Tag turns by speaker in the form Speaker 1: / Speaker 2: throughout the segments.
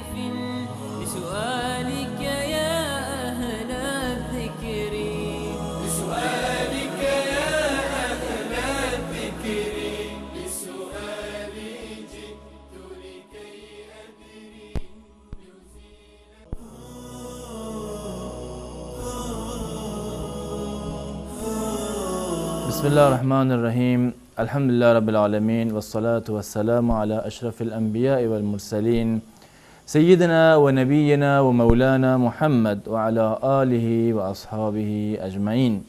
Speaker 1: كيف لسؤالك يا أهل الذكر،
Speaker 2: لسؤالك يا أهل الذكر، لسؤالي جئت لكي أدري.
Speaker 3: بسم الله الرحمن الرحیم. الحمد لله رب العالمین والصلاة والسلام على أشرف الأنبياء والمرسلين سيدنا ونبينا ومولانا محمد وعلى آله و اصحابه اجمعین.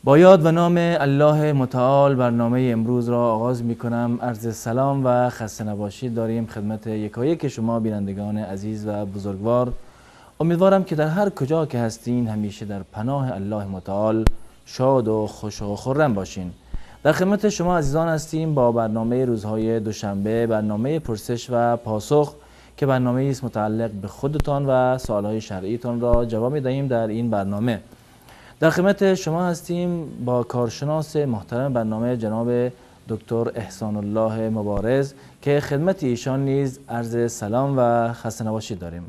Speaker 3: با یاد و نام الله متعال برنامه امروز را آغاز می کنم. عرض سلام و خسته نباشید داریم خدمت یکایک شما بینندگان عزیز و بزرگوار. امیدوارم که در هر کجا که هستین همیشه در پناه الله متعال شاد و خوش و خرم باشین. در خدمت شما عزیزان هستیم با برنامه روزهای دوشنبه، برنامه پرسش و پاسخ که برنامه است متعلق به خودتان و سوالهای شرعیتان را جواب می‌دهیم. در این برنامه در خدمت شما هستیم با کارشناس محترم برنامه جناب دکتر احسان الله مبارز که خدمت ایشان نیز عرض سلام و خسته نباشید داریم.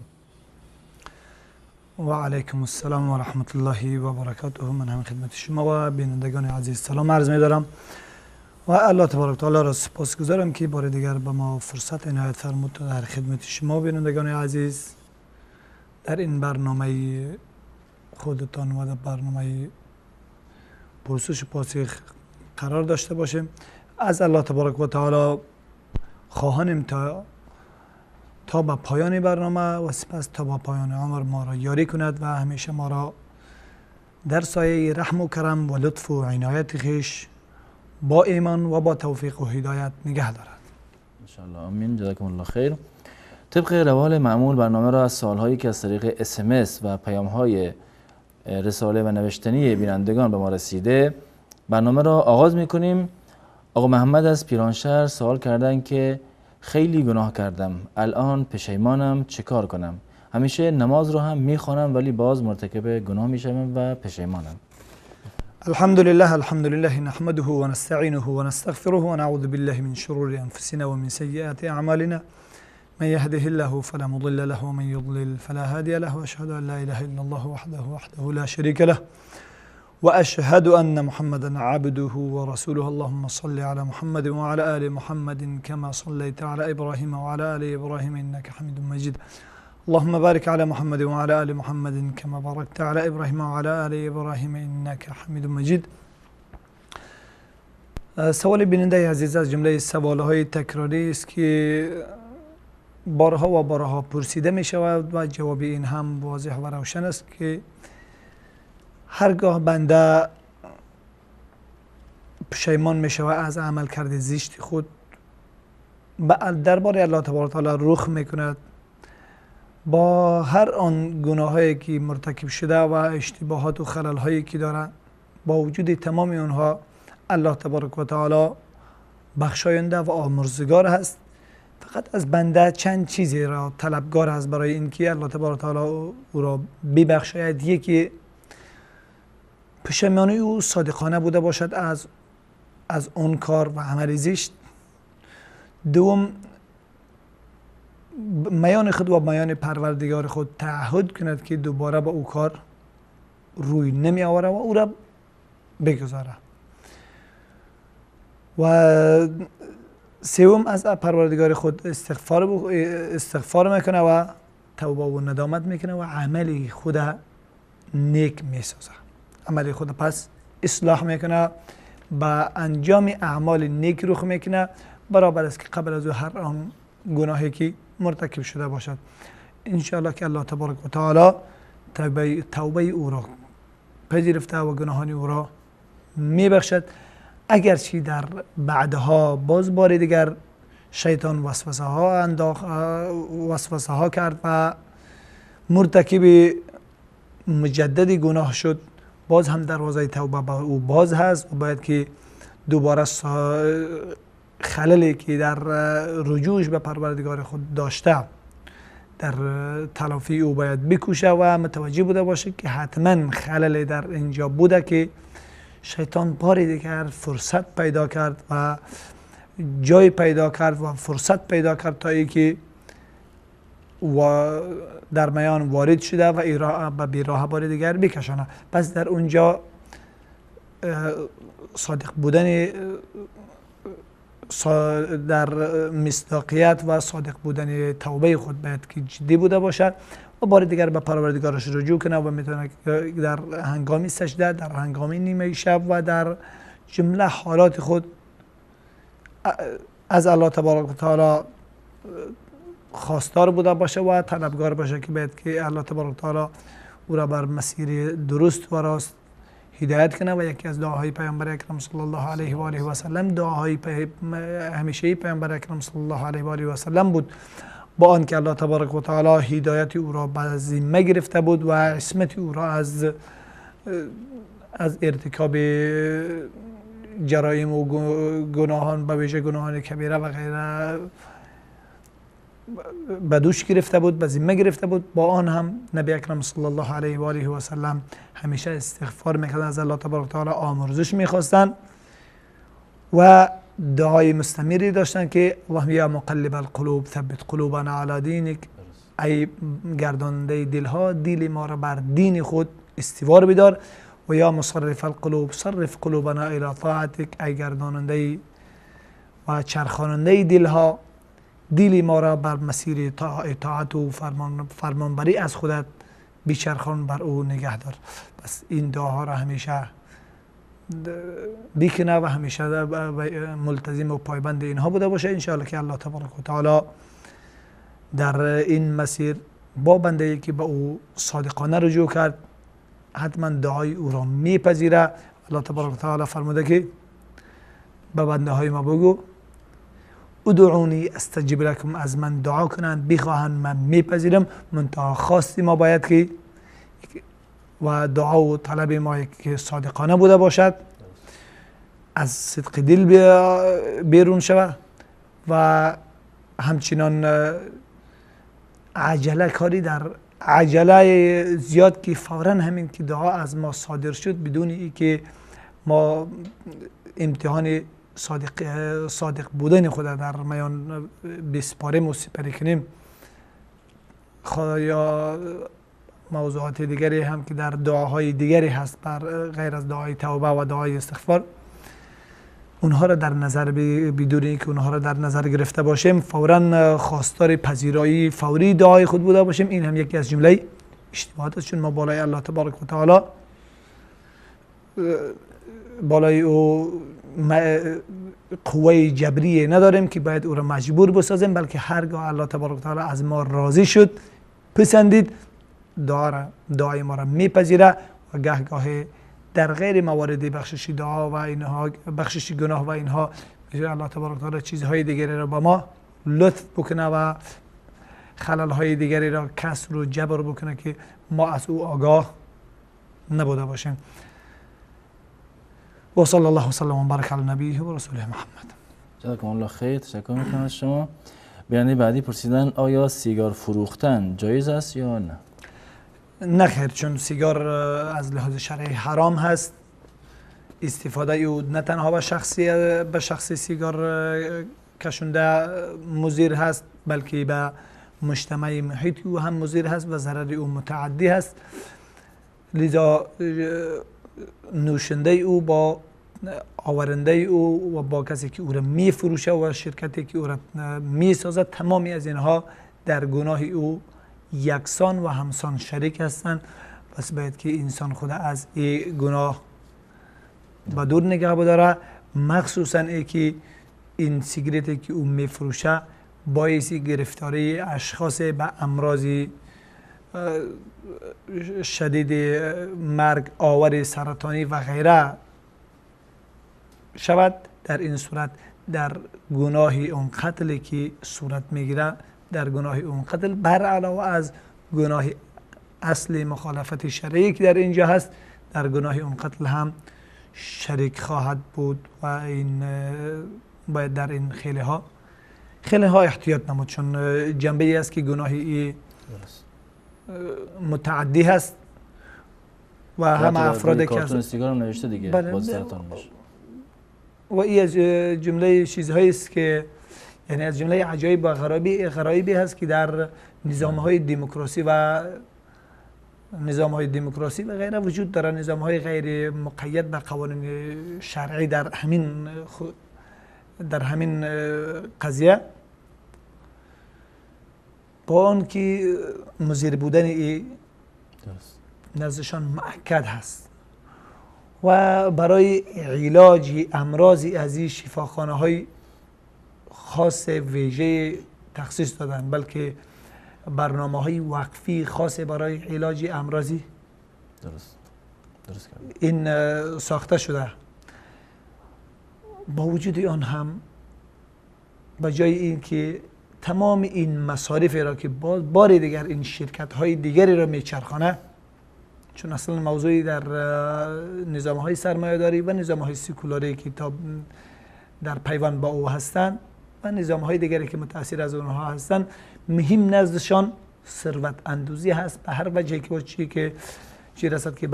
Speaker 4: و علیکم السلام و رحمت الله و برکاته. من هم خدمت شما و بینندگان عزیز سلام عرض می دارم و الله تبارک تعالی را سپاسگزارم که بار دیگر به ما فرصت عنایت فرمود تا در خدمت شما بینندگان عزیز در این برنامه خودتان و در برنامه پرسش و پاسخ قرار داشته باشیم. از الله تبارک و تعالی خواهانیم تا به پایان برنامه و سپس تا به پایان عمر ما را یاری کند و همیشه ما را در سایه رحم و کرم و لطف و عنایت خویش با ایمان و با توفیق و هدایت نگه دارد.
Speaker 3: انشاءالله، آمین. جزاکم الله خیر. طبق روال معمول برنامه را از سوالهایی که از طریق SMS و پیام‌های رساله و نوشتنی بینندگان به ما رسیده برنامه را آغاز می‌کنیم. آقا محمد از پیرانشهر سوال کردن که خیلی گناه کردم، الان پشیمانم، چه کار کنم؟ همیشه نماز رو هم میخوانم ولی باز مرتکب گناه میشم و پشیمانم.
Speaker 4: الحمد لله، الحمد لله نحمده ونستعینه ونستغفره ونعوذ بالله من شرور انفسنا ومن سیئات اعمالنا. من يهده الله فلا مضل له ومن يضلل فلا هادي له، واشهد ان لا اله الا الله وحده لا شريك له، وأشهد أن محمدا عبده ورسوله. اللهم صل على محمد وعلى آل محمد كما صليت على إبراهيم وعلى آل إبراهيم إنك حميد مجيد. اللهم بارك على محمد وعلى آل محمد كما باركت على إبراهيم وعلى آل إبراهيم إنك حميد مجيد. سوال بیننده عزیز از جمله سوالهای تکراری است که بارها و بارها پرسیده می شود و جواب این هم واضح و روشن است که هرگاه بنده پشیمان می شود از عمل کرده زشت خود، درباره الله تبارک تعالی رخ می کند با هر آن گناهایی که مرتکب شده و اشتباهات و خلل هایی که داره، با وجود تمام آنها الله تبارک و تعالی بخشاینده و آمرزگار هست. فقط از بنده چند چیزی را طلبگار است برای اینکه الله تبارک و تعالی او را ببخشاید. یکی پشیمانی او صادقانه بوده باشد از آن کار و عمل زشت. دوم، میان خود و میان پروردگار خود تعهد کند که دوباره با او کار روی نمی آوره و او را بگذاره. و سوم، از پروردگار خود استغفار میکنه و توبه و ندامت میکنه و عمل خود نیک میسازه. عمل خود پس اصلاح میکنه، با انجام اعمال نیک رخ میکنه، برابر است که قبل از او هر آن گناهی که مرتکب شده باشد. انشاءالله که الله تبارک و تعالی توبه او را پذیرفته و گناهان او را میبخشد. اگرچه در بعدها باز بار دیگر شیطان وسوسه ها کرد و مرتکب مجدد گناه شد، باز هم دروازه توبه با او باز هست و باید که دوباره خللی که در رجوعش به پروردگار خود داشته در تلافی او باید بکوشه و متوجه بوده باشه که حتما خللی در اینجا بوده که شیطان بار دیگر فرصت پیدا کرد و جای پیدا کرد و فرصت پیدا کرد تا اینکه و در میان وارد شده و به بیراه بار دیگر بکشانه. پس در اونجا صادق بودن در مصداقیت و صادق بودن توبه خود باید که جدی بوده باشد و بار دیگر به پروردگارش رجوع کنه و میتونه در هنگام سجده، در هنگام نیمه شب و در جمله حالات خود از الله تبارک و تعالی خواستار بوده باشه و طلبگار باشه که باید که الله تبارک و تعالی او را بر مسیر درست و راست هدایت کنه. و یکی از دعاهای پیامبر اکرم صلی الله علیه و آله و سلم، دعاهای همیشه پیامبر اکرم صلی الله علیه و آله و سلم بود، با آنکه الله تبارک و تعالی هدایت او را به ذمه گرفته بود و عصمت او را از ارتکاب جرایم و گناهان، به ویژه گناهان کبیره و غیره، به دوش گرفته بود، به ذمه گرفته بود. با آن هم نبی اکرم صلی الله علیه و آله و سلم همیشه استغفار میکردن، از الله تبارک و تعالی آمرزش میخواستن و دعای مستمری داشتن که اللهم یا مقلب القلوب ثبت قلوبنا علی دینک، ای گرداننده دلها دل ما را بر دین خود استوار بدار، و یا مصرف القلوب صرف قلوبنا الی طاعتک، ای گرداننده و چرخاننده دلها دل ما را بر مسیر اطاعت و فرمانبری از خودت بیچرخان بر او نگه دار. پس این دعاها را همیشه بکنه و همیشه ملتزم و پایبند اینها بوده باشه، انشاءالله که الله تبارک و تعالی در این مسیر با بنده ای که به او صادقانه رجوع کرد حتما دعای او را میپذیره. الله تبارک و تعالی فرموده که به بنده های ما بگو ادعونی استجب لکم، از من دعا کنند بخواهند من میپذیرم. منتها خواستی ما باید که و دعا و طلب ما که صادقانه بوده باشد، از صدق دل بیرون شود و همچنان عجله کاری در عجله زیاد که فورا همین که دعا از ما صادر شد بدون ای که ما امتحان صادق بودن خود در میان بسپاریم و سپری کنیم. یا موضوعات دیگری هم که در دعاهای دیگری هست بر غیر از دعای توبه و دعای استغفار، اونها را در نظر بدون اینکه اونها را در نظر گرفته باشیم فورا خواستار پذیرایی فوری دعای خود بوده باشیم. این هم یکی از جمله اشتباهات است، چون ما بالای الله تبارک و تعالی بالای او قوه جبری نداریم که باید او را مجبور بسازیم، بلکه هرگاه الله تبارک و تعالی از ما راضی شد پسندید دعای ما را میپذیره و گهگاه در غیر موارد بخشش دعا و اینها، بخشش گناه و اینها، الله تبارک و تعالی چیزهای دیگری را با ما لطف بکنه و خللهای دیگری را کسر و جبر بکنه که ما از او آگاه نبوده باشیم. و صلی الله وسلم و بارک علی نبیه و رسوله محمد.
Speaker 3: جزاکم الله خیر. تشکر میکنم از شما. بیننده بعدی پرسیدن آیا سیگار فروختن جایز است یا نه؟
Speaker 4: نه خیر، چون سیگار از لحاظ شرعی حرام هست. استفاده او نه تنها به شخصی سیگار کشنده مضر هست، بلکه به مجتمع محیط او هم مضر هست و ضرر او متعدی هست. لذا نوشنده او با آورنده او و با کسی که او را میفروشه و شرکتی که او را میسازد، تمامی از اینها در گناه او یکسان و همسان شریک هستند. پس باید که انسان خود از این گناه به دور نگه بداره، مخصوصا ای که این سیگرتی که او میفروشه باعث گرفتاری اشخاص به امراض شدید مرگ آور سرطانی و غیره شود. در این صورت در گناه اون قتلی که صورت میگیره، در گناه اون قتل بر علاوه از گناه اصل مخالفت شرعی که در اینجا هست، در گناه اون قتل هم شریک خواهد بود و این باید در این خیلی ها احتیاط نمود، چون جنبه ای است که گناه ای متعدی هست و همه افراد که
Speaker 3: کارتون سیگار هم نوشته دیگه باز سرطان میشه.
Speaker 4: و این از جمله چیزهایی است که یعنی از جمله عجایب و غرایبی هست که در نظام های دموکراسی و نظام های دموکراسی و غیره وجود داره. نظام های غیر مقید به قوانین شرعی در همین قضیه، با آن که مضر بودن ای نزدشان مؤکد هست و برای علاج امراض از این شفاخانه های خاص ویژه تخصیص دادن، بلکه برنامه های وقفی خاص برای علاج امراضی
Speaker 3: درست
Speaker 4: این ساخته شده. با وجود آن هم به جای اینکه تمام این مصارف را که بار دیگر این شرکت های دیگری را میچرخانه، چون اصلا موضوعی در نظام های سرمایه داری و نظام های سکولاری که تا در پیوند با او هستند و نظام های دیگری که متاثر از اونها هستند، مهم نزدشان ثروت اندوزی هست به هر وجهی که چی که چی رسد که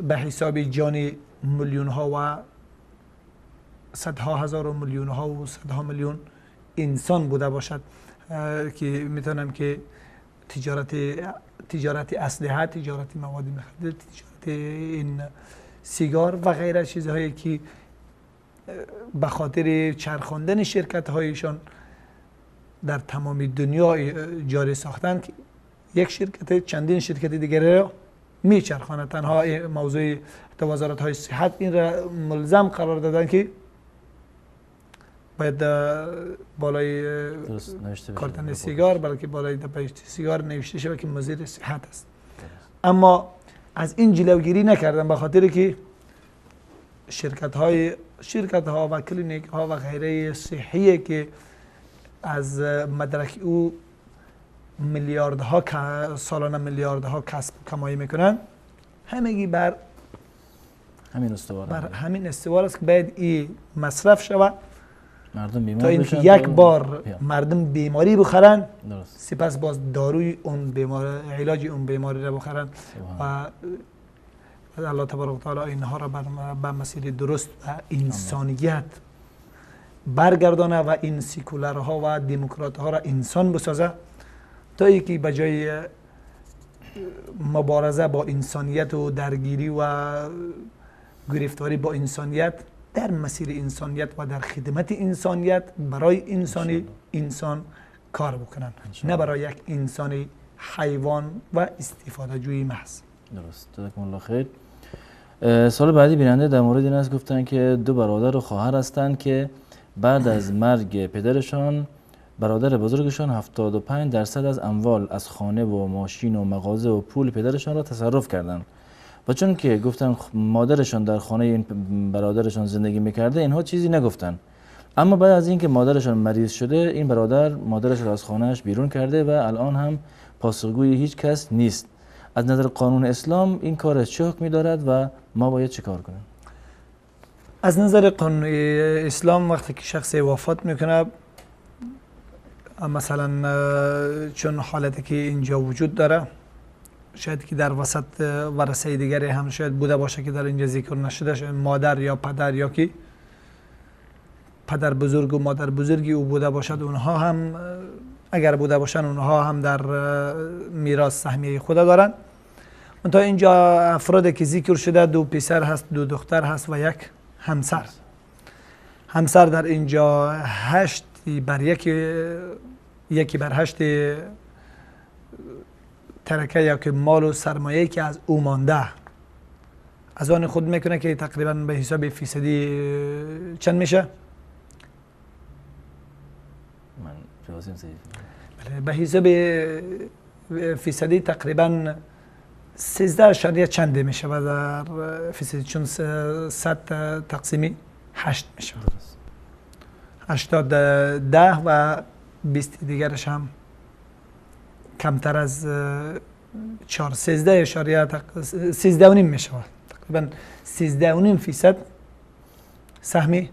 Speaker 4: به حساب جان میلیون ها و صدها هزار و میلیون ها و صدها میلیون انسان بوده باشد که میتونم که تجارت اسلحه، تجارت مواد مخدر، تجارت این سیگار و غیره، چیزهایی که به خاطر چرخاندن شرکت هایشان در تمام دنیا جاری ساختن که یک شرکت چندین شرکت دیگر را میچرخاند. تنها موضوع وزارت های صحت این را ملزم قرار دادن که باید بالای کارتن سیگار، بلکه بالای دپه سیگار نوشته شود که مضر صحت است. اما از این جلوگیری نکردن به خاطر که شرکت ها و کلینیک ها و غیره صحیه که از مدرک او میلیاردها سالانه میلیاردها کسب کمایی میکنن، همگی بر همین استوار است که باید این مصرف شود
Speaker 3: مردم بیمار
Speaker 4: تا اینکه یک بار مردم بیماری بخورن، سپس باز داروی اون بیماری، علاج اون بیماری را بخورن و الله تبارک و تعالی اینها را به مسیر درست و انسانیت برگردانه و این سیکولرها و دموکرات ها را انسان بسازه تا اینکه به جای مبارزه با انسانیت و درگیری و گرفتاری با انسانیت، در مسیر انسانیت و در خدمت انسانیت برای انسانی انسان کار بکنن، نه برای یک انسان حیوان و استفاده جویی محض.
Speaker 3: درست، جزاکم الله خیر. سال بعدی بیننده در مورد این است، گفتن که دو برادر و خواهر هستند که بعد از مرگ پدرشان برادر بزرگشان 75% از اموال از خانه و ماشین و مغازه و پول پدرشان را تصرف کردند و چون که گفتن مادرشان در خانه این برادرشان زندگی میکرده اینها چیزی نگفتن، اما بعد از اینکه مادرشان مریض شده این برادر مادرش را از خانهش بیرون کرده و الان هم پاسخگوی هیچ کس نیست. از نظر قانون اسلام این کار چه حکمی دارد و ما باید چه کار کنیم؟
Speaker 4: از نظر قانون اسلام وقتی که شخص وفات میکنه، مثلا چون حالتی که اینجا وجود داره، شاید که در وسط ورثه دیگری هم شاید بوده باشه که در اینجا ذکر نشده، شاید مادر یا پدر یا که پدر بزرگ و مادر بزرگی او بوده باشد، اونها هم اگر بوده باشن اونها هم در میراث سهمیه خود دارن. تا اینجا افرادی که ذکر شده دو پسر هست، دو دختر هست و یک همسر. همسر در اینجا 8 بر 1 بر 8 ترکه یا که مال و سرمایه که از او مانده از آن خود میکنه که تقریبا به حساب فیصدی چند میشه؟
Speaker 3: من
Speaker 4: بله، به حساب فیصدی تقریبا 13 اشاریه چنده میشه و در فیصدی چون 100 تقسیمی 8 میشه، 80 10 و 20 دیگرش هم کمتر از 4 13 اشاریه 13.5 میشه، تقریبا 13.5% سهمی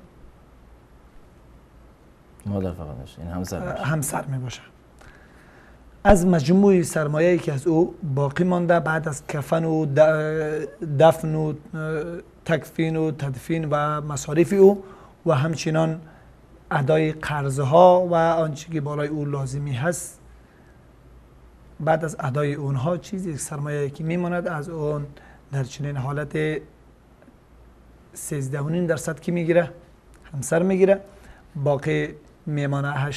Speaker 3: مادر فقط میشه، این همسر
Speaker 4: می باشه. از مجموع سرمایه‌ای که از او باقی مانده بعد از کفن و دفن و تکفین و تدفین و مصارف او و همچنان ادای قرضها و آنچه که بالای او لازمی هست، بعد از ادای اونها چیزی سرمایه که میماند از اون در چنین حالت 13.5% که میگیره همسر میگیره، باقی میمانه 87.5%،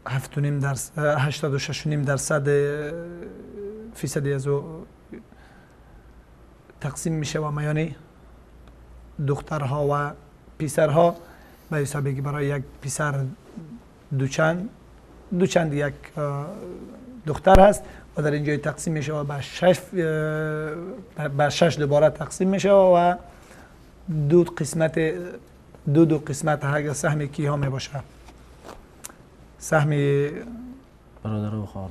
Speaker 4: 86.5% فیصدی از او تقسیم میشه و میان دخترها و پسرها به حسابی که برای یک پسر دو چند یک دختر هست و در اینجای تقسیم میشه و به شش دوباره تقسیم میشه و دو قسمت هر سهم کی ها می باشه، سهم
Speaker 3: برادر و خواهر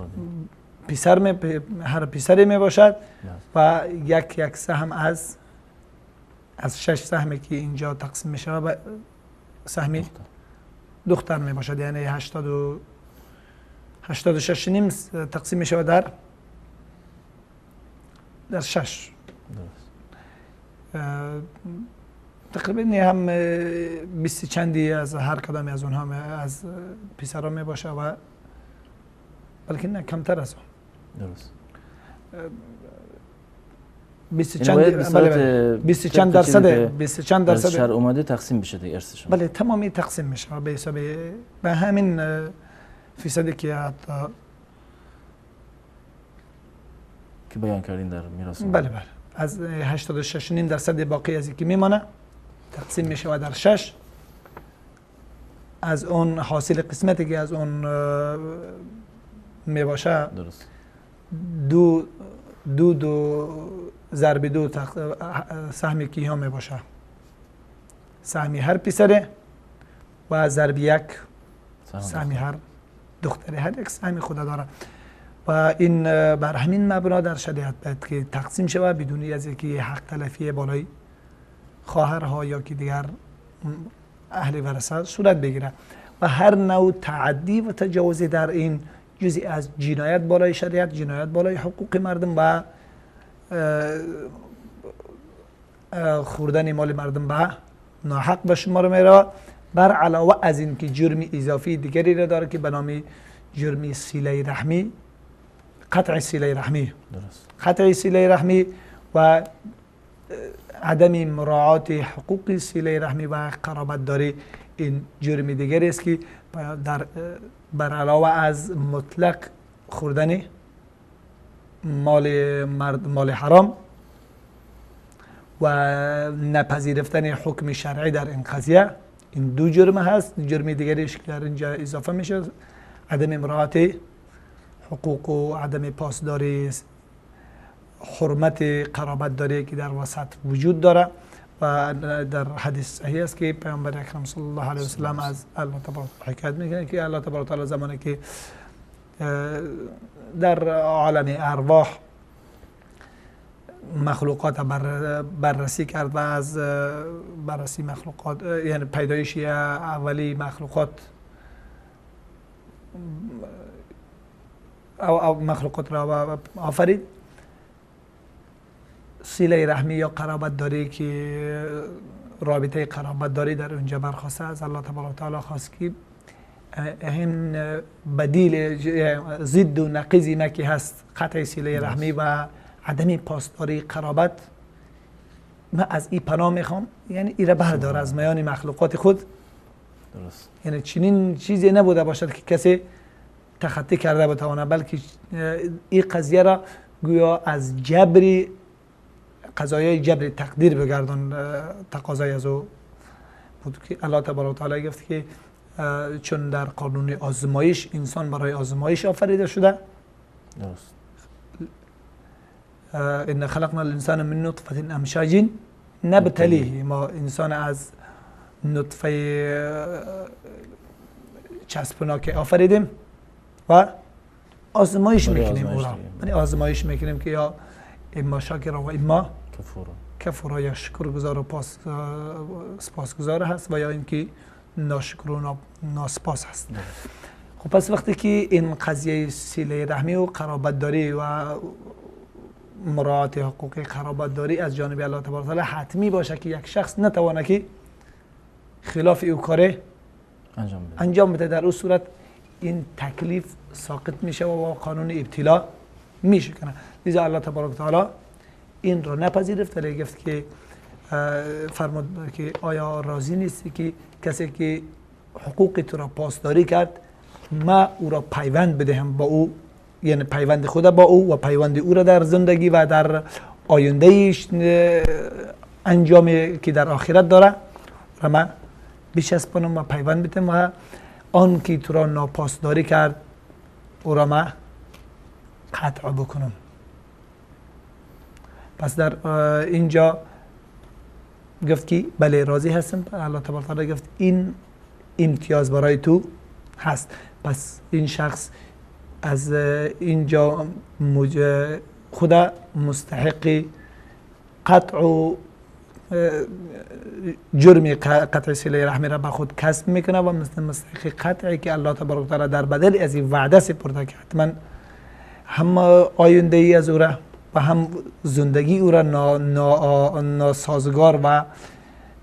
Speaker 4: پسر می، هر پسری می باشد و یک سهم از 6 سهمی که اینجا تقسیم میشه و سهمی دختر می باشد، یعنی 86.5 تقسیم میشه در 6. تقریبا هم 20 چندی از هر کدام از اونها از پسرها می باشه و بلکه نه کمتر از اون.
Speaker 3: درست.
Speaker 4: 20 چند درصد
Speaker 3: شهر اومده تقسیم بشه دیگه ارثشون.
Speaker 4: بله تمامی تقسیم میشه به حساب به همین فیصدی که حتی
Speaker 3: که بیان کردین در میراث.
Speaker 4: بله بله، از 86.5% باقی از که میمانه تقسیم میشه و در 6 از اون حاصل قسمتی که از اون میباشه.
Speaker 3: درست.
Speaker 4: دو دو دو ضرب دو سهمی کی ها می باشه، سهمی هر پسره و ضرب یک سهمی هر دختره، هر یک سهمی خود داره و این بر همین مبنا در شریعت باید که تقسیم شود بدون از اینکه حق تلفی بالای خواهرها یا که دیگر اهل ورثه صورت بگیره و هر نوع تعدی و تجاوزی در این جزئی از جنایت بالای شریعت، جنایت بالای حقوق مردم و خوردن مال مردم به ناحق به شمار میره. بر علاوه از این که جرم اضافی دیگری را داره که به نام جرم صله رحمی، قطع صله رحمی.
Speaker 3: درست.
Speaker 4: قطع صله رحمی و عدم مراعات حقوق صله رحمی و قرابت داری، این جرم دیگری است که در بر علاوه از مطلق خوردن مال حرام و نپذیرفتن حکم شرعی در این قضیه، این دو جرم هست. جرم دیگریش که در اینجا اضافه میشه عدم مراعات حقوق و عدم پاسداری حرمت قرابت داری که در وسط وجود داره و در حدیث صحیح است که پیامبر اکرم صلی الله علیه و سلم از الله تبارک حکایت میکنه که الله تبارک تعالی زمانی که در عالم ارواح مخلوقات بررسی کرد و از بررسی مخلوقات، یعنی پیدایش اولی مخلوقات او مخلوقات را آفرید، صله رحمی یا قرابت داری که رابطه قرابت داری در اونجا برخواسته از الله تبارک و تعالی خواست که این بدیل ضد و نقیض ما که هست قطع صله رحمی و عدم پاسداری قرابت، من از این پناه میخوام، یعنی ای را بردار از میان مخلوقات خود.
Speaker 3: درست.
Speaker 4: یعنی چنین چیزی نبوده باشد که کسی تخطی کرده بتواند، بلکه این قضیه را گویا از جبر قضایای جبر تقدیر بگردان تقاضای از او بود که الله تبارک و تعالی گفت که چون در قانون آزمایش انسان برای آزمایش آفریده شده.
Speaker 3: درست.
Speaker 4: ان خلقنا الانسان من نطفه امشاج نبتلیه، ما انسان از نطفه چسبناک آفریدیم و آزمایش میکنیم او را، یعنی آزمایش میکنیم که یا اما شاکر و اما کفورا، یا شکرگزار و سپاسگزار هست و یا اینکه ناشکر و ناسپاس هست. خب پس وقتی که این قضیه صله رحمی و قرابت داری و مراعات حقوق قرابت داری از جانب الله تبارک و تعالی حتمی باشه که یک شخص نتوانه که خلاف او کاره انجام بده. در اون صورت این تکلیف ساقط میشه و قانون ابتلا میشه کنه. لذا الله تبارک تعالی این را نپذیرفت، ولی گفت که فرمود که آیا راضی نیستی که کسی که حقوق تو را پاسداری کرد ما او را پیوند بدهم با او، یعنی پیوند خود با او و پیوند او را در زندگی و در آینده انجامی که در آخرت داره را ما بچسبانم و پیوند بدم و آن که تو را ناپاسداری کرد او را ما قطع بکنم. پس در اینجا گفت که بله راضی هستم. الله تبارک تعالی گفت این امتیاز برای تو هست. پس این شخص از اینجا خدا مستحق قطع و جرم قطع صله رحمی را به خود کسب میکنه و مستحق قطعی که الله تبارک تعالی در بدل از این وعده سپرده که حتما هم آینده ای از او را و هم زندگی او را ناسازگار و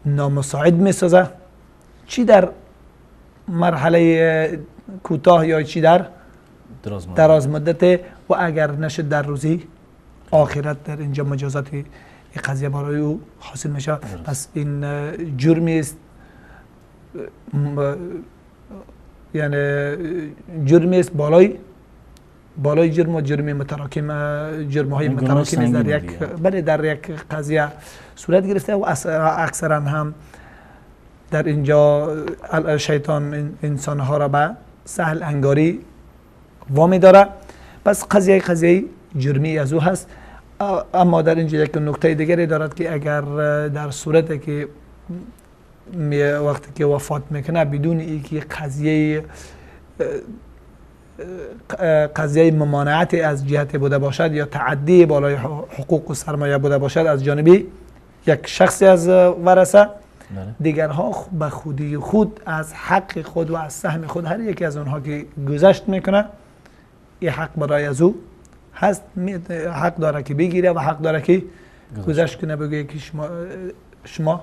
Speaker 4: نامساعد میسازه، چی در مرحله کوتاه یا چی در دراز مدت، و اگر نشد در روزی آخرت در اینجا مجازات قضیه برای او حاصل میشه. پس این جرمی است، یعنی جرمی است بالای جرم و جرم متراکم، جرم های متراکم در یک بله در یک قضیه صورت گرفته و اکثرا هم در اینجا شیطان انسان ها را به سهل انگاری وامی داره. پس قضیه جرمی از او هست. اما در اینجا یک نکته دیگری دارد که اگر در صورت که وقتی که وفات میکنه بدون اینکه قضیه ممانعت از جهت بوده باشد یا تعدی بالای حقوق و سرمایه بوده باشد از جانبی یک شخصی از ورثه، دیگرها به خودی خود از حق خود و از سهم خود هر یکی از اونها که گذشت میکنه این حق برای از او هست، حق داره که بگیره و حق داره که گذشت کنه، بگه که شما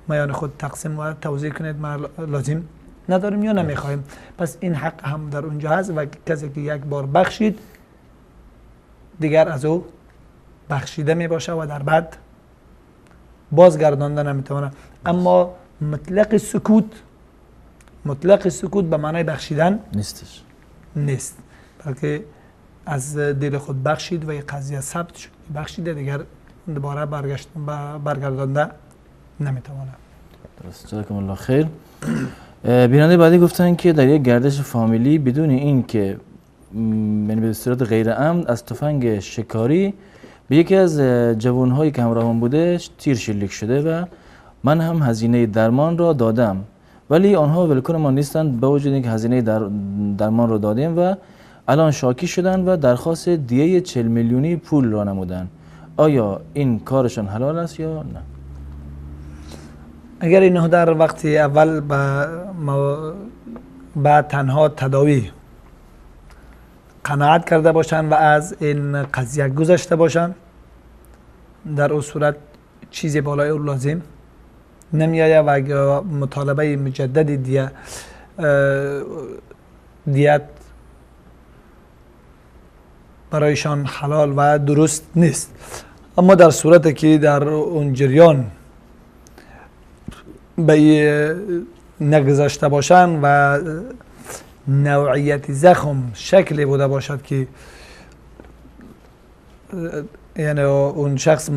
Speaker 4: میان خود تقسیم و توزیع کنید، ما لازم نداریم یا نمیخوایم. پس این حق هم در اونجا هست و کسی که یک بار بخشید دیگر از او بخشیده می باشه و در بعد بازگردانده نمیتونه. اما مطلق سکوت به معنای بخشیدن نیست، بلکه از دل خود بخشید و یک قضیه ثبت شد بخشیده، دیگر دوباره برگردانده نمیتونه.
Speaker 3: درست، جزاکم الله خیر. بیننده بعدی گفتن که در یک گردش فامیلی بدون این که یعنی به صورت غیر عمد از تفنگ شکاری به یکی از جوانهایی که همراهان بوده تیر شلیک شده و من هم هزینه درمان را دادم، ولی آنها ولکن ما نیستند با وجود اینکه هزینه درمان را دادیم و الان شاکی شدن و درخواست دیه 40 میلیونی پول را نمودن. آیا این کارشان حلال است یا نه؟
Speaker 4: اگر اینها در وقت اول به تنها تداوی قناعت کرده باشند و از این قضیه گذشته باشند، در اون صورت چیزی بالای او لازم نمیآید و اگر مطالبه مجدد دیت برایشان حلال و درست نیست. اما در صورت که در اون جریان به نگذشته باشند و نوعیت زخم شکلی بوده باشد که یعنی اون شخص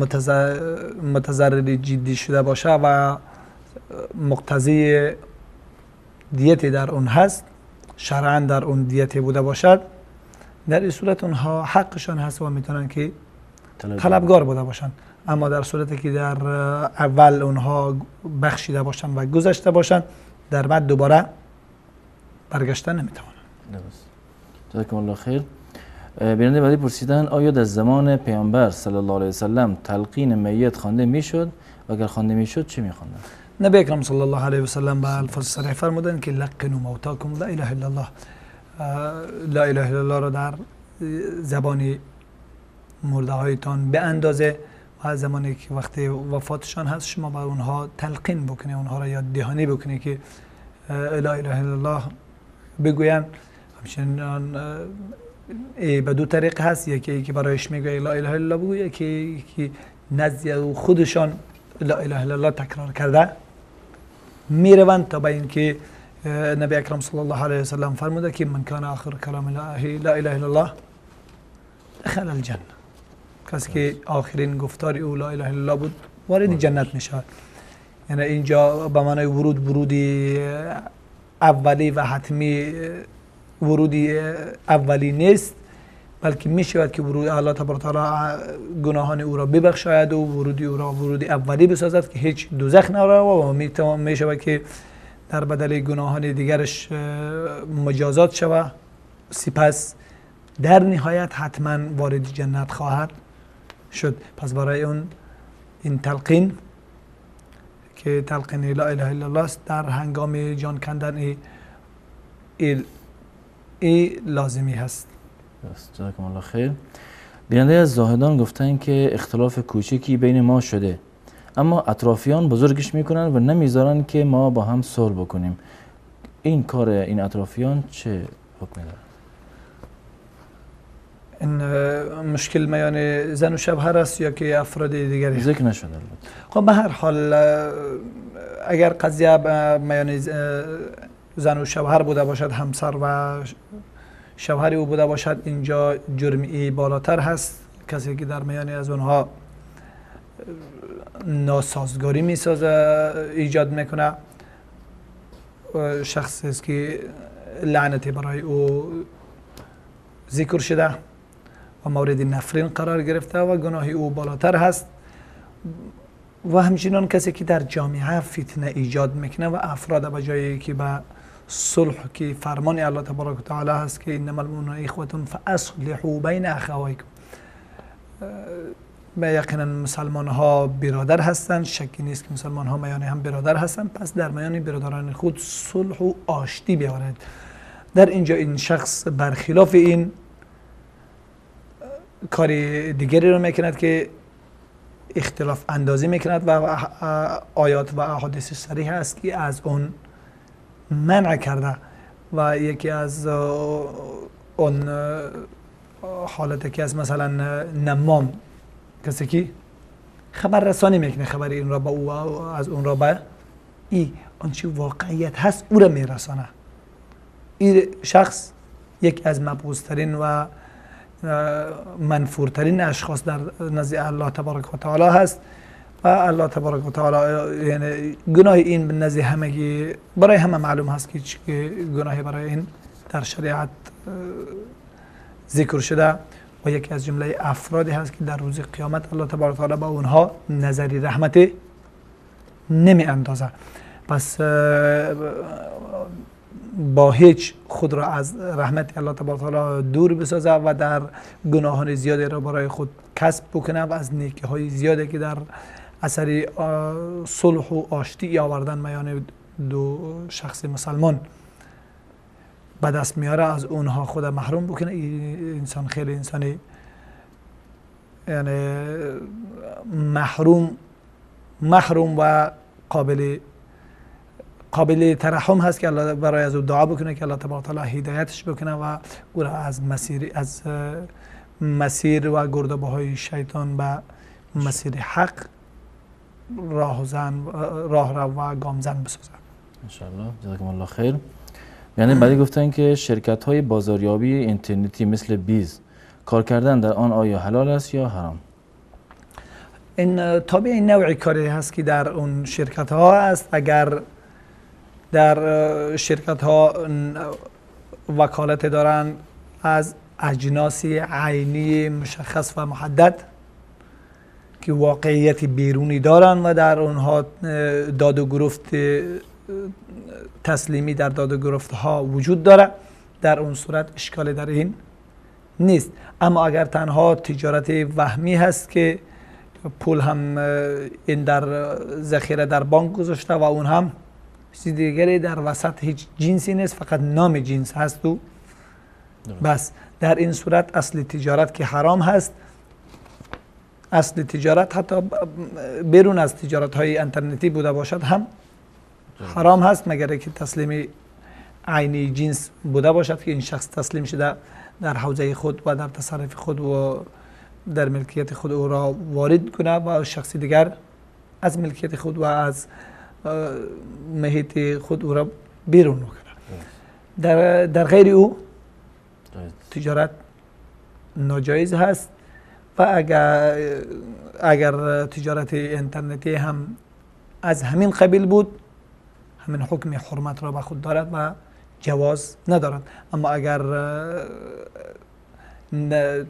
Speaker 4: متضرر جدی شده باشه و مقتضی دیتی در اون هست، شرعاً در اون دیتی بوده باشد، در این صورت اونها حقشان هست و میتونن که طلبگار بوده باشند. اما در صورتی که در اول اونها بخشیده باشند و گذشته باشند، در بعد دوباره برگشتن نمیتوانند.
Speaker 3: درست، جزاکم الله خیر. بیننده بعدی پرسیدن آیا در زمان پیامبر صلی الله علیه وسلم تلقین میت خوانده میشد و اگر خوانده میشد چی میخواندند؟
Speaker 4: نبی اکرم صلی الله علیه وسلم به الفاظ صریح فرمودند که لقنوا موتاکم لا اله الا الله، لا اله الا الله را در زبان مرده هایتان به اندازه و زمانی که وقتی وفاتشان هست شما بر اونها تلقین بکنی، اونها را یاد دهانی بکنی که لا اله الا الله بگوین. همچنین به دو طریق هست، یکی که برایش میگوی لا اله الا الله بگو، یکی که نزد خودشان لا اله الا الله تکرار کرده میروند تا به اینکه نبی اکرم صلی الله علیه وسلم فرموده که من کان آخر کلام لا اله الا الله دخل الجنه، کسی که آخرین گفتار او لا اله الا الله بود وارد جنت میشود. یعنی اینجا به معنای ورود، ورودی اولی و حتمی، ورودی اولی نیست، بلکه می شود که ورود الله تبارک تعالی گناهان او را ببخشاید و ورودی او را ورودی اولی بسازد که هیچ دوزخ نره و می شود که در بدل گناهان دیگرش مجازات شود، سپس در نهایت حتما وارد جنت خواهد شد. پس برای اون این تلقین که تلقین لا اله الا الله است در هنگام جان کندن ای لازمی هست.
Speaker 3: جزاکم الله خیر. بیننده از زاهدان گفتن که اختلاف کوچکی بین ما شده، اما اطرافیان بزرگش میکنن و نمیذارن که ما با هم صلح بکنیم. این کار این اطرافیان چه حکمی داره؟
Speaker 4: این مشکل میان زن و شوهر است یا که افراد دیگری؟
Speaker 3: ذکر نشده البته.
Speaker 4: خب به هر حال اگر قضیه میان زن و شوهر بوده باشد، همسر و شوهر او بوده باشد، اینجا جرم ای بالاتر هست. کسی که در میان از اونها ناسازگاری میسازه، ایجاد میکنه، شخص است که لعنتی برای او ذکر شده و مورد نفرین قرار گرفته و گناه او بالاتر هست. و همچنان کسی که در جامعه فتنه ایجاد میکنه و افراد به جایی که به صلح که فرمان الله تبارک و تعالی هست که انما المؤمنون اخوة فاصلحوا بین اخویکم، به یقینا مسلمان ها برادر هستند، شکی نیست که مسلمان ها میان هم برادر هستند، پس در میان برادران خود صلح و آشتی بیاورند. در اینجا این شخص برخلاف این کار دیگری رو میکند که اختلاف اندازی میکند و آیات و احادیث صریح است که از اون منع کرده و یکی از اون حالت که از مثلا نمام، کسی که خبر رسانی میکنه، خبر این را به او از اون را به ای، آنچه واقعیت هست او را میرسانه. این شخص یکی از مبغوضترین و منفورترین اشخاص در نزد الله تبارک و تعالی هست و الله تبارک و تعالی یعنی گناه این به نزد همگی برای همه معلوم هست که گناهی برای این در شریعت ذکر شده و یکی از جمله افرادی هست که در روز قیامت الله تبارک و تعالی با اونها نظری رحمت نمی اندازه. پس با هیچ خود را از رحمت الله تبارک و تعالی دور بسازه و در گناهان زیادی را برای خود کسب بکنه و از نیکی های زیادی که در اثر صلح و آشتی آوردن میان دو شخص مسلمان به دست میاره از اونها خود محروم بکنه. این انسان خیلی انسانی یعنی محروم و قابل ترحم هست که الله برای از او دعا بکنه که الله تبارک و تعالی هدایتش بکنه و او را از مسیر و گردابه های شیطان به مسیر حق راه رو و گامزن بسازه
Speaker 3: انشاءالله. جزاکم الله خیر. یعنی بعدی گفتن که شرکت های بازاریابی اینترنتی مثل بیز کار کردن در آن آیا حلال است یا حرام؟
Speaker 4: این تابع نوع کاری هست که در اون شرکت ها است. اگر در شرکت ها وکالت دارن از اجناس عینی مشخص و محدد که واقعیت بیرونی دارن و در اونها داد و گرفت تسلیمی در داد و گرفت ها وجود داره، در اون صورت اشکال در این نیست. اما اگر تنها تجارت وهمی هست که پول هم این در ذخیره در بانک گذاشته و اون هم چیز دیگری در وسط هیچ جنسی نیست، فقط نام جنس هست و بس، در این صورت اصل تجارت که حرام هست، اصل تجارت حتی بیرون از تجارت های اینترنتی بوده باشد هم حرام هست، مگر که تسلیم عینی جنس بوده باشد که این شخص تسلیم شده در حوزه خود و در تصرف خود و در ملکیت خود او را وارد کنه و شخص دیگر از ملکیت خود و از محیط خود او را بیرون کنه. در غیر او تجارت ناجایز هست. و اگر تجارت اینترنتی هم از همین قبیل بود، همین حکم حرمت را به خود دارد و جواز ندارد. اما اگر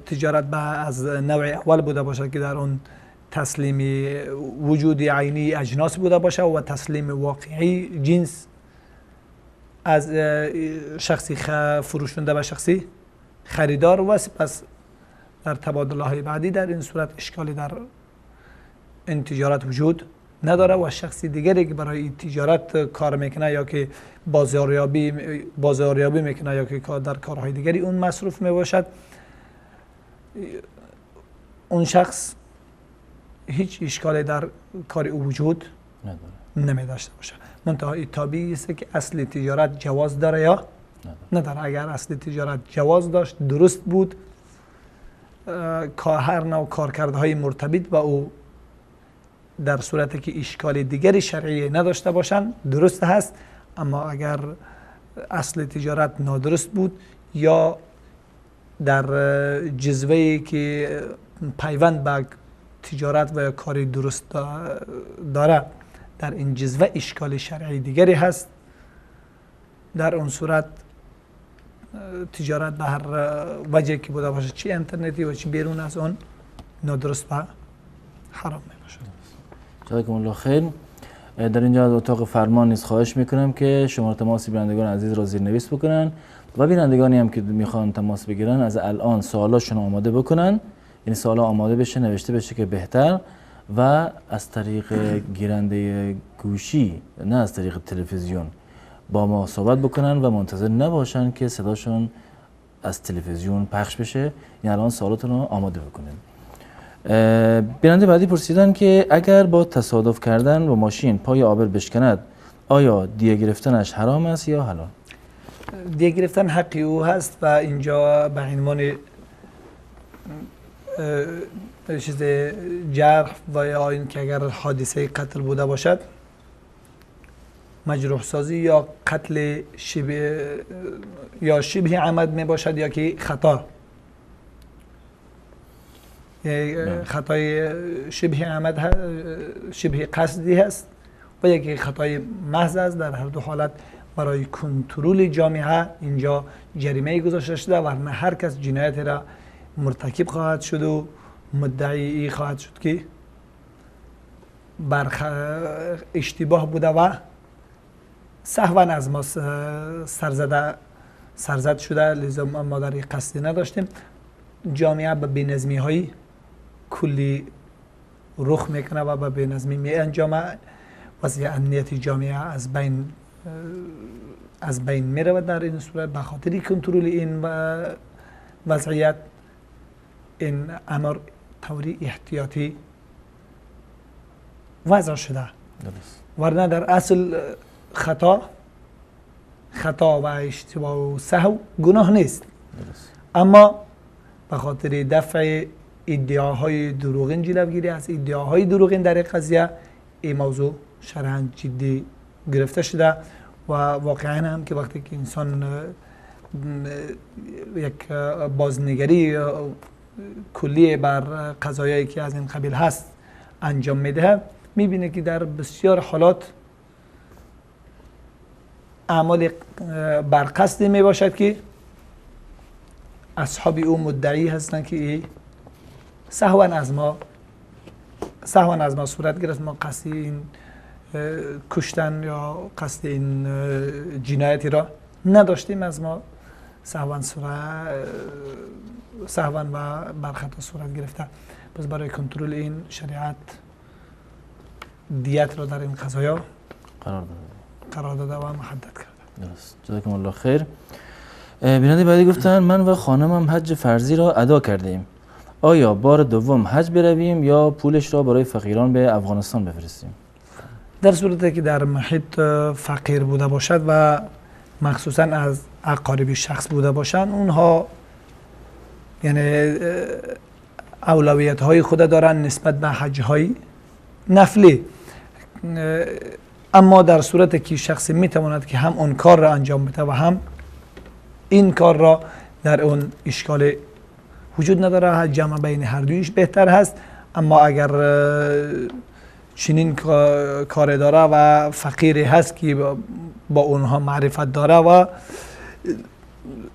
Speaker 4: تجارت از نوع اول بوده باشد که در آن تسلیم وجود عینی اجناس بوده باشه و تسلیم واقعی جنس از شخصی فروشنده به شخصی خریدار و سپس در تبادله های بعدی، در این صورت اشکالی در این تجارت وجود نداره و شخصی دیگری که برای این تجارت کار میکنه یا که بازاریابی میکنه یا که در کارهای دیگری اون مصروف میباشد، اون شخص هیچ اشکالی در کار او وجود نمی داشته باشه. منتها این طبیعی است که اصل تجارت جواز داره یا نداره. اگر اصل تجارت جواز داشت، درست بود، هر نوع کارکردهای مرتبط با او در صورتی که اشکال دیگری شرعی نداشته باشند درست هست. اما اگر اصل تجارت نادرست بود یا در جزوه‌ای که پیوند به تجارت و یا کاری درست داره در این جزوه اشکال شرعی دیگری هست، در اون صورت تجارت به هر وجهی که بوده باشه، چی اینترنتی و چی بیرون از آن، نادرست و حرام می باشد.
Speaker 3: جزاکم الله خیر. در اینجا از اتاق فرمان نیز خواهش میکنم که شماره تماس بینندگان عزیز را زیرنویس بکنن و بینندگانی هم که میخوان تماس بگیرن از الان سوالاشون آماده بکنن، یعنی سوالا آماده بشه، نوشته بشه که بهتر، و از طریق گیرنده گوشی نه از طریق تلویزیون با ما صحبت بکنن و منتظر نباشن که صداشون از تلویزیون پخش بشه. یعنی الان سوالاتون رو آماده بکنن. بیننده بعدی پرسیدن که اگر با تصادف کردن با ماشین پای عابر بشکند، آیا دیه گرفتنش حرام است یا حلال؟
Speaker 4: دیه گرفتن حقی او هست و اینجا به عنوان چیز جرح و یا اینکه اگر حادثه قتل بوده باشد، مجروح سازی یا قتل شبه یا شبه عمد می باشد یا که خطا، خطای شبه عمد شبه قصدی هست و یکی خطای محض است. در هر دو حالت برای کنترل جامعه اینجا جریمه گذاشته شده، ورنه هر کس جنایت را مرتکب خواهد شد و مدعی خواهد شد که بر اشتباه بوده و سهوا از ما سرزد شده، لذا ما در قصدی نداشتیم. جامعه به بی‌نظمی های کلی رخ میکنه و به بی‌نظمی می انجامه، وضع امنیت جامعه از بین میره. در این صورت به خاطر کنترل این وضعیت این امر طوری احتیاطی وضع شده، ورنه در اصل خطا و اشتباه و سهو گناه نیست. اما به خاطر دفع ادعاهای دروغین، جلوگیری از ادعاهای دروغین در قضیه، این موضوع شرعاً جدی گرفته شده و واقعا هم که وقتی که انسان یک بازنگری کلی بر قضایایی که از این قبیل هست انجام میده، میبینه که در بسیار حالات اعمال برقصدی میباشد که اصحاب او مدعی هستند که سهوا از ما صورت گرفت، ما قصد این کشتن یا قصد این جنایتی را نداشتیم، از ما سهوا و برخطا صورت گرفته. پس برای کنترل این شریعت دیت را در این قضایا قرار داده و محدد کرده.
Speaker 3: درست. جزاکم الله خیر. بیننده بعدی گفتن من و خانمم حج فرضی را ادا کرده ایم، آیا بار دوم حج برویم یا پولش را برای فقیران به افغانستان بفرستیم؟
Speaker 4: در صورتی که در محیط فقیر بوده باشد و مخصوصا از اقارب شخص بوده باشند، اونها یعنی اولویت های خود دارن نسبت به حج های نفلی. اما در صورت که شخصی میتواند که هم اون کار را انجام بده و هم این کار را، در اون اشکال وجود نداره، جمع بین هر دویش بهتر هست. اما اگر چنین کار داره و فقیری هست که با اونها معرفت داره و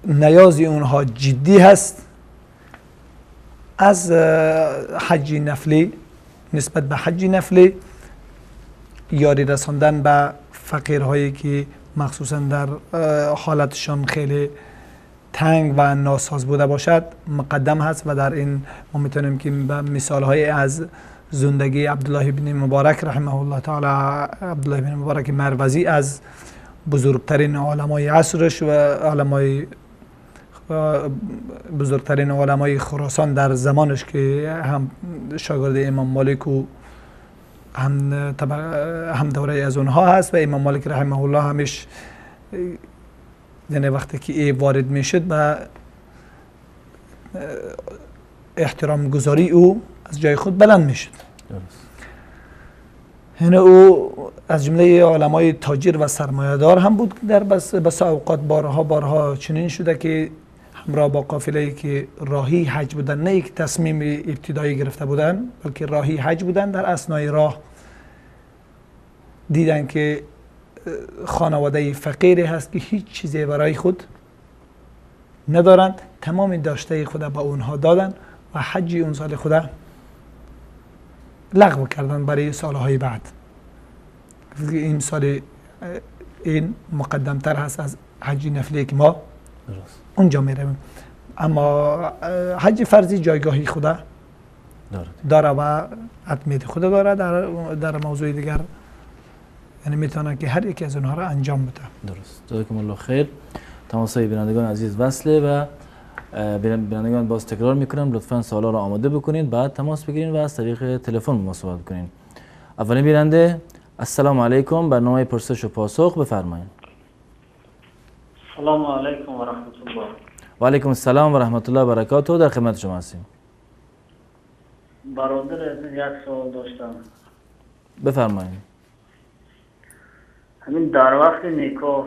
Speaker 4: نیاز اونها جدی هست، از حج نفلی نسبت به حج نفلی یاری رساندن به فقیرهایی که مخصوصا در حالتشان خیلی تنگ و ناساز بوده باشد مقدم هست. و در این ما میتونیم که به مثال های از زندگی عبدالله بن مبارک رحمه الله تعالی، عبدالله بن مبارک مروزی از بزرگترین علمای عصرش و علمای بزرگترین علمای خراسان در زمانش که هم شاگرد امام مالک و هم دوره از اونها هست و امام مالک رحمه الله همیش یعنی وقتی که ای وارد میشد به احترام گذاری او از جای خود بلند میشد. یعنی او از جمله علمای تاجر و سرمایه‌دار هم بود. در بس اوقات بارها چنین شده که همراه با قافله‌ای که راهی حج بودن، نه یک تصمیم ابتدایی گرفته بودن بلکه راهی حج بودن، در اثنای راه دیدن که خانواده فقیری هست که هیچ چیزی برای خود ندارند، تمام داشته خود به اونها دادن و حج اون سال خود لغو کردن برای سالهای بعد. این سال این مقدمتر هست از حج نفلی که ما اونجا میرویم. اما حج فرضی جایگاهی خود داره و حتمیت خود داره در موضوع دیگر، یعنی میتونه که هر یکی از اونها را انجام بده.
Speaker 3: درست. جزاکم الله خیر. تماس‌های بینندگان عزیز وصله و بینندگان باز تکرار میکنم لطفاً سوالا را آماده بکنید، بعد تماس بگیرین و از طریق تلفن با ما صحبت بکنین. اولین بیننده، السلام علیکم، برنامه پرسش و پاسخ بفرمایید.
Speaker 5: السلام علیکم و رحمت الله.
Speaker 3: و علیکم السلام و رحمت الله و برکاته، در خدمت شما هستیم.
Speaker 5: برادر عزیز یک سوال داشتم.
Speaker 3: بفرمایید.
Speaker 5: همین در وقت نکاح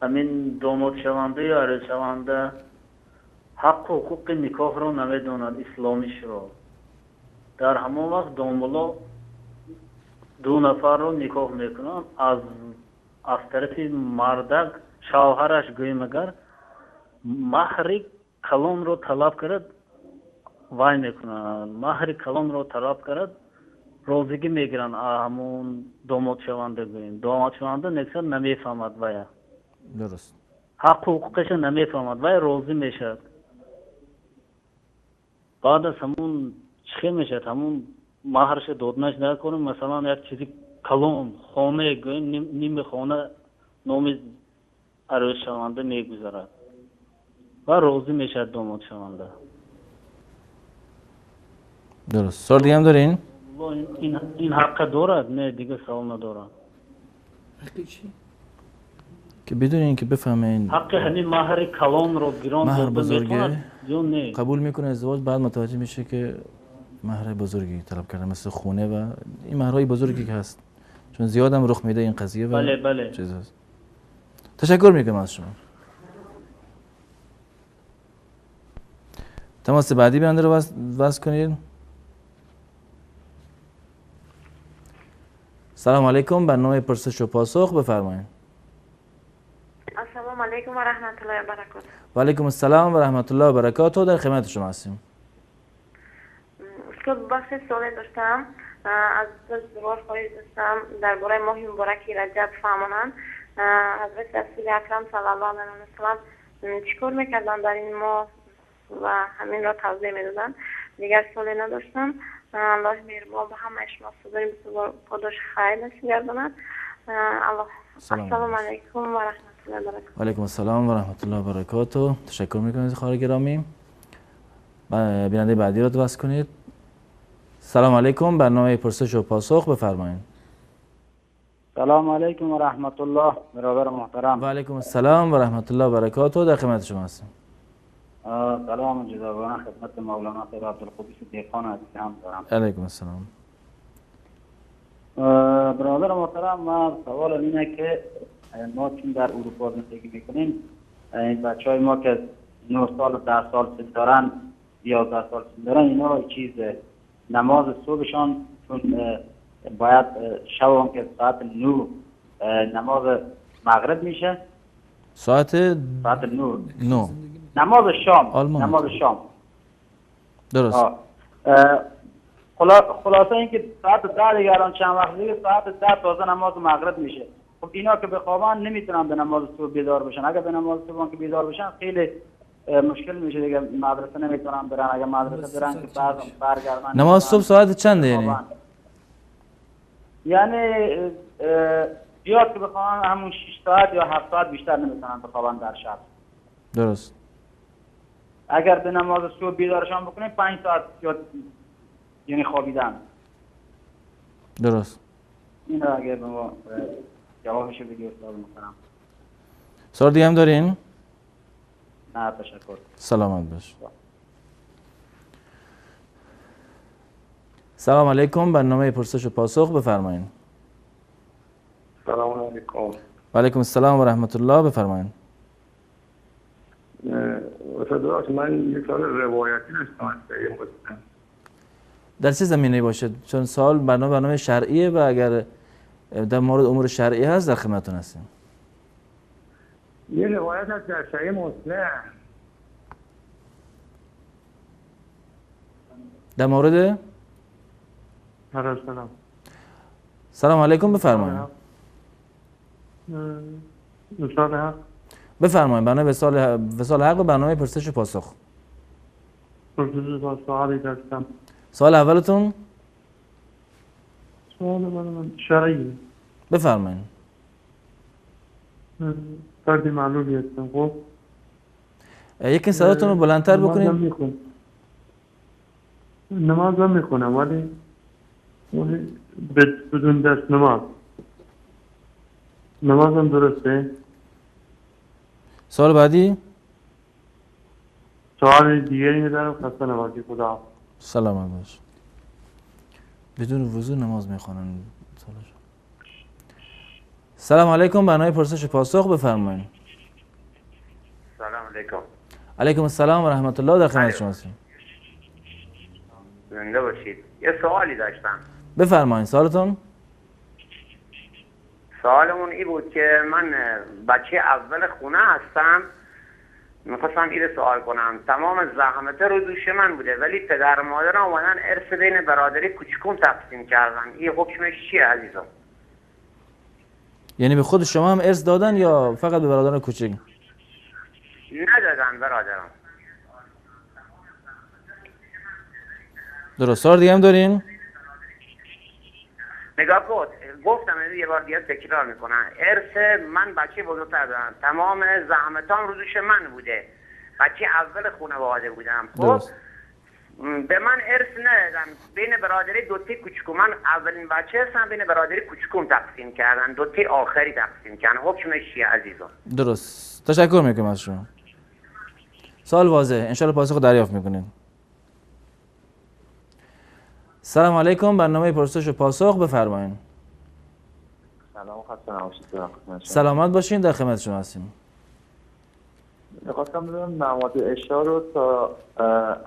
Speaker 5: همین داماد شونده یا عروس شونده حق و حقوق نکاح را نمیداند، اسلامیش را. در همان وقت داملا دو نفر را نکاح میکنند، از طرف مردک شوهرش گویم اگر مهر کلان را طلب کرد وای میکنند، مهر کلان را طلب کرد روزگی میگیرن همون داماد شونده گوییم. داماد شونده نکسر نمیفهمد وای.
Speaker 3: درست.
Speaker 5: حق و حقوقش نمیفهمد وای روزی میشد. بعد از همون چه میشد همون مهرش دادنش نکنیم، مثلا یک چیزی کلون خانه گوییم نیم خانه نام عروس شونده میگذارد و روزی میشد داماد شونده.
Speaker 3: درست. سوال دیگه هم دارین؟
Speaker 5: این حق دارد؟ نه دیگه سوال ندارم.
Speaker 4: حقی چی؟
Speaker 3: که بدون اینکه بفهمین
Speaker 5: حق همین مهر کلان رو گران
Speaker 3: مهر بزرگه قبول میکنه ازدواج، بعد متوجه میشه که مهر بزرگی طلب کرده مثل خونه و این مهرهای بزرگی که هست، چون زیاد هم رخ میده این قضیه و
Speaker 5: بله بله.
Speaker 3: چیز هست. تشکر میکنم از شما. تماس بعدی بنده رو وصل کنید. سلام علیکم، برنامه پرسش و پاسخ بفرمایید.
Speaker 6: السلام علیکم و رحمت الله و برکاته.
Speaker 3: و علیکم السلام و رحمت الله و برکاته، در خدمت شما هستیم.
Speaker 6: استاد بخش سوال داشتم از بزرگوار خواهش داشتم درباره ماه مبارک رجب فهمانند. حضرت رسول اکرم صلی الله علیه و سلم چیکار میکردن در این ماه و همین را توضیح میدادن. دیگر سوالی نداشتم. الله مهربان به همه شما صدای بزرگوار پاداش خیر نصیب گرداند. الله. السلام علیکم و رحمت الله و برکاته.
Speaker 3: و علیکم السلام و رحمت الله و برکاته. تشکر میکنم از خواهر گرامی. بیننده بعدی را وصل کنید. سلام علیکم، برنامه پرسش و پاسخ بفرمایید.
Speaker 5: سلام علیکم و رحمت الله، برادر محترم.
Speaker 3: و علیکم السلام و رحمت الله و برکاته، در خدمت شما هستیم.
Speaker 5: سلام جداگانه خدمت مولانا صاحب عبدالقدوس دهقان عزیز هم دارم.
Speaker 3: علیکم السلام.
Speaker 5: برادر محترم، ما سوال اینه که ما چون در اروپا زندگی میکنیم، این بچهای ما که 9 سال و 10 سال سن دارن، 11 سال سن دارن، اینا چیز نماز صبحشان چون باید شب هم که ساعت 9 نماز مغرب میشه،
Speaker 3: ساعت 9
Speaker 5: نماز شام، نماز شام
Speaker 3: درست.
Speaker 5: خلاصه اینکه ساعت 10 دیگه الان چند وقت دیگه ساعت 10 تازه نماز مغرب میشه. خب اینا که بخوابن نمیتونن به نماز صبح بیدار بشن. اگه به نماز صبح که بیدار بشن خیلی مشکل میشه دیگه، مدرسه نمیتونن برن. اگه مدرسه برن که بعد برگردن.
Speaker 3: نماز صبح ساعت چنده یعنی؟
Speaker 5: یعنی زیاد که بخوان همون 6 ساعت یا 7 ساعت بیشتر نمیتونن بخوابن در شب.
Speaker 3: درست.
Speaker 5: اگر به نماز صبح بیدارشان بکنیم 5 ساعت یا یعنی خوابیدن.
Speaker 3: درست.
Speaker 5: این را اگر به ما جوابشو بدی استاد محترم.
Speaker 3: سوال دیگه هم دارین؟
Speaker 5: نه تشکر.
Speaker 3: سلامت باش. سلام علیکم، برنامه پرسش و پاسخ بفرمایید.
Speaker 7: سلام علیکم.
Speaker 3: و علیکم السلام و رحمت الله، بفرمایید.
Speaker 7: استاد من یک سوال روایتی داشتم.
Speaker 3: در چه زمینه‌ای باشه؟ چون سوال برنامه شرعیه و اگر در مورد امور شرعی هست در خدمتتون هستیم.
Speaker 7: یه روایت هست در صحیح مسلم
Speaker 3: در مورد
Speaker 7: سلام.
Speaker 3: سلام علیکم، بفرمایید.
Speaker 7: وصال حق.
Speaker 3: بفرمایید. برنامه وصال حق و برنامه پرسش و پاسخ.
Speaker 7: سوالی داشتم.
Speaker 3: سوال اولتون؟
Speaker 7: سوال من شرعی.
Speaker 3: بفرمایید.
Speaker 7: فرد معلولی هستم. خب
Speaker 3: یکی صداتون رو بلندتر بکنید.
Speaker 7: نمازم میخونم ولی بدون دست نماز. نمازم درسته؟
Speaker 3: سوال بعدی؟
Speaker 7: سوال دیگری ندارم، خسته نباشید، خدا.
Speaker 3: سلامت باش. بدون وضو نماز میخوانن. سلام علیکم، برنامه پرسش و پاسخ بفرمایید.
Speaker 8: سلام علیکم.
Speaker 3: علیکم السلام و رحمت الله، در خدمت شما هستیم.
Speaker 8: زنده باشید. یه سوالی داشتم.
Speaker 3: بفرمایید سوالتون.
Speaker 8: سوالمون این بود که من بچه اول خونه هستم، میخواستم این سوال کنم. تمام زحمت رو دوش من بوده ولی پدر مادرم اومدن ارث بین برادری کوچکم تقسیم کردن. این حکمش چیه عزیزم؟
Speaker 3: یعنی به خود شما هم ارث دادن یا فقط به برادران کوچک؟
Speaker 8: ندادن برادران.
Speaker 3: درست. سوال دیگه هم دارین؟
Speaker 8: نگاه کن، گفتم یه بار دیگه تکرار میکنم. ارث من بچه بزرگتر دارم، تمام زحمتام رو دوش من بوده، بچه اول خانواده بودم. خب به من ارث ندادن، بین برادری دوتی کوچکم، من اولین بچه هستم، بین برادری کوچکم تقسیم کردن، دوتی آخری تقسیم کردن. حکمش چیه عزیزم؟
Speaker 3: درست. تشکر میکنم از شما. سوال واضحه، انشالله پاسخ دریافت میکنید. سلام علیکم، برنامه پرسش و پاسخ بفرمایید.
Speaker 9: سلام، خسته نباشید.
Speaker 3: سلامت باشین، در خدمت شما هستیم.
Speaker 9: می‌خواستم بدونم نماز عشاء رو تا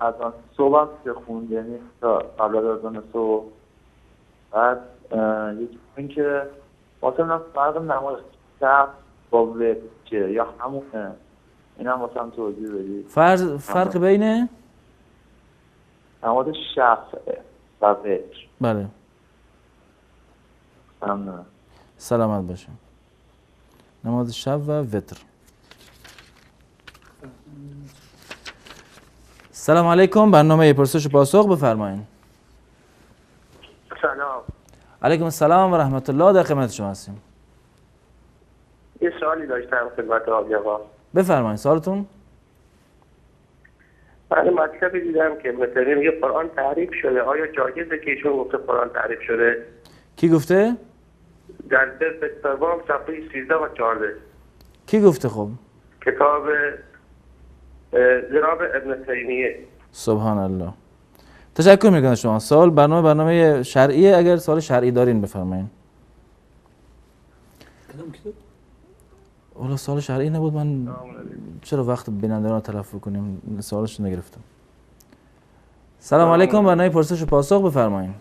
Speaker 9: اذان صبح هم بخوند، یعنی تا قبل از اذان صبح. بعد یکی اینکه واسه فرق نماز شب با وتر چیه یا همونه؟ اینم واسم توضیح بدید.
Speaker 3: فرق بین
Speaker 9: نماز شب و وتر.
Speaker 3: بله.
Speaker 9: ممنونم.
Speaker 3: سلامت باشین. نماز شب و وتر. سلام علیکم، برنامه پرسش و پاسخ بفرمایید.
Speaker 10: سلام.
Speaker 3: علیکم السلام و رحمت الله، در خدمت شما هستیم.
Speaker 10: یه سوالی داشتم خدمت آقا.
Speaker 3: بفرمایید سوالتون.
Speaker 10: من مطلبی دیدم که مثلا میگه قرآن تحریف شده. آیا جایزه که ایشون گفته قرآن تحریف شده؟
Speaker 3: کی گفته؟
Speaker 10: در جلد سوم صفحه 13 و 14.
Speaker 3: کی گفته خب؟
Speaker 10: کتاب جناب ابن تیمیه.
Speaker 3: سبحان الله. تشکر میکنم شما. سوال برنامه شرعیه، اگر سوال شرعی دارین بفرمایین.
Speaker 4: کدام کتاب؟
Speaker 3: والا سوال شرعی نبود، من چرا وقت بینندگان رو تلف کنیم، سوالش نگرفتم. سلام علیکم، برنامه پرسش و پاسخ بفرمایین.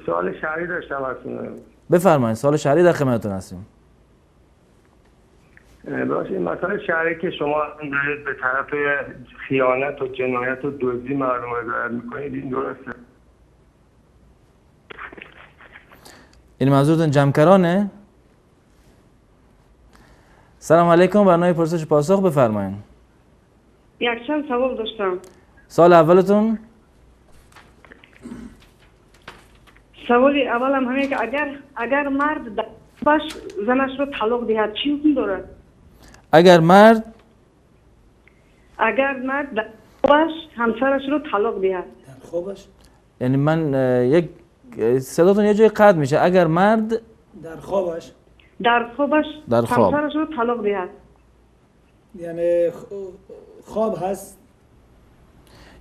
Speaker 10: سوال شرعی داشتم ازتون.
Speaker 3: بفرمایین، سوال شرعی در خدمتتون هستیم.
Speaker 10: باشه، این مسئله شرعی که شما دارید به طرف خیانت و جنایت و دزدی مردم رو هدایت می‌کنید، این درسته؟
Speaker 3: این منظورتون جمکرانه؟ سلام علیکم، برنامه پرسش پاسخ بفرمایین.
Speaker 11: یک چند سوال داشتم.
Speaker 3: سوال اولتون؟
Speaker 11: سوال اولم همین که اگر مرد باش زنش رو طلاق دهد چی حکم دارد؟
Speaker 3: اگر مرد
Speaker 11: باش همسرش رو طلاق دهد
Speaker 4: در خوابش،
Speaker 3: یعنی من یک صداتون یه جای قطع میشه. اگر مرد
Speaker 4: در خوابش
Speaker 11: همسرش رو طلاق دهد،
Speaker 4: یعنی خواب هست،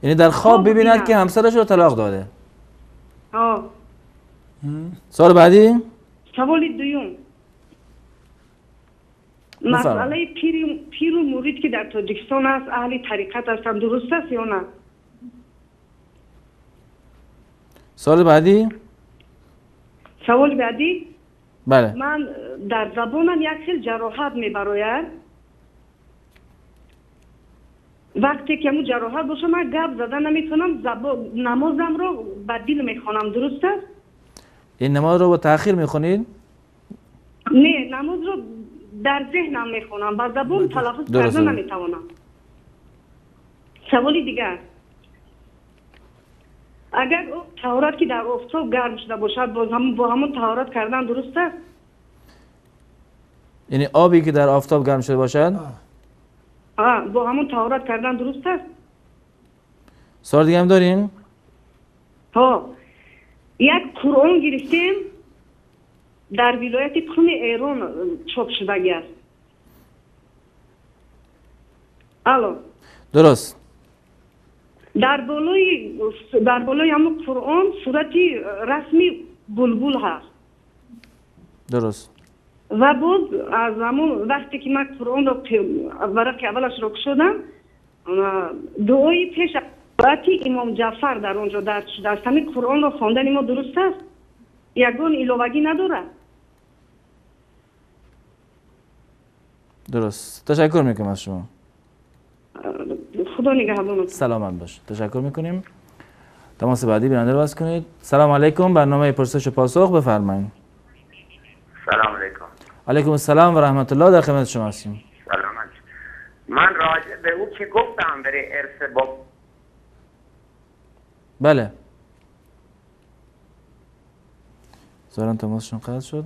Speaker 3: یعنی در خواب ببیند که همسرش رو طلاق داده.
Speaker 11: آه.
Speaker 3: سوال بعدی؟
Speaker 11: سوال دوم، مسئله پیر و مرید که در تاجیکستان است، اهل طریقت هستند، درست است یا نه؟
Speaker 3: سوال بعدی؟
Speaker 11: سوال بعدی؟
Speaker 3: بله.
Speaker 11: من در زبانم یک خیلی جراحت میبراید. وقتی که همون جراحت باشه من گپ زدن نمیتونم، نمازم رو به دل میخوانم، درست است؟
Speaker 3: این نماز رو با تأخیر میخونید؟
Speaker 11: نه، نماز رو در ذهنم میخونم، با زبان تلفظ کردن نمیتوانم. سوال دیگر، اگر طهارت که در آفتاب گرم شده باشد باز هم با همون طهارت کردن درست است؟
Speaker 3: یعنی آبی که در آفتاب گرم شده باشد؟
Speaker 11: با همون طهارت کردن درست است؟
Speaker 3: سوال دیگه هم دارین؟
Speaker 11: ها، یک قرآن گرفتیم در ولایت قم ایران چاپ شده است. الو.
Speaker 3: درست.
Speaker 11: در بالای همون قرآن صورت رسمی بلبل هست.
Speaker 3: درست.
Speaker 11: و باز از همون وقتی که من قرآن رو ورق اولش رو شدم، دعای پیش امام جعفر در اونجا درج شده است. همین قرآن رو خواندن ما درست است؟ یگان علاوگی نداره؟
Speaker 3: درست. تشکر میکنم از شما.
Speaker 11: خدا نگهدارتون.
Speaker 3: سلامت باش. تشکر میکنیم. تماس بعدی بیننده رو باز کنید. سلام علیکم، برنامه پرسش و پاسخ بفرمایید.
Speaker 8: سلام علیکم.
Speaker 3: علیکم السلام و رحمت الله، در خدمت شما هستیم.
Speaker 8: سلامت. من راجع به او که گفتم برای ارث با
Speaker 3: بله. ظاهرا تماسشون قطع شد.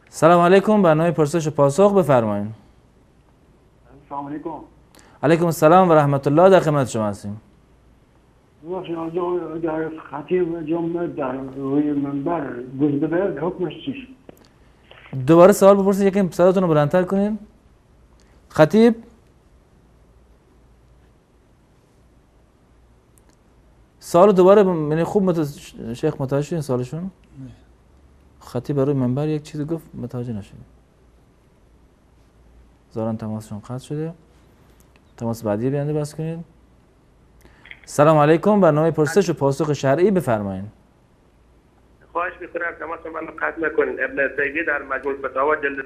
Speaker 3: سلام علیکم، برنامه پرسش و پاسخ بفرمایید.
Speaker 12: سلام علیکم.
Speaker 3: علیکم السلام و رحمت الله، در خدمت شما هستیم.
Speaker 12: در خطیب جمعه در روی منبر گزده باید حکمش چیست؟
Speaker 3: دوباره سوال بپرسید، یکم صداتون رو بلندتر کنین. خطیب سوال دوباره، یعنی خوب شیخ متوجه شدین سوالشون؟ نه. خطیب روی منبر یک چیزی گفت متوجه نشدیم. ظاهرا تماسشون قطع شده. تماس بعدی بیننده بس کنید. سلام علیکم، برنامه پرسش و پاسخ شرعی بفرمایید.
Speaker 10: خواهش میکنم تماس من قطع نکنید. ابن تیمیه در مجموع فتاوا جلد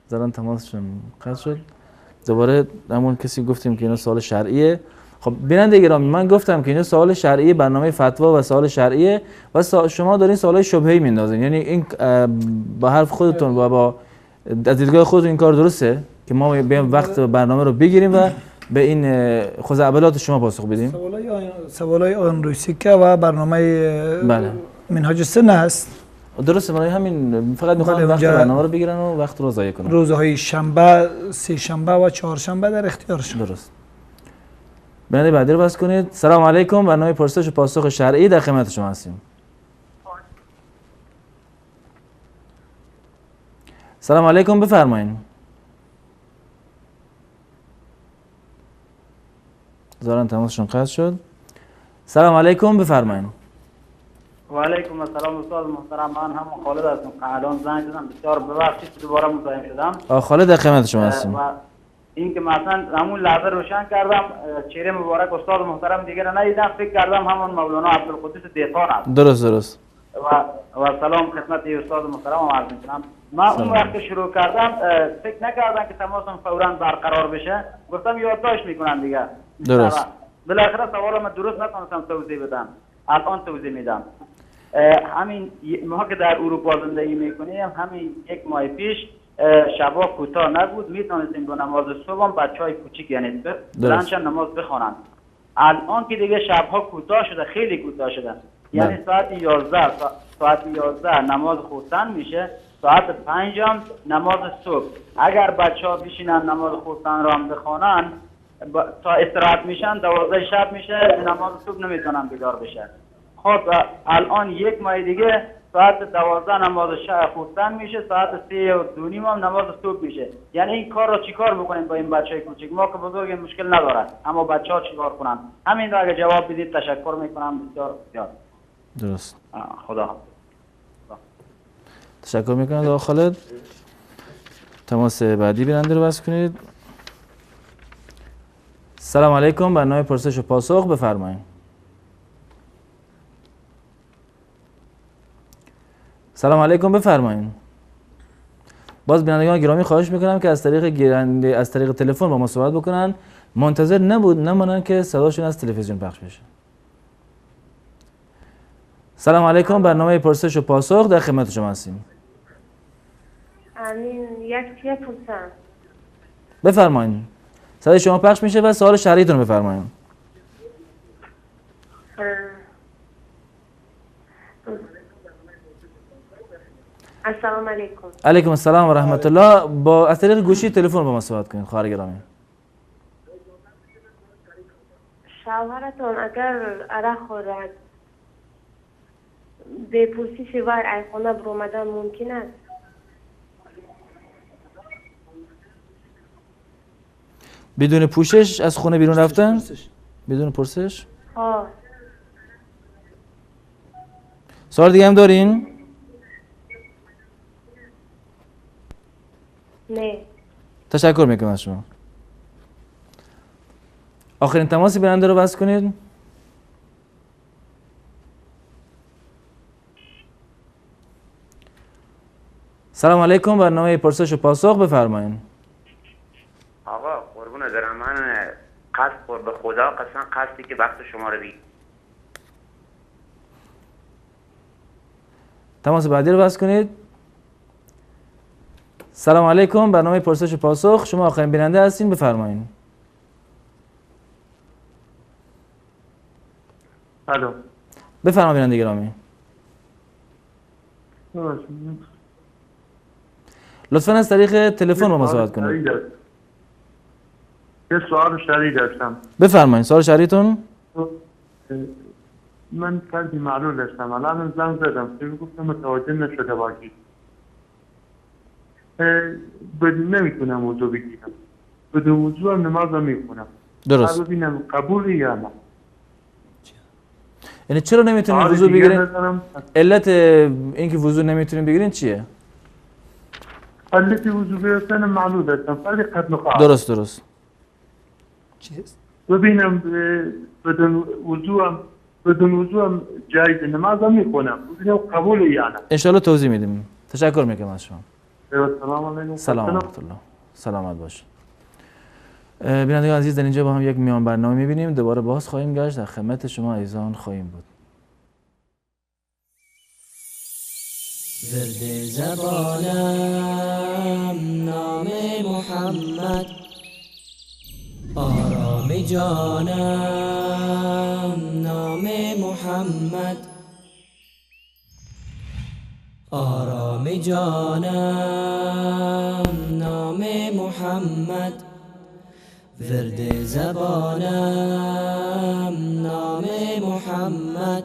Speaker 3: ظاهرا تماسشون قطع شد. دوباره همون کسی گفتیم که اینا سوال شرعیه. خب بیننده گرامی، من گفتم که اینا سوال شرعی برنامه فتوا و سوال شرعیه و شما دارین سوالای شبهه‌ای میندازین. یعنی این با حرف خودتون و با از دیدگاه خودتون این کار درسته که ما بیایم وقت برنامه رو بگیریم و به این خزعبلات شما پاسخ بدیم.
Speaker 4: سوالای آن روسیکه و برنامه بله. منهاج سنه هست.
Speaker 3: درسته، برای همین فقط میخوام وقت برنامه رو بگیرن و وقت رو ضایع کنن.
Speaker 4: روزهای شنبه، سه شنبه و چهارشنبه در اختیارشون.
Speaker 3: درست. بنده بعدی رو باز کنید. سلام علیکم، برنامه پرسش و پاسخ شرعی در خدمت شما هستیم. سلام علیکم، بفرمایید. ظاهرا تماسشون قطع شد. سلام علیکم، بفرمایید.
Speaker 13: و علیکم السلام استاد محترم، من هم خالد هستم. الان زنگ زدم، بسیار ببخشید دوباره مزاحم شدم.
Speaker 3: خالد در خدمت شما هستیم.
Speaker 13: این که مثلا همون لحظه روشن کردم چهره مبارک استاد محترم دیگه رو ندیدم، فکر کردم همون مولانا عبدالقدوس دهقان است.
Speaker 3: درست.
Speaker 13: و سلام خدمت استاد محترم عرض می‌کنم. من اون وقت شروع کردم فکر نکردم که تماسم فوراً برقرار بشه، گفتم یادداشت میکنم دیگه.
Speaker 3: درست.
Speaker 13: بالاخره سوالم درست نتونستم توضیح بدم، الان توضیح میدم. همین ما که در اروپا زندگی میکنیم، همین یک ماه پیش شبا کوتاه نبود، میتونستیم با نماز صبح هم بچهای کوچیک یعنی بلند نماز بخوانند. الان که دیگه شبها کوتاه شده، خیلی کوتاه شده، یعنی ساعت 11 ساعت 11 نماز خوستن میشه، ساعت 5 هم نماز صبح. اگر بچه‌ها بشینن نماز خوستن رو هم بخوانن تا استراحت میشن 12 شب میشه، نماز صبح نمیتونن بیدار بشن. خب الان یک ماه دیگه ساعت 12 نماز شب خوستن میشه، ساعت 3:30 هم نماز صبح میشه. یعنی این کار رو چیکار بکنیم با این بچهای کوچیک؟ ما که بزرگ مشکل نداره، اما بچه‌ها چیکار کنن؟ همین رو اگه جواب بدید تشکر میکنم بسیار زیاد.
Speaker 3: درست.
Speaker 13: خدا
Speaker 3: تشکر میکنم آقا خالد. تماس بعدی بیننده رو بس کنید. سلام علیکم، برنامه پرسش و پاسخ بفرمایید. سلام علیکم، بفرمایید. باز بینندگان گرامی خواهش میکنم که از طریق گیرنده، از طریق تلفن با ما صحبت بکنن، منتظر نمانن که صداشون از تلویزیون پخش بشه. سلام علیکم، برنامه پرسش و پاسخ در خدمت شما هستیم.
Speaker 6: امین، یک چیه پرسم.
Speaker 3: بفرمایید. صدای شما پخش میشه و سوال شرعیتون رو بفرمایید.
Speaker 6: السلام علیکم.
Speaker 3: علیکم السلام و رحمت الله. با از طریق گوشی تلفن با ما صحبت کنید خواهر گرامی.
Speaker 6: شوهرتون اگر عرق خورد به پرسش وای از خانه برآمدن ممکن است؟
Speaker 3: بدون پوشش از خونه بیرون رفتن؟ بدون پرسش؟
Speaker 6: ها.
Speaker 3: سوال دیگه هم دارین؟
Speaker 6: نه.
Speaker 3: تشکر میکنم از شما. آخرین تماس بیننده رو بس کنید. سلام علیکم، برنامه پرسش و پاسخ بفرمایید.
Speaker 8: آقا قربون دارم، من قصد به خدا قسم قصدی که وقت شما رو بگیرم.
Speaker 3: تماس بعدی رو بس کنید. سلام علیکم، برنامه پرسش و پاسخ، شما آخرین بیننده هستین، بفرمایید.
Speaker 10: الو.
Speaker 3: بفرمایید بیننده گرامی. لطفاً از طریق تلفن با ما صحبت کنید.
Speaker 10: یه سوال شرعی داشتم.
Speaker 3: بفرمایید سوال شرعیتون.
Speaker 10: من فردی معلول هستم، الان زنگ زدم گفتم متوجه نشده باشید. نمیتونم وضو بگیرم، بدون وضو هم نماز میخونم.
Speaker 3: درست.
Speaker 10: ببینم قبوله یا نه.
Speaker 3: یعنی چرا نمیتونید وضو بگیرین؟ علت اینکه وضو نمیتونین بگیرین چیه؟
Speaker 10: علت وضو گرفتن معلول هستم، فردی قد نخواهم.
Speaker 3: درست.
Speaker 4: چیست؟
Speaker 10: ببینم بدون وضو هم جایز نماز هم میخونم، ببینم قبوله یا نه.
Speaker 3: انشالله توضیح میدیم. تشکر میکنم از شما.
Speaker 10: سلام علیکم.
Speaker 3: سلام علیکم الله. سلامت باش. بینندگان عزیز، در اینجا با هم یک میان برنامه میبینیم، دوباره باز خواهیم گشت، در خدمت شما عزیزان خواهیم بود.
Speaker 1: ورد زبانم نام محمد، آرام جانم نام محمد، آرام جانم نام محمد، ورد زبانم نام محمد،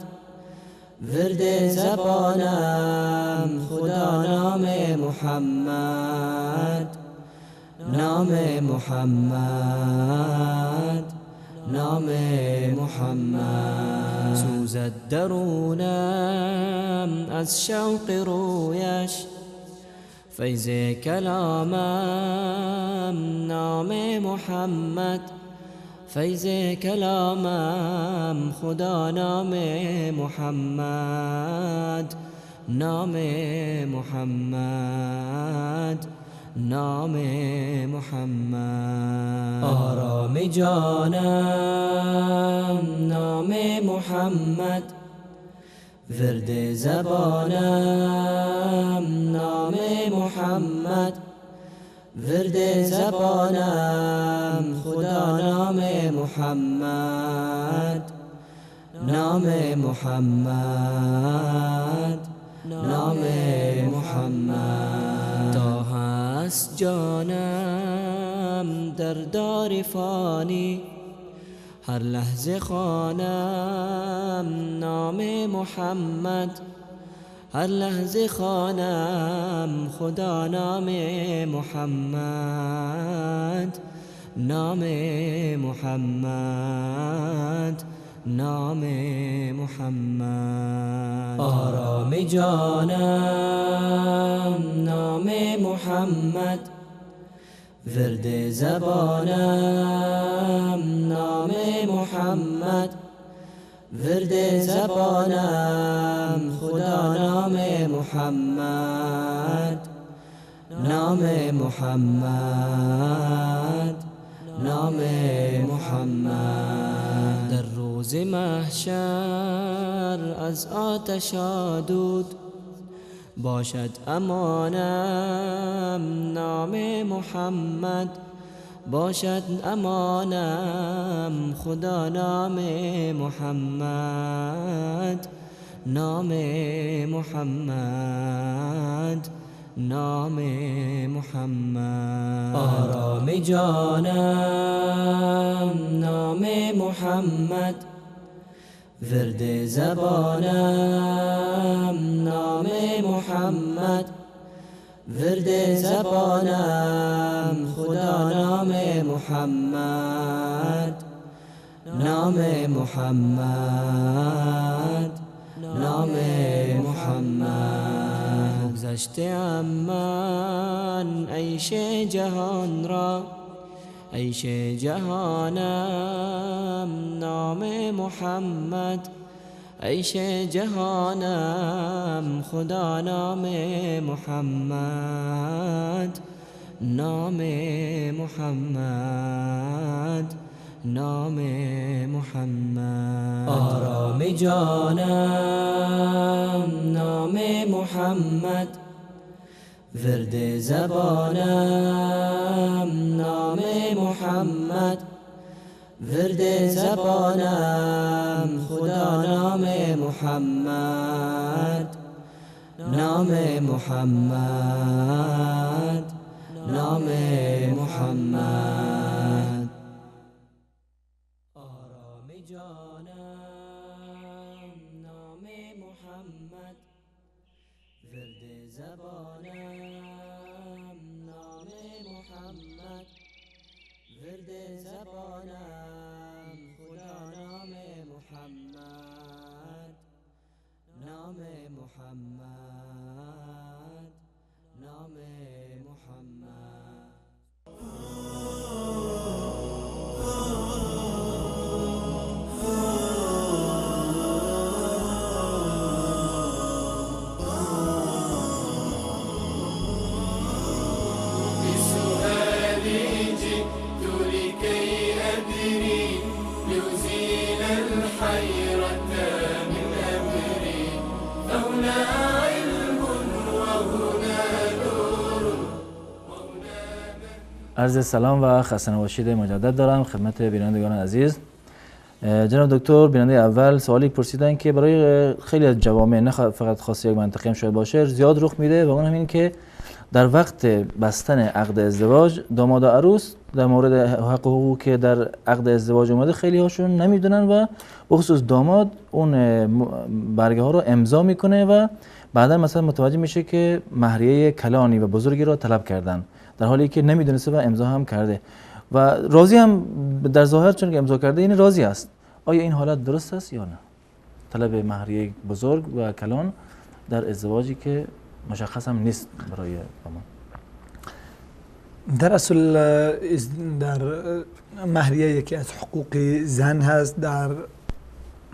Speaker 1: ورد زبانم خدا نام محمد، نام محمد، نام محمد. سوزد درونم از شوق رویش، فیض کلامم نام محمد، فیض کلامم خدا نام محمد، نام محمد، نام محمد. آرام جانم نام محمد، ورد زبانم نام محمد، ورد زبانم خدا نام محمد، نام محمد، نام محمد. تا هست جانم در دار فانی، هر لحظه خوانم نام محمد، هر لحظه خوانم خدا نام محمد، نام محمد، نام محمد. آرام جانم نام محمد، ورد زبانم نام محمد، ورد زبانم خدا نام محمد، نام محمد، نام محمد. در روز محشر از آتش دود باشد امانم نام محمد، باشد امانم خدا نام محمد، نام محمد، نام محمد. آرام جانم نام محمد، ورد زبانم نام محمد، ورد زبانم خدا نام محمد، نام محمد، نام محمد. بگذشته من عیش جهان را، عیش جهانم نام محمد، عیش جهانم خدا نام محمد، نام محمد، نام محمد. آرام جانم نام محمد، ورد زبانم نام محمد، ورد زبانم خدا نام محمد، نام محمد، نام محمد. آرام جانم نام محمد، ورد زبانم نام محمد، ورد زبانم خدا نام محمد، نام محمد، نام محمد.
Speaker 2: بسؤالي جئت لكي أدري
Speaker 3: عرض سلام و خسته نباشید مجدد دارم خدمت بینندگان عزیز. جناب دکتر، بیننده اول سوالی پرسیدن که برای خیلی از جوامع، نه فقط خاص یک منطقه هم شاید باشه، زیاد رخ میده و اون هم این که در وقت بستن عقد ازدواج داماد و عروس در مورد حق و حقوق که در عقد ازدواج اومده خیلی هاشون نمیدونن و بخصوص داماد اون برگه ها رو امضا میکنه و بعدا مثلا متوجه میشه که مهریه کلانی و بزرگی رو طلب کردن، در حالی که نمیدونسته و امضا هم کرده و راضی هم در ظاهر، چون که امضا کرده این راضی است. آیا این حالت درست است یا نه؟ طلب مهریه بزرگ و کلان در ازدواجی که مشخص هم نیست برای داماد.
Speaker 4: در اصل در مهریه یکی از حقوق زن هست در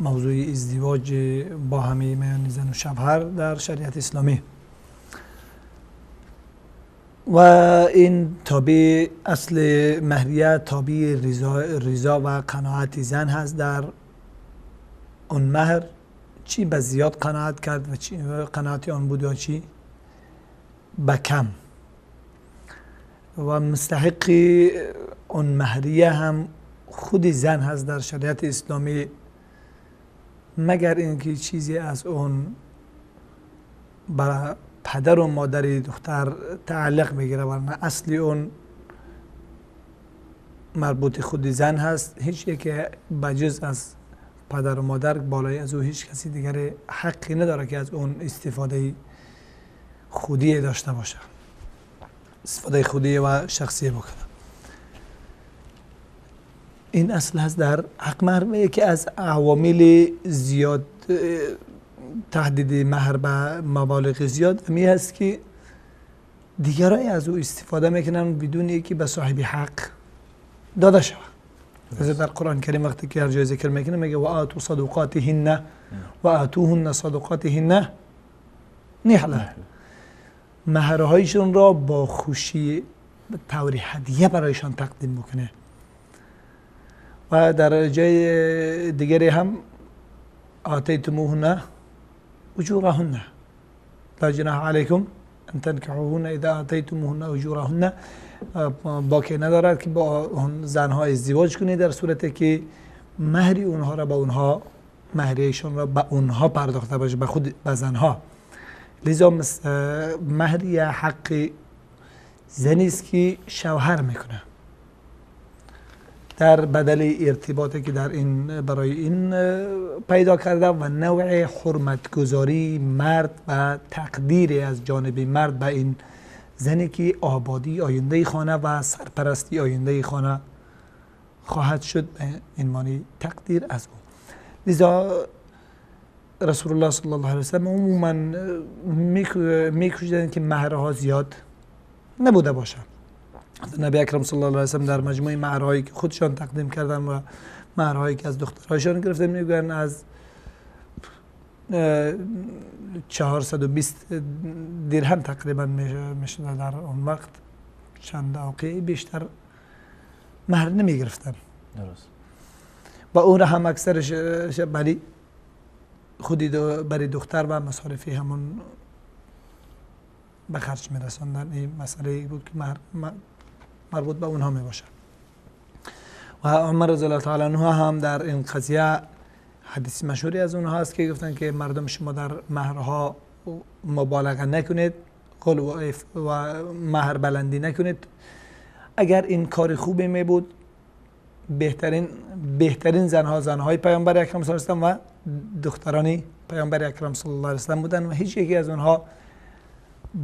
Speaker 4: موضوع ازدواج با همه میان زن و شوهر در شریعت اسلامی، و این تابع اصل مهریه تابع رضا و قناعت زن هست در اون مهر، چی به زیاد قناعت کرد و چی قناعت آن بود و چی به کم، و مستحق اون مهریه هم خود زن هست در شریعت اسلامی، مگر اینکه چیزی از اون برای پدر و مادر دختر تعلق میگیره، ورنه اصلی اون مربوط خود زن هست. هیچ یکی بجز از پدر و مادر بالای از او هیچ کسی دیگر حقی نداره که از اون استفاده خودی داشته باشه، استفاده خودی و شخصی بکنه. این اصل هست در حق مهر. یکی از عوامل زیاد تهدید مهر به مبالغ زیاد امی هست که دیگرای از او استفاده میکنن بدون اینکه به صاحب حق داده شود. در قرآن کریم وقتی که هر جای ذکر میکنه میگه و آتوا صدقاتهن و آتوهن صدقاتهن نحله، مهرهایشون را با خوشی به طور هدیه برایشان تقدیم بکنه. و در جای دیگری هم آتیتموهن اجورهن لا جناح علیکم ان تنکحوهن اذا آتیتموهن اجورهن، باکی ندارد که با زنها ازدواج کنید در صورتی که مهری اونها را به اونها، مهریشان را به اونها پرداخته باشه، به خود به زنها. لذا مهری حق زنی است که شوهر میکنه در بدل ارتباطی که در این برای این پیدا کرده و نوع حرمتگذاری مرد و تقدیر از جانب مرد به این زنی که آبادی آینده خانه و سرپرستی آینده خانه خواهد شد، به این معنی تقدیر از او. لذا رسول الله صلی الله علیه وسلم عموما میکوشیدند که مهرها زیاد نبوده باشه. نبی اکرم صلی الله علیه وسلم در مجموعه مهرهایی که خودشان تقدیم کردن و مهرهایی که از دخترهایشان گرفتن میگن از 420 درهم تقریبا میشد در اون وقت، چند اوقیه بیشتر مهر نمیگرفتن.
Speaker 3: درست.
Speaker 4: و اون را هم اکثرش برای خودی برای دختر و مصارفی همون به خرج میرساندن. این مسئله بود که مهر مربوط به اونها می باشه. و عمر رضی الله تعالی عنه هم در این قضیه حدیث مشهوری از اونها هست که گفتن که مردم شما در مهرها مبالغه نکنید، غلو و مهر بلندی نکنید. اگر این کار خوبی می بود بهترین زنها زنهای پیامبر اکرم صلی الله علیه و دختران پیامبر اکرم صلی الله علیه و سلم بودن و هیچ یکی از اونها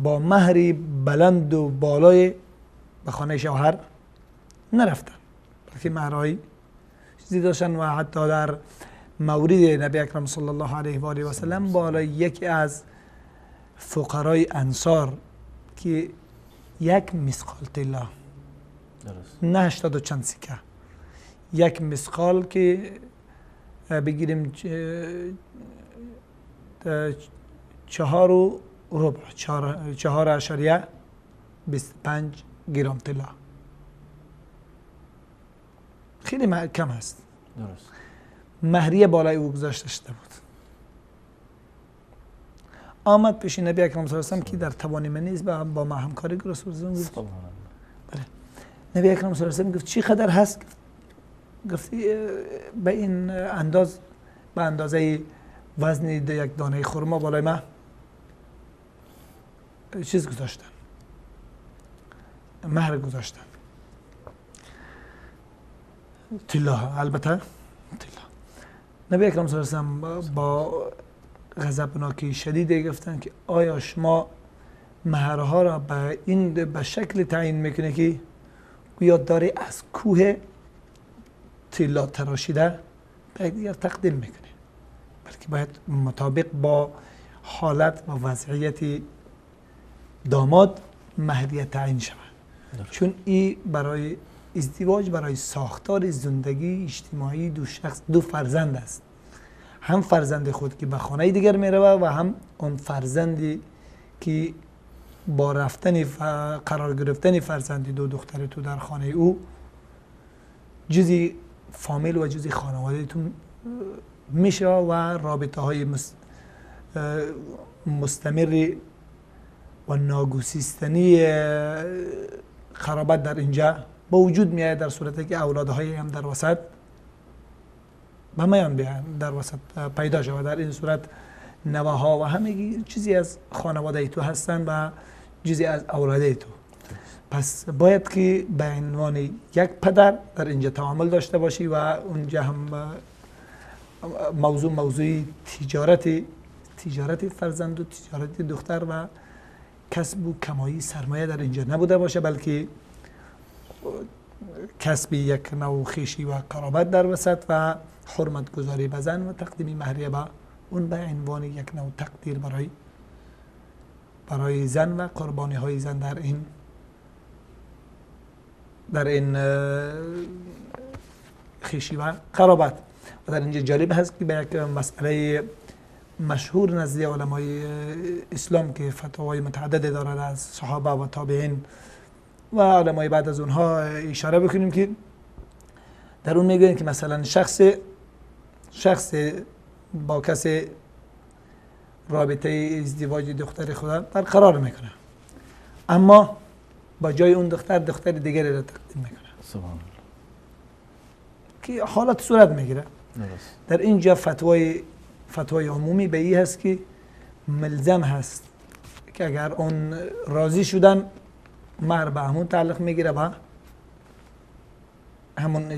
Speaker 4: با مهری بلند و بالای به خانه شوهر نرفتن، بلکه مهرهای چیزی داشتن. و حتی در مورد نبی اکرم صلی الله علیه و آله و سلم بالای یکی از فقرای انصار که یک مثقال طلا، نه 80 و چند سکه، یک مثقال که بگیریم 4.25، 4.25 گرم طلا، خیلی کم است.
Speaker 3: درست.
Speaker 4: مهریه بالای او گذاشته شده بود. آمد پیش نبی اکرم صلی الله علیه و سلم که در توان من نیست با ما همکاری رسول الله. بله. نبی اکرم صلی الله علیه و گفت چی قدر هست؟ گفت به این انداز، به اندازه وزن یک دانه خرما بالای من چیز گذاشتن، مهر گذاشتن، طلا، البته طلا. نبی اکرم صلی الله علیه و سلم با غضبناکی شدید گفتن که آیا شما مهرها را به این به شکل تعیین میکنه که گویا داری از کوه طلا تراشیده به یکدیگر تقدیم میکنه، بلکه باید مطابق با حالت و وضعیت داماد مهریه تعیین شود، چون این برای ازدواج، برای ساختار زندگی اجتماعی دو شخص، دو فرزند است، هم فرزند خود که به خانه دیگر میرود و هم آن فرزندی که با رفتن قرار گرفتن فرزند دو دختر تو در خانه او جزی فامیل و جزی خانواده تو میشه و رابطه های مستمر و ناگسیستنی قرابت در اینجا با وجود میآید، در صورتی که اولادهای هم در وسط به میان بیان، در وسط پیدا شود. در این صورت نوه ها و همه چیزی از خانواده تو هستن و چیزی از اولاده تو. پس باید که به عنوان یک پدر در اینجا تعامل داشته باشی و اونجا هم موضوع تجارت فرزند و تجارت دختر و کسب و کمایی سرمایه در اینجا نبوده باشه، بلکه کسب یک نوع خویشی و قرابت در وسط و حرمت گذاری به زن و تقدیم مهریه به اون به عنوان یک نوع تقدیر برای زن و قربانی های زن در این خویشی و قرابت. و در اینجا جالب هست که به یک مسئله مشهور نزد علمای اسلام که فتاوای متعدد دارد از صحابه و تابعین و علمای بعد از اونها اشاره بکنیم که در اون میگویند که مثلا شخص با کسی رابطه ازدواج دختر خود برقرار میکنه، اما با جای اون دختر دختر دیگری را تقدیم میکنه،
Speaker 3: سبحان الله،
Speaker 4: که حالت صورت میگیره. در اینجا فتوای عمومی به این هست که ملزم هست که اگر اون راضی شدن مهر به همون تعلق میگیره و همون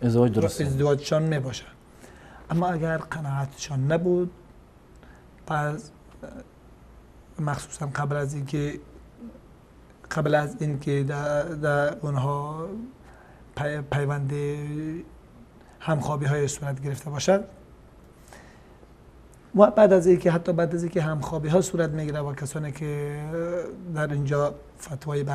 Speaker 3: ازدواج درست
Speaker 4: ازدواجشان میباشه. اما اگر قناعتشان نبود، پس مخصوصا قبل از اینکه در اونها پیوند همخوابی های صورت گرفته باشد و بعد از اینکه حتی بعد از اینکه همخوابی ها صورت میگیره و کسانی که در اینجا فتوای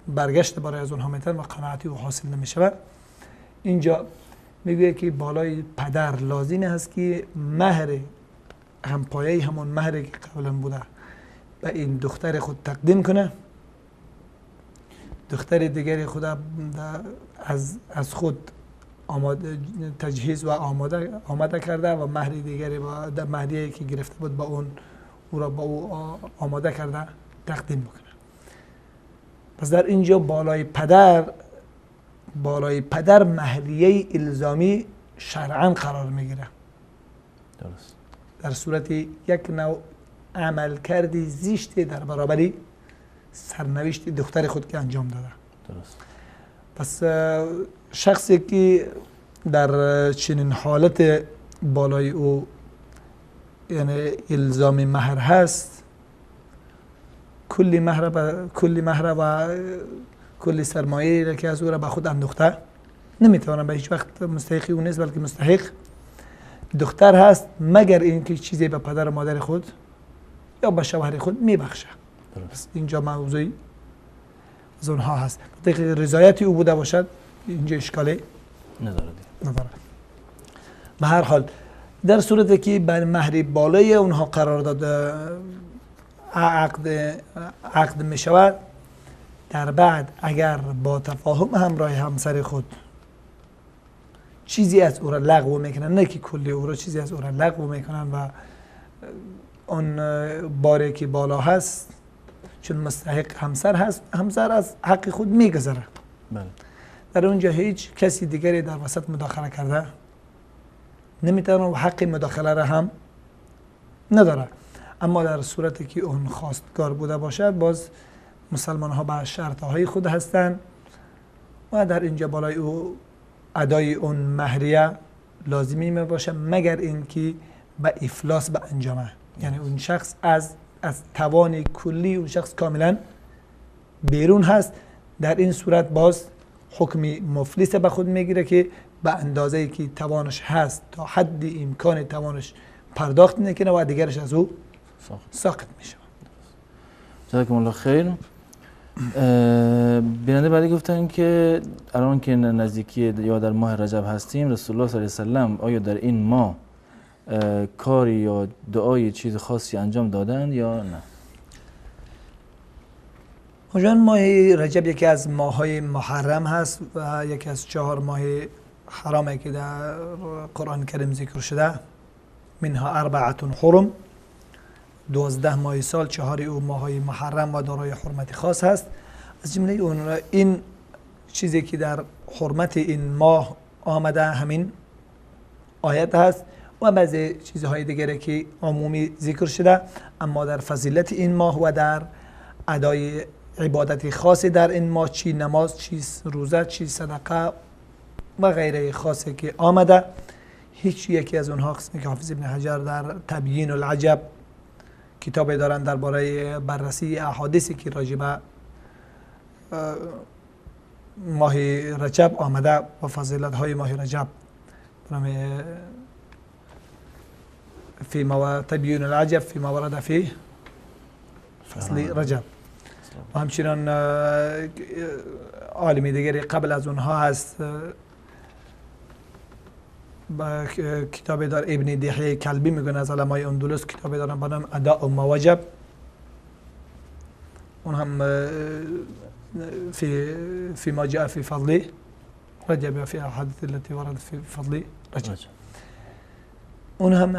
Speaker 4: برگشت برای از اونها میتن و قناعتی و حاصل نمیشه، اینجا میگویه که بالای پدر لازم هست که مهر همپایه همون مهری که قبلا بوده به این دختر خود تقدیم کنه، دختر دیگری خود از خود آماده تجهیز و آماده کرده و مهر دیگری با مهریه که گرفته بود با اون او را با او آماده کرده تقدیم بکنه. پس در اینجا بالای پدر مهریه الزامی شرعاً قرار میگیره.
Speaker 3: درست.
Speaker 4: در صورت یک نوع عملکرد زشت در برابر سرنوشت دختر خود که انجام داده.
Speaker 3: درست.
Speaker 4: پس شخصی که در چنین حالت بالای او یعنی الزام مهر هست، کلی مهر و کلی سرمایه را که از او را به خود اندوخته نمیتونه، به هیچ وقت مستحق او نیست، بلکه مستحق دختر هست، مگر اینکه چیزی به پدر و مادر خود یا به شوهر خود میبخشه. پس اینجا موضوع از اونها هست. رضایت او بوده باشد اینجا اشکالی
Speaker 3: نداره.
Speaker 4: به هر حال در صورتی که بر مهر بالای اونها قرار داده عقد می شود، در بعد اگر با تفاهم همراه همسر خود چیزی از او را لغو میکنن، نه که کلی او را، چیزی از او را لغو میکنن و اون باری که بالا هست، چون مستحق همسر هست، همسر از حق خود میگذره.
Speaker 3: بله.
Speaker 4: در اونجا هیچ کسی دیگری در وسط مداخله کرده نمیتونه و حق مداخله را هم نداره. اما در صورتی که اون خواستگار بوده باشه، باز مسلمان ها به شرط های خود هستند و در اینجا بالای او ادای اون مهریه لازمی می باشه، مگر اینکه به افلاس به انجامه، یعنی اون شخص از توان کلی اون شخص کاملا بیرون هست. در این صورت باز حکم مفلس به خود میگیره که به اندازه که توانش هست تا حد امکان توانش پرداخت میکنه و دیگرش از او ساقط میشه.
Speaker 3: جزاکم الله خیر. بیننده بعدی گفتن که الان که نزدیکی یا در ماه رجب هستیم، رسول الله صلی الله علیه و سلم آیا در این ماه کاری یا دعای چیز خاصی انجام دادن یا نه؟
Speaker 4: جان، ماه رجب یکی از ماه‌های محرم هست و یکی از 4 ماه حرامه که در قرآن کریم ذکر شده. منها 4 حرم، 12 ماه سال 4 او ماه‌های محرم و دارای حرمت خاص هست. از جمله اون این چیزی که در حرمت این ماه آمده همین آیت هست و بعضی چیزهای دیگری که عمومی ذکر شده. اما در فضیلت این ماه و در ادای عبادت خاصی در این ماه، چی نماز، چی روزه، چی صدقه و غیره خاصی که آمده، هیچ یکی از اونها قسمی که حافظ ابن حجر در تبیین العجب کتاب دارن درباره بررسی احادیثی که راجع به ماه رجب آمده و فضیلت های ماه رجب، فی تبیین العجب فی ما ورد فی فصل رجب. و همچنان عالم دیگری قبل از اونها هست، با کتاب دار ابن دحیه کلبی میگن از علمای اندلس، کتاب دارن به نام اداء ما وجب، اون هم فی ما جاء فی فضل رجب فی احادیث التي ورد فی فضل رجب. اون هم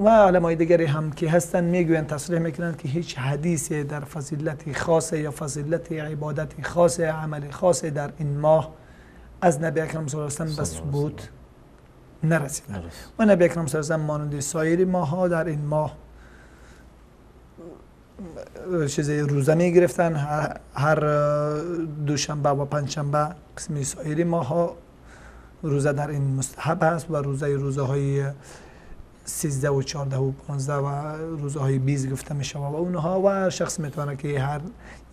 Speaker 4: و علمای دیگری هم که هستن میگوین، تصریح میکنن که هیچ حدیث در فضیلت خاصه یا فضیلت عبادت خاصه، عمل خاصه در این ماه از نبی اکرم صلی الله علیه و سلم به ثبوت نرسیده. و نبی اکرم صلی الله علیه و سلم مانند سایر ماه‌ها در این ماه چیز روزه می گرفتن، هر دوشنبه و پنجشنبه قسم سایر ماه‌ها روزه در این مستحب هست و روزه های 13 و 14 و 15 و روزهای 20 گفته می شود و اونها، و شخص میتونه که هر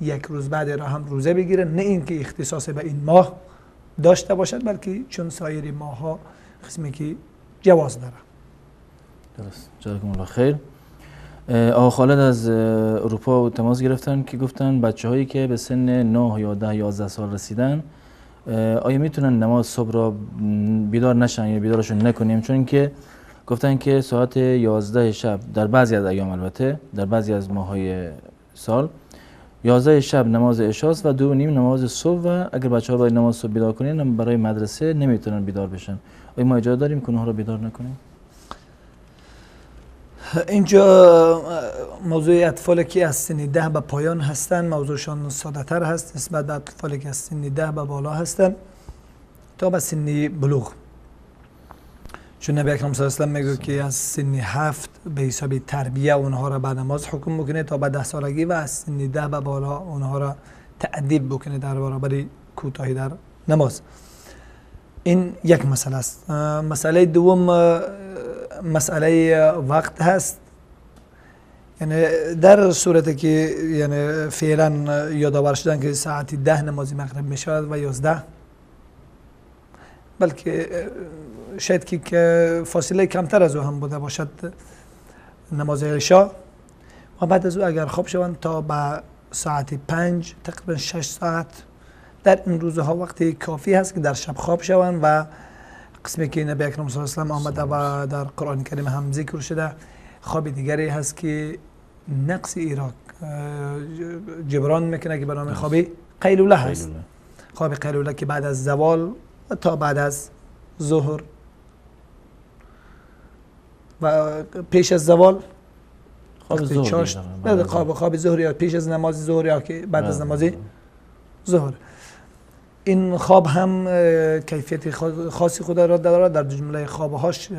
Speaker 4: یک روز بعد را هم روزه بگیره، نه اینکه اختصاص به این ماه داشته باشد، بلکه چون سایر ماه‌ها قسمی که جواز داره.
Speaker 3: درست. جزاکم الله خیر. آقا خالد از اروپا تماس گرفتن که گفتن بچه‌هایی که به سن 9 یا 10 11 سال رسیدن آیا میتونن نماز صبح را بیدار نشن یا بیدارشون نکنیم؟ چون که گفتن که ساعت 11 شب در بعضی از ایام، البته در بعضی از ماهای سال، 11 شب نماز عشاست و 2:30 نماز صبح، و اگر بچه‌ها برای نماز صبح بیدار کنین برای مدرسه نمیتونن بیدار بشن. آیا ما اجازه داریم که اونها رو بیدار نکنیم؟
Speaker 4: اینجا موضوع اطفال که از سن 10 به پایان هستن موضوعشان ساده تر هست نسبت به اطفالی که از سن 10 به بالا هستن تا به سن بلوغ. چون نبی اکرم صلی الله علیه و سلم میگه که از سن 7 به حساب تربیه اونها را به نماز حکم بکنه تا به 10 سالگی، و از سن 10 به بالا اونها را تأدیب بکنه در برابر کوتاهی در نماز. این یک مسئله است. مسئله دوم مسئله وقت هست. یعنی در صورتی که یعنی فعلا یادآور شدن که ساعت 10 نماز مغرب می شود و 11، بلکه شاید که فاصله کمتر از او هم بوده باشد نماز عشاء، و بعد از او اگر خواب شوند تا به ساعت 5 تقریبا 6 ساعت در این روزها وقتی کافی هست که در شب خواب شوند. و قسمی که نبی اکرم صلی الله علیه و سلم آمده و در قرآن کریم هم ذکر شده، خواب دیگری هست که نقص ای را جبران میکنه که به نام خواب قیلوله هست. خواب قیلوله که بعد از زوال تا بعد از ظهر و پیش از زوال
Speaker 3: خواب ظهر،
Speaker 4: بعد خواب ظهر یا پیش از نماز ظهر یا که بعد از نماز ظهر. این خواب هم کیفیت خاصی خود را دارد. در جمله خوابهاش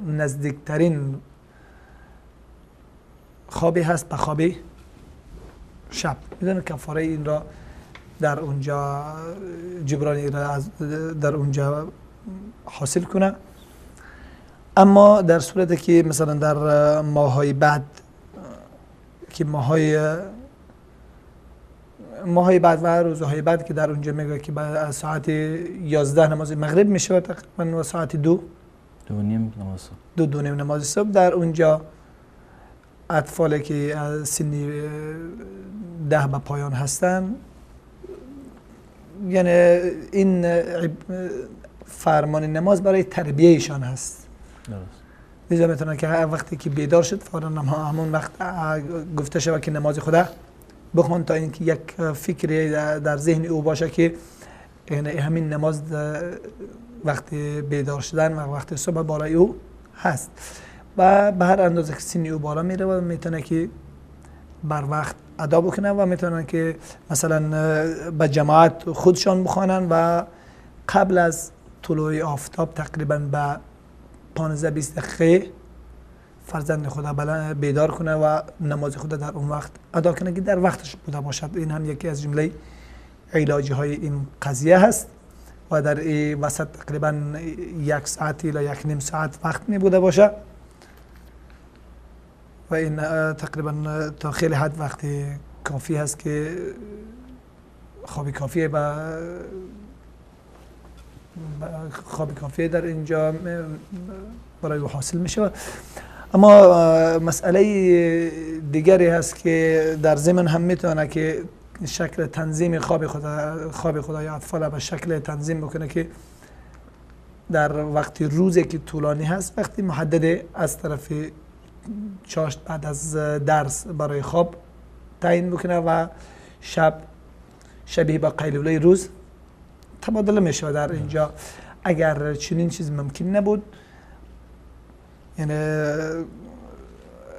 Speaker 4: نزدیکترین خوابی هست به خواب شب. میدونید کفاره این را در اونجا جبران را در اونجا حاصل کنه. اما در صورتی که مثلا در ماهای بعد که ماهای بعد و روزهای بعد که در اونجا میگه که بعد از ساعت 11 نماز مغرب میشه تقریبا و ساعت 2:30
Speaker 3: نماز صبح،
Speaker 4: 2:30 نماز صبح، در اونجا اطفالی که از سن 10 به پایان هستن، یعنی این فرمان نماز برای تربیهشان هست. لذا میتونن که وقتی که بیدار شد فوراً همون وقت گفته شود که نماز خدا بخوان، تا اینکه یک فکری در ذهن او باشه که یعنی همین نماز وقتی بیدار شدن و وقت صبح بالای او هست. و به هر اندازه که سن او بالا میره و میتونه که بر وقت ادا بکنه و میتونن که مثلا به جماعت خودشان بخوانن و قبل از طلوع آفتاب تقریبا به 15-20 دقیقه فرزند خود بیدار کنه و نماز خود در اون وقت ادا کنه که در وقتش بوده باشد. این هم یکی از جمله علاجی های این قضیه هست و در این وسط تقریبا 1 ساعت الی 1.5 ساعت وقت می بوده باشه و این تقریبا تا خیلی حد وقت کافی هست که خواب کافیه به خواب کافیه در اینجا برای حاصل میشه. اما مسئله دیگری هست که در ضمن هم میتونه که شکل تنظیم خواب خدا یا اطفال به شکل تنظیم بکنه که در وقتی روزی که طولانی هست، وقتی محدد از طرف چاشت بعد از درس برای خواب تعیین بکنه و شب شبیه به قیلوله روز تبادله میشه. در اینجا اگر چنین چیز ممکن نبود، یعنی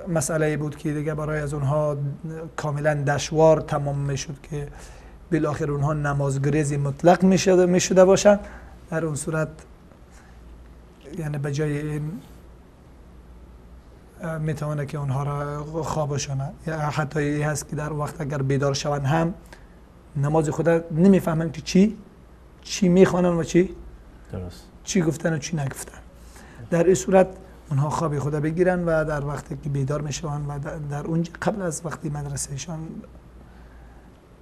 Speaker 4: مسئله بود که دیگه برای از اونها کاملا دشوار تمام میشد که بالاخره اونها نمازگریزی مطلق میشده باشن، در اون صورت یعنی به جای این میتونه که اونها را خوابشونه، یا حتی این هست که در وقت اگر بیدار شوند هم نماز خود نمیفهمن که چی میخوانن و چی
Speaker 3: درست
Speaker 4: چی گفتن و چی نگفتن. در این صورت اونها خواب خود بگیرن و در وقتی که بیدار میشوند و در اونجا قبل از وقتی مدرسهشان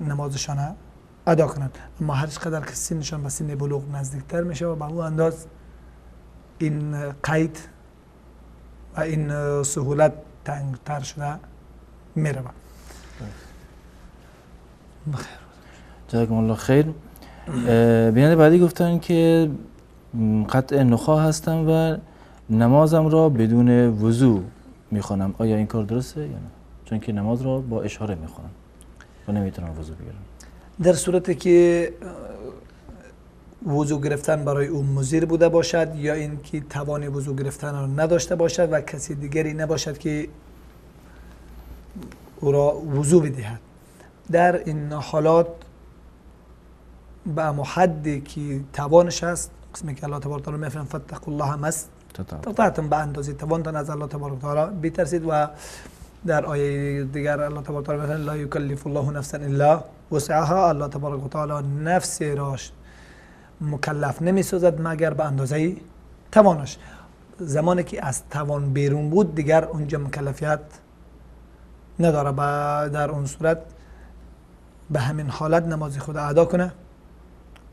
Speaker 4: نمازشان ادا کنند. اما هر چقدر که سنشان به سن بلوغ نزدیکتر میشه و به اون انداز این قید و این سهولت تنگتر شده میره. بخیر،
Speaker 3: جزاکم الله خیر. بیننده بعدی گفتن که قطع نخاع هستم و نمازم را بدون وضو میخوانم، آیا این کار درسته یا نه؟ چون که نماز را با اشاره میخوانم و نمیتونم وضو بگیرم.
Speaker 4: در صورتی که وضو گرفتن برای او مضر بوده باشد یا اینکه توان وضو گرفتن را نداشته باشد و کسی دیگری نباشد که او را وضو بدهد، در این حالات به حدی که توانش هست، قسمی که الله تبارک و تعالی میفرماید فاتقوا الله ما استطعتم، به اندازه توانتان از الله تبارک و تعالی بترسید. و در آیه دیگر الله تبارک و تعالی میفرماید لا یکلف الله نفسا الا وسعها، الله تبارک و تعالی نفس را مکلف نمیسازد مگر به اندازه توانش. زمانی که از توان بیرون بود دیگر اونجا مکلفیت نداره، در اون صورت به همین حالت نماز خود ادا کنه،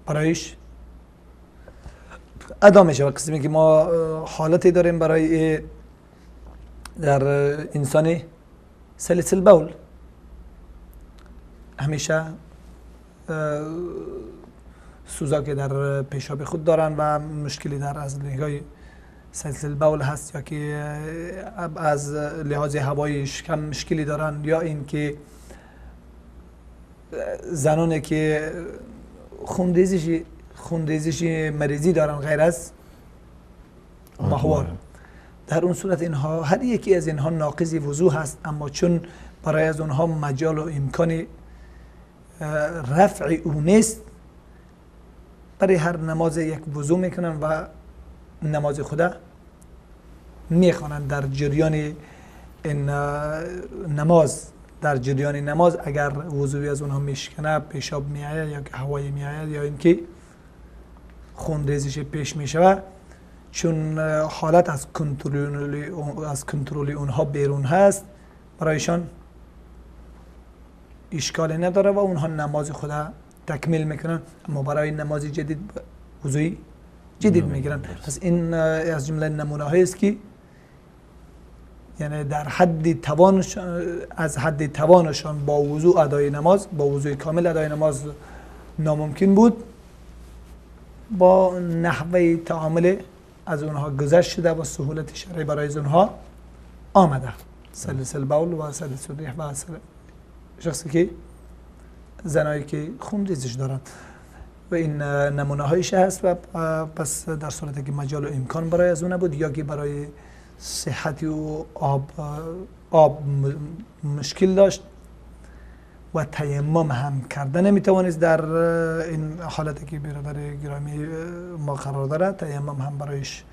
Speaker 4: برایش ادا میشه. و قسمی که ما حالتی داریم برای در انسان سلسل بول، همیشه سوزا که در پیشاب خود دارن و مشکلی در از نگاه سلسل بول هست، یا که از لحاظ هوایی شکم مشکلی دارن، یا اینکه زنانی که خونریزش مریضی دارن غیر از ماهوار، در اون صورت اینها هر یکی از اینها ناقض وضو هست، اما چون برای از اونها مجال و امکان رفع او نیست، برای هر نماز یک وضو میکنن و نماز خدا میخوانند. در جریان این نماز، در جریان نماز اگر وضوی از اونها میشکنه، پیشاب میآید یا که هوای میآید یا اینکه خونریزیش پیش میشود، چون حالت از کنترل اونها بیرون هست، برایشان اشکال نداره و اونها نماز خدا تکمیل میکنن، اما برای نماز جدید وضوی جدید میگیرن. پس این از جمله نمونه هایی است که یعنی در حد توانشان، از حد توانشان با وضو ادای نماز، با وضوی کامل ادای نماز ناممکن بود، با نحوه تعامل از اونها گذشت شده و سهولت شرعی برای از اونها آمده. سلس البول و سلس الریح و شخصی که زنایی که خون ریزش دارند و این نمونه هایش هست. و پس در صورتی که مجال و امکان برای از اون بود یا که برای صحت و آب مشکل داشت و تیمم هم کرده نمیتوانست، در این حالتی که برادر گرامی ما قرار داره تیمم هم برایش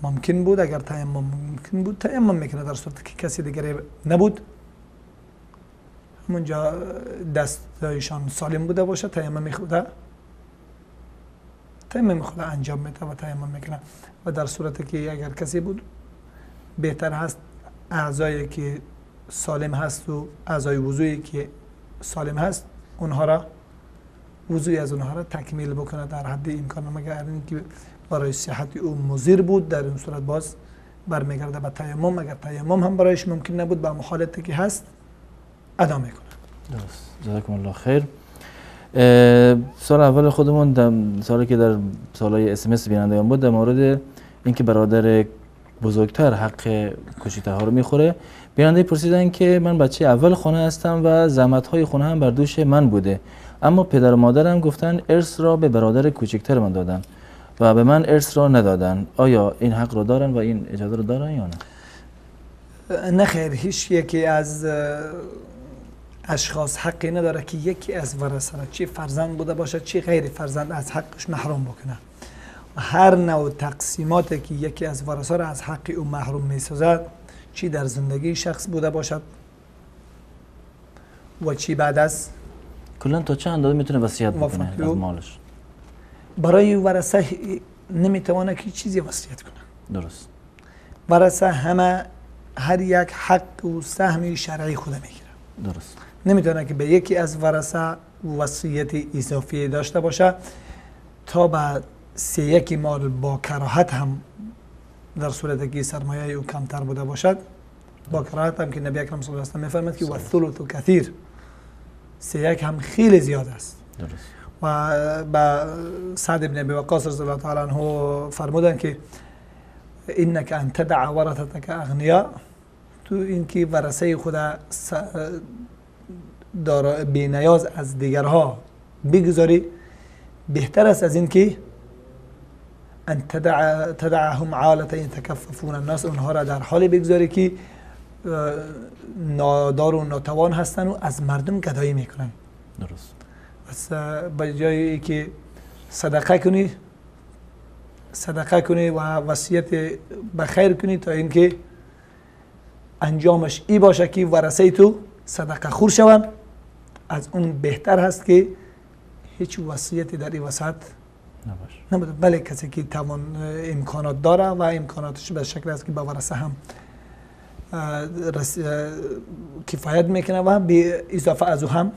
Speaker 4: ممکن بود. اگر تیمم ممکن بود تیمم میکنه، در صورتی که کسی دیگری نبود همونجا دستایشان سالم بوده باشه تیمم خود انجام میده و تیمم میکنه. و در صورتی که اگر کسی بود بهتر هست اعضایی که سالم هست و اعضای وضویی که سالم هست اونها را وضوی از اونها را تکمیل بکنه در حد امکان، مگر اینکه برای صحت او مضر بود در این صورت باز برمیگرده به تیمم. اگر تیمم هم برایش ممکن نبود به حالتی که هست ادا میکنه.
Speaker 3: درست، جزاکم الله خیر. سال اول خودمون، سالی که در سالهای SMS بینندگان بود، در مورد اینکه برادر بزرگتر حق کوچکترها رو میخوره، بیننده پرسیدن که من بچه اول خانه هستم و زحمت‌های خانه هم بر دوش من بوده، اما پدر و مادرم گفتن ارث را به برادر کوچکتر من دادن و به من ارث را ندادن، آیا این حق را دارن و این اجازه را دارن یا نه؟
Speaker 4: نه خیر، هیچ یکی از اشخاص حقی نداره که یکی از ورثه را، چه فرزند بوده باشه چه غیر فرزند، از حقش محروم بکنه. هر نوع تقسیماتی که یکی از ورثه را از حق او محروم میسازد، چی در زندگی شخص بوده باشد و چی بعد از،
Speaker 3: کلا تا چه اندازه میتونه وصیت بکنه از مالش؟
Speaker 4: برای ورثه نمیتونه که چیزی وصیت کنه.
Speaker 3: درست.
Speaker 4: ورثه همه هر یک حق و سهم شرعی خود میگیره.
Speaker 3: درست.
Speaker 4: نمیتونه که به یکی از ورثه وصیت اضافی داشته باشه تا به 3/1 مال با کراهت هم در صورتی که سرمایه او کمتر بوده باشد، با کراهت هم که نبی اکرم صلی الله علیه و آله میفرماید که و ثلث کثیر، 3/1 هم خیلی زیاد است.
Speaker 3: درست.
Speaker 4: و به سعد بن ابی وقاص رضی الله تعالی عنه فرمودند که انک ان تدع ورثتک اغنیا، تو اینکه ورثه خود بی نیاز از دیگرها بگذاری بهتر است از اینکه ان تدعهم عالة یتکففون الناس، اونها را در حال بگذاری که نادار و ناتوان هستن و از مردم گدایی میکنن.
Speaker 3: درست.
Speaker 4: پس به جای که صدقه کنی و وصیت بخیر کنی تا اینکه انجامش ای باشه که ورثه تو صدقه خور شوند، از اون بهتر هست که هیچ وصیتی در این وسط نبوده. بله کسی که توان امکانات داره و امکاناتش به شکل است که به ورثه هم کفایت میکنه و به اضافه از او هم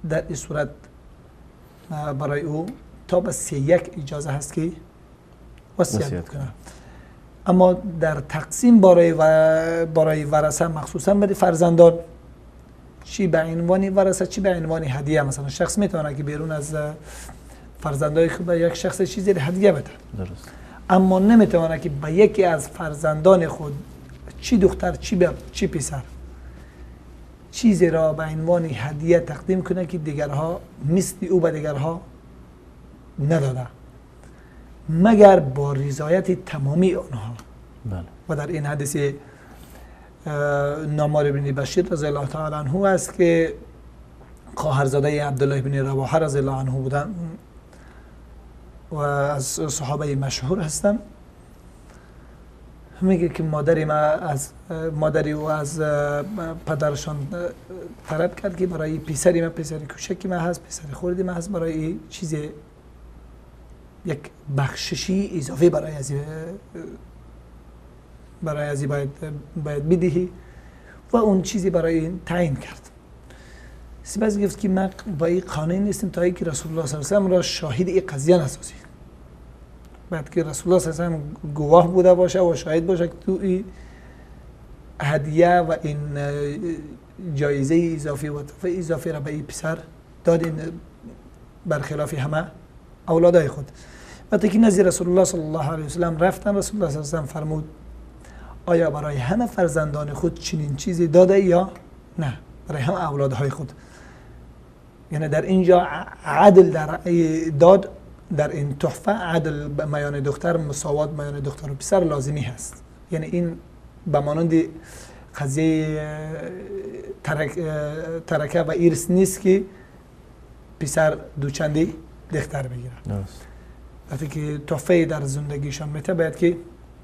Speaker 4: در این صورت برای او تا به 3/1 اجازه هست که وصیت کنه. اما در تقسیم برای ورثه مخصوصا برای فرزندان، چی به عنوان ورثه چی به عنوان هدیه، مثلا شخص میتونه که بیرون از فرزندای خود به یک شخص چیزی هدیه بده.
Speaker 3: درست.
Speaker 4: اما نمیتونه که به یکی از فرزندان خود، چی دختر چی پسر، چیزی را به عنوان هدیه تقدیم کنه که دیگرها مثل او به دیگرها نداده، مگر با رضایت تمامی آنها.
Speaker 3: بله.
Speaker 4: و در این حدیث نعمان بن بشیر رضی الله تعالی عنه است که خواهرزاده عبدالله بن رواحه رضی الله عنه بودن و از صحابه مشهور هستند. میگه که مادری ما از مادری او از پدرشان طلب کرد که برای پسری ما، پسر کوچکی ما هست، پسر خردی ما هست، برای چیز یک بخششی اضافه برای از باید بدهی و اون چیزی برای این تعیین کرد. سپس گفت که من با این قانع نیستم تا اینکه رسول الله صلی الله علیه و سلم را شاهد این قضیه نسازی. باید که رسول الله صلی الله علیه و سلم گواه بوده باشه و شاهد باشه که تو این هدیه و این جایزه اضافی و تحفه اضافی را به این پسر دادین برخلاف همه اولادای خود. وقتی که نزد رسول الله صلی الله علیه و سلم رفتن، رسول الله صلی الله علیه و سلم فرمود آیا برای همه فرزندان خود چنین چیزی داده یا نه؟ برای همه اولادهای خود. یعنی در اینجا عدل در داد، در این تحفه عدل میان دختر، مساوات میان دختر و پسر لازمی هست. یعنی این به مانند قضیه ترکه و ارث نیست که پسر دوچندی دختر بگیره.
Speaker 3: درست.
Speaker 4: وقتی که تحفه در زندگیشان میته باید که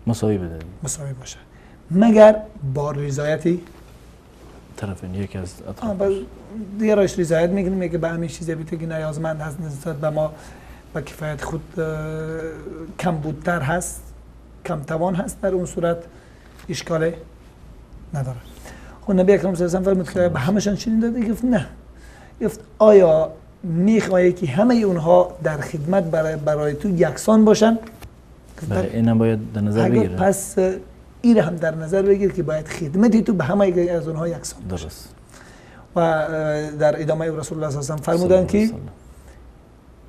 Speaker 3: مساوی بده،
Speaker 4: مساوی باشه، مگر با رضایتی
Speaker 3: طرفین، یکی از اطراف
Speaker 4: دیگه راش رضایت میکنه، میگه به همین چیزی بیته که نیازمند هست نسبت به ما و کفایت خود کم بودتر هست، کم توان هست، در اون صورت اشکال نداره. خب نبی اکرم صلی الله علیه و فرمود که به همشان چنین داده؟ گفت نه. گفت آیا میخواهی که همه اونها در خدمت برای تو یکسان باشن؟
Speaker 3: بله، اینم باید در نظر بگیره.
Speaker 4: پس این هم در نظر بگیر که باید خدمتی تو به همه از اونها یکسان باشه.
Speaker 3: درست.
Speaker 4: و در ادامه رسول الله صلی الله علیه و فرمودند که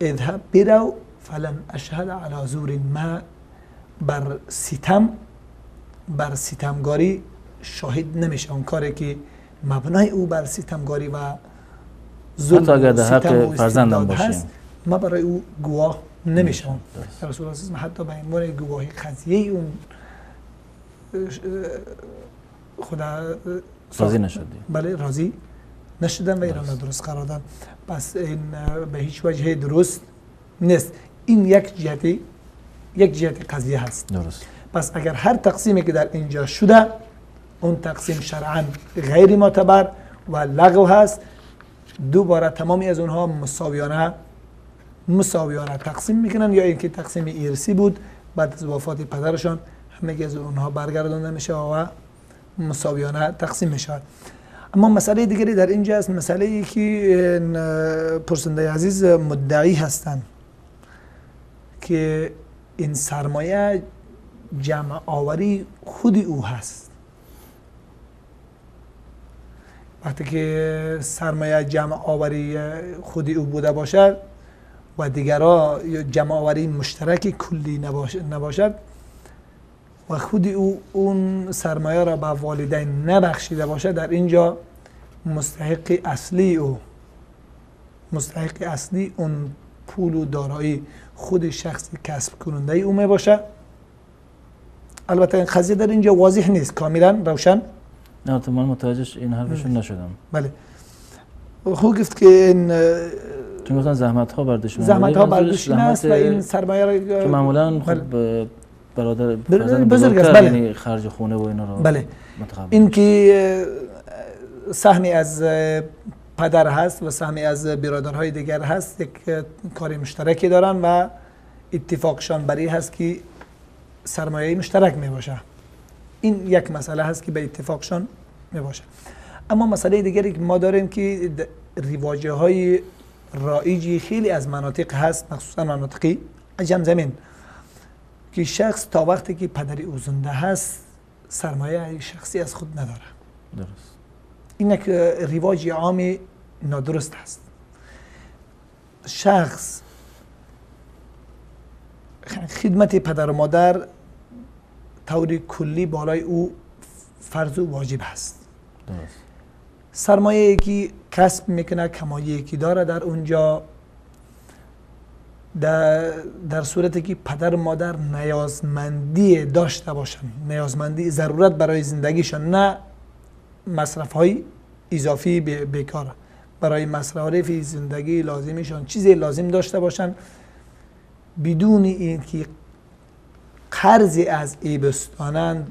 Speaker 4: اذهب برو فلن اشهد علی زور ما، بر ستم، بر ستمگاری شاهد نمیشه. اون کاری که مبنای او بر ستمگاری و ظلم
Speaker 3: حتی اگر در حق فرزندم باشه،
Speaker 4: ما برای او گواه نمیشم. رسول الله صلی الله علیه و حتی به عنوان گواهی قضیه اون خدا
Speaker 3: راضی نشدی.
Speaker 4: بله، راضی نشدن و ایران درست قرار دادن. پس این به هیچ وجه درست نیست. این یک جهت قضیه هست.
Speaker 3: درست.
Speaker 4: پس اگر هر تقسیمی که در اینجا شده، اون تقسیم شرعا غیر معتبر و لغو هست. دوباره تمامی از اونها مساویانه تقسیم میکنن، یا اینکه تقسیم ارثی بود بعد از وفات پدرشان همه از اونها برگردانده میشه و مساویانه تقسیم میشه. اما مسئله دیگری در اینجا است، مسئله ای که پرسنده عزیز مدعی هستند که این سرمایه جمع آوری خود او هست. وقتی که سرمایه جمع آوری خود او بوده باشد و دیگرها جمع آوری مشترک کلی نباشد و خود او اون سرمایه را به والدین نبخشیده باشد، در اینجا مستحق اصلی او، مستحق اصلی اون پول و دارایی خود شخص کسب کننده او می باشه. البته این قضیه در اینجا واضح نیست، کاملا روشن
Speaker 3: نه. من متوجه این حرفشون نشدم.
Speaker 4: بله، خب گفت که این
Speaker 3: چون گفتن زحمت ها بر دوش
Speaker 4: زحمت ها بر دوش است و این سرمایه را
Speaker 3: که معمولا خب برادر
Speaker 4: بزرگ است، بله،
Speaker 3: یعنی خرج خونه و اینا رو
Speaker 4: بله، این که سهمی از پدر هست و سهمی از برادرهای دیگر هست، یک کار مشترکی دارن و اتفاقشان بر این هست که سرمایه مشترک می باشه. این یک مسئله هست که به اتفاقشان می باشه. اما مسئله دیگری که ما داریم که رواجه های رایجی خیلی از مناطق هست، مخصوصا مناطقی عجم زمین، که شخص تا وقتی که پدر او زنده هست سرمایه شخصی از خود نداره.
Speaker 3: درست.
Speaker 4: این یک رواج عام نادرست هست. شخص خدمت پدر و مادر طور کلی بالای او فرض و واجب هست.
Speaker 3: درست.
Speaker 4: سرمایه که کسب میکنه، کمایه که داره در اونجا، در صورتی که پدر و مادر نیازمندی داشته باشند، نیازمندی ضرورت برای زندگیشان، نه مصرف های اضافی بیکار، برای مصارف زندگی لازمیشان چیزی لازم داشته باشند، بدون اینکه قرضی از ایبستانند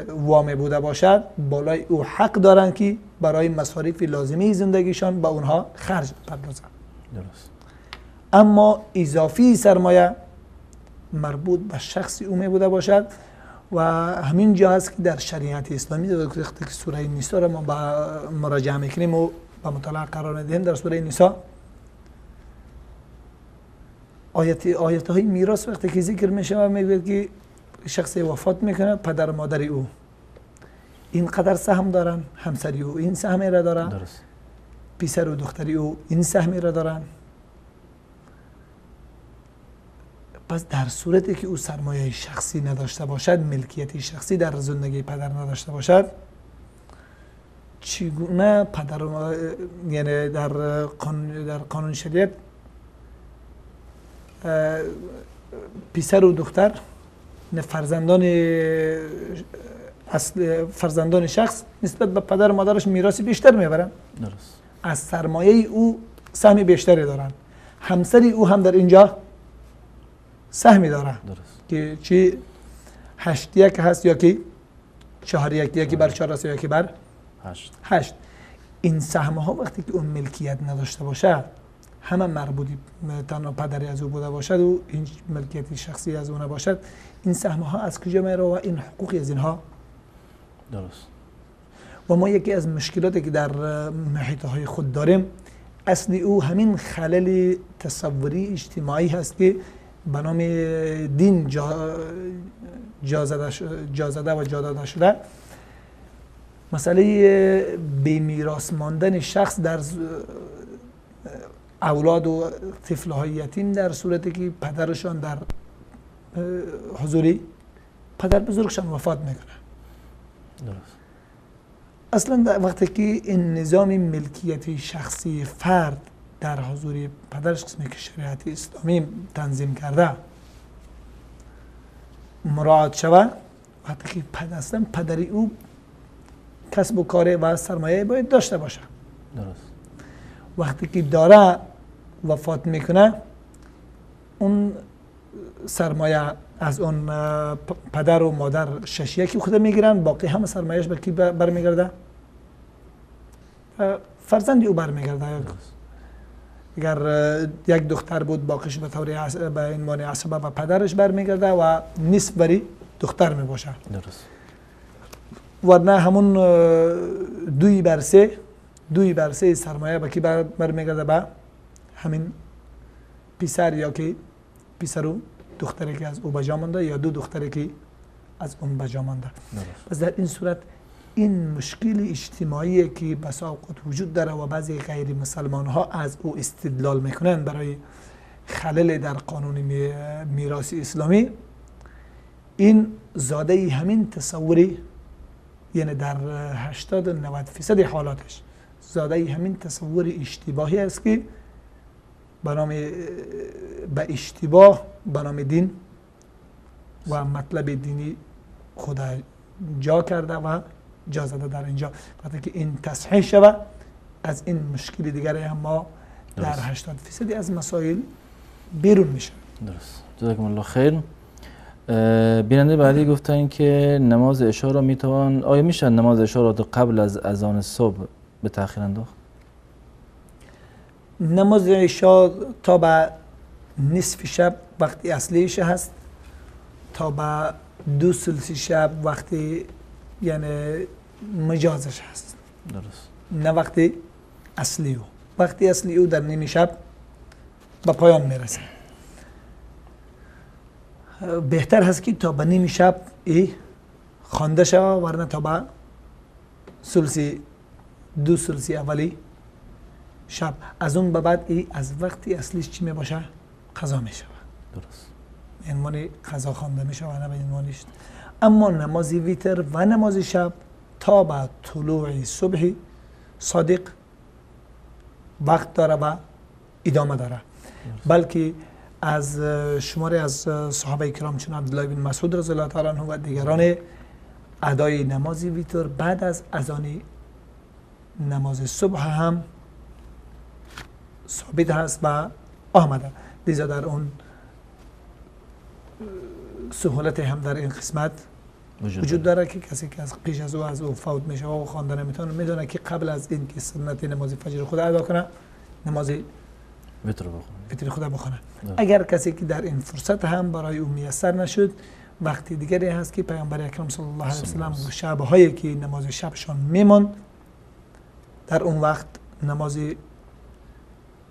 Speaker 4: وام بوده باشد، بالای او حق دارند که برای مصارف لازمی زندگیشان به اونها خرج پردازند.
Speaker 3: درست.
Speaker 4: اما اضافی سرمایه مربوط به شخص او می بوده باشد و همین جا هست که در شریعت اسلامی وقتی که سوره نساء را ما مراجعه میکنیم و به مطالعه قرار میدهیم، در سوره نساء آیت های میراث وقتی که ذکر میشه و میگوید که شخص وفات میکنه، پدر و مادر او اینقدر سهم دارن، همسری او این سهمی را دارن،
Speaker 3: درست.
Speaker 4: پسر و دختری او این سهمی را دارن. پس در صورتی که او سرمایه شخصی نداشته باشد، ملکیت شخصی در زندگی پدر نداشته باشد، چگونه پدر، یعنی در قانون شریعت پسر و دختر فرزندان شخص نسبت به پدر و مادرش میراث بیشتر میبرن.
Speaker 3: درست.
Speaker 4: از سرمایه او سهم بیشتری دارن. همسری او هم در اینجا سهمی داره.
Speaker 3: درست.
Speaker 4: که چی 8-1 هست یا که 4-1، یکی بر 4 است یا یکی بر 8. این سهم ها وقتی که اون ملکیت نداشته باشه، همه مربوطی تنها پدری از او بوده باشد و این ملکیت شخصی از او نباشد، این سهم ها از کجا میره و این حقوقی از اینها؟
Speaker 3: درست.
Speaker 4: و ما یکی از مشکلاتی که در محیط های خود داریم، اصلی او همین خلل تصوری اجتماعی هست که به نام دین جا زده و جا داده شده. مسئله بی میراث ماندن شخص در اولاد و طفل‌های یتیم در صورتی که پدرشان در حضوری پدر بزرگشان وفات میکنه.
Speaker 3: درست.
Speaker 4: اصلا وقتی که این نظام ملکیت شخصی فرد در حضور پدرش قسمی که شریعت اسلامی تنظیم کرده مراعات شود، وقتی که اصلا پدری او کسب و کار و سرمایه باید داشته باشه.
Speaker 3: درست.
Speaker 4: وقتی که داره وفات میکنه، اون سرمایه از اون پدر و مادر 6-1 خود میگیرن، باقی همه سرمایهش به کی برمیگرده؟ فرزند او برمیگرده. اگر یک دختر بود باقیش به طور به عنوان عصبه به پدرش برمیگرده و نصف بری دختر میباشه.
Speaker 3: درست.
Speaker 4: ورنه همون 2/3 سرمایه به کی برمیگرده؟ به همین پسر یا که پسر و دختری که از او بجا مانده یا دو دختری که از اون بجا مانده. پس در این صورت این مشکل اجتماعی که بسا اوقات وجود داره و بعضی غیر مسلمان ها از او استدلال میکنن برای خلل در قانون میراث اسلامی، این زاده همین تصوری، یعنی در 80-90% حالاتش زاده همین تصور اشتباهی است که به اشتباه به نام دین و مطلب دینی خود جا کرده و جا زده در اینجا. وقتی که این تصحیح شود، از این مشکل دیگر هم ما در 80% از مسائل بیرون میشه.
Speaker 3: درست. جزاکم الله خیر. بیننده بعدی گفتن که نماز عشاء را میتوان، آیا میشه نماز عشاء را قبل از اذان صبح به تأخیر انداخت؟
Speaker 4: نماز عشاء تا به نصف شب وقتی اصلیش هست، تا به 2/3 شب وقتی یعنی مجازش هست.
Speaker 3: درست.
Speaker 4: نه وقتی اصلی او. وقتی اصلی او در نیمه شب به پایان میرسه. بهتر هست که تا به نیمه شب ای خوانده شود، ورنه تا به 2/3 اولی شب. از اون به بعد ای از وقتی اصلیش چی می باشه؟ قضا می شود.
Speaker 3: درست.
Speaker 4: عنوان قضا خوانده می شود، نه به عنوانش. اما نماز ویتر و نماز شب تا به طلوع صبح صادق وقت داره و ادامه داره. بلکه از شماری از صحابه کرام چون عبدالله بن مسعود رضی الله تعالی عنه و دیگران ادای نماز ویتر بعد از اذان نماز صبح هم ثابت هست و آمده. لذا در اون سهولت هم در این قسمت وجود داره که کسی که از پیش از او فوت میشه و خوانده نمیتونه، میدونه که قبل از این که سنت نماز فجر خود ادا کنه نماز وتر خود بخونه. اگر کسی که در این فرصت هم برای او میسر نشد، وقتی دیگری هست که پیامبر اکرم صلی الله علیه و سلم شب‌هایی که نماز شبشان میماند، در اون وقت نماز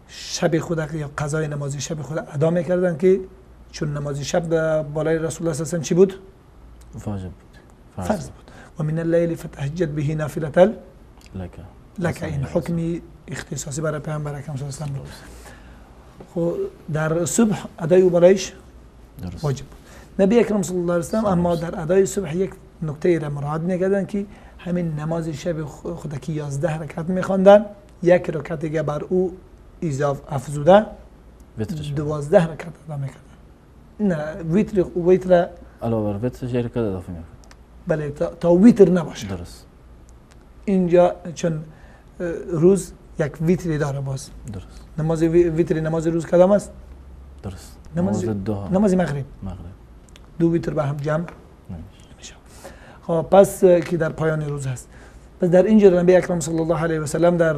Speaker 4: شب خود یا قضای نماز شب خود ادا میکردن که چون نماز شب بالای رسول الله صلی الله علیه و چی بود؟
Speaker 3: واجب بود،
Speaker 4: فرض بود. و من اللیل فتهجد به نافلة لك، این حکمی اختصاصی برای پیامبر اکرم صلی الله علیه و سلم بود. خب در صبح ادای او برایش واجب بود. نبی اکرم صلی الله علیه و سلم اما در ادای صبح یک نکته را مراعات میکردن که همین نماز شب خود که 11 رکعت میخواندن، یک رکعت دیگه بر او اضافه افزوده 12 رکعت ادا میکردن. نه ویتر
Speaker 3: علاوه بر ویتر یک رکعت اضافه میکردن.
Speaker 4: بله، تا ویتر نباشه.
Speaker 3: درست.
Speaker 4: اینجا چون روز یک ویتری داره باز.
Speaker 3: درست.
Speaker 4: نماز ویتر نماز روز کدام است؟
Speaker 3: درست.
Speaker 4: نماز مغرب. دو ویتر به هم جمع نمیشه. خب پس که در پایان روز هست. پس در اینجا نبی اکرم صلی الله علیه و سلم در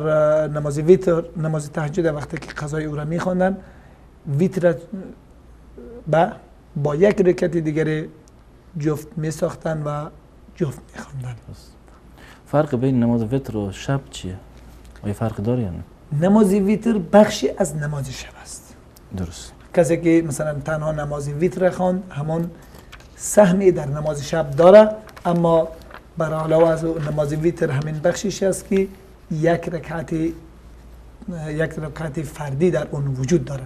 Speaker 4: نماز ویتر، نماز تهجد وقتی که قضای او را میخواندن، ویتر با یک رکعت دیگر جفت میساختن و جفت میخواندن.
Speaker 3: فرق بین نماز ویتر و شب چیه؟ آیا فرق داره یا نه؟
Speaker 4: نماز ویتر بخشی از نماز شب است.
Speaker 3: درست.
Speaker 4: کسی که مثلا تنها نماز ویتر خواند همان سهمی در نماز شب داره، اما بر علاوه از نماز ویتر همین بخشش است که یک رکعت فردی در اون وجود داره.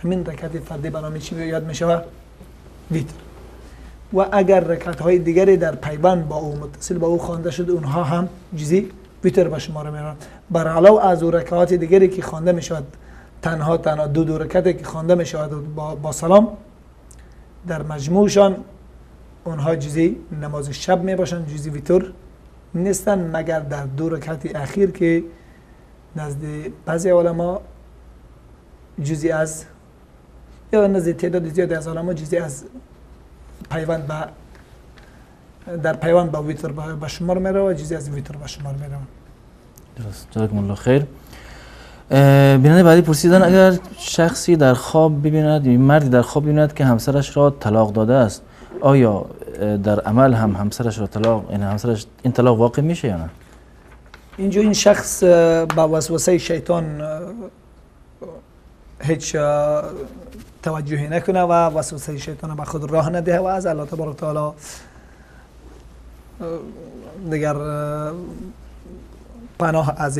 Speaker 4: همین رکعت فردی به نام چی یاد میشه؟ ویتر. و اگر رکعت های دیگری در پیوند با او متصل با او خوانده شد، اونها هم جزی ویتر به شما میرن. بر علاوه از او رکعات دیگری که خوانده میشود، تنها دو رکعتی که خوانده میشود با سلام، در مجموعشان اونها جزی نماز شب می باشند، جزی ویتر نیستن، مگر در دو رکعت اخیر که نزد بعضی علما جزی از یا نزد تعداد زیادی از علما جزی از پیوند با در پیوند با ویتر به شمار میره و جزی از ویتر به شمار میره.
Speaker 3: درست. جزاکم الله خیر. بیننده بعدی پرسیدن اگر شخصی در خواب ببیند، مردی در خواب ببیند که همسرش را طلاق داده است، آیا در عمل هم همسرش را طلاق، یعنی همسرش این طلاق واقع میشه یا نه؟
Speaker 4: اینجا این شخص با وسوسه شیطان هیچ توجهی نکنه و وسوسه شیطان به خود راه نده و از الله تبارک تعالی دیگر پناه از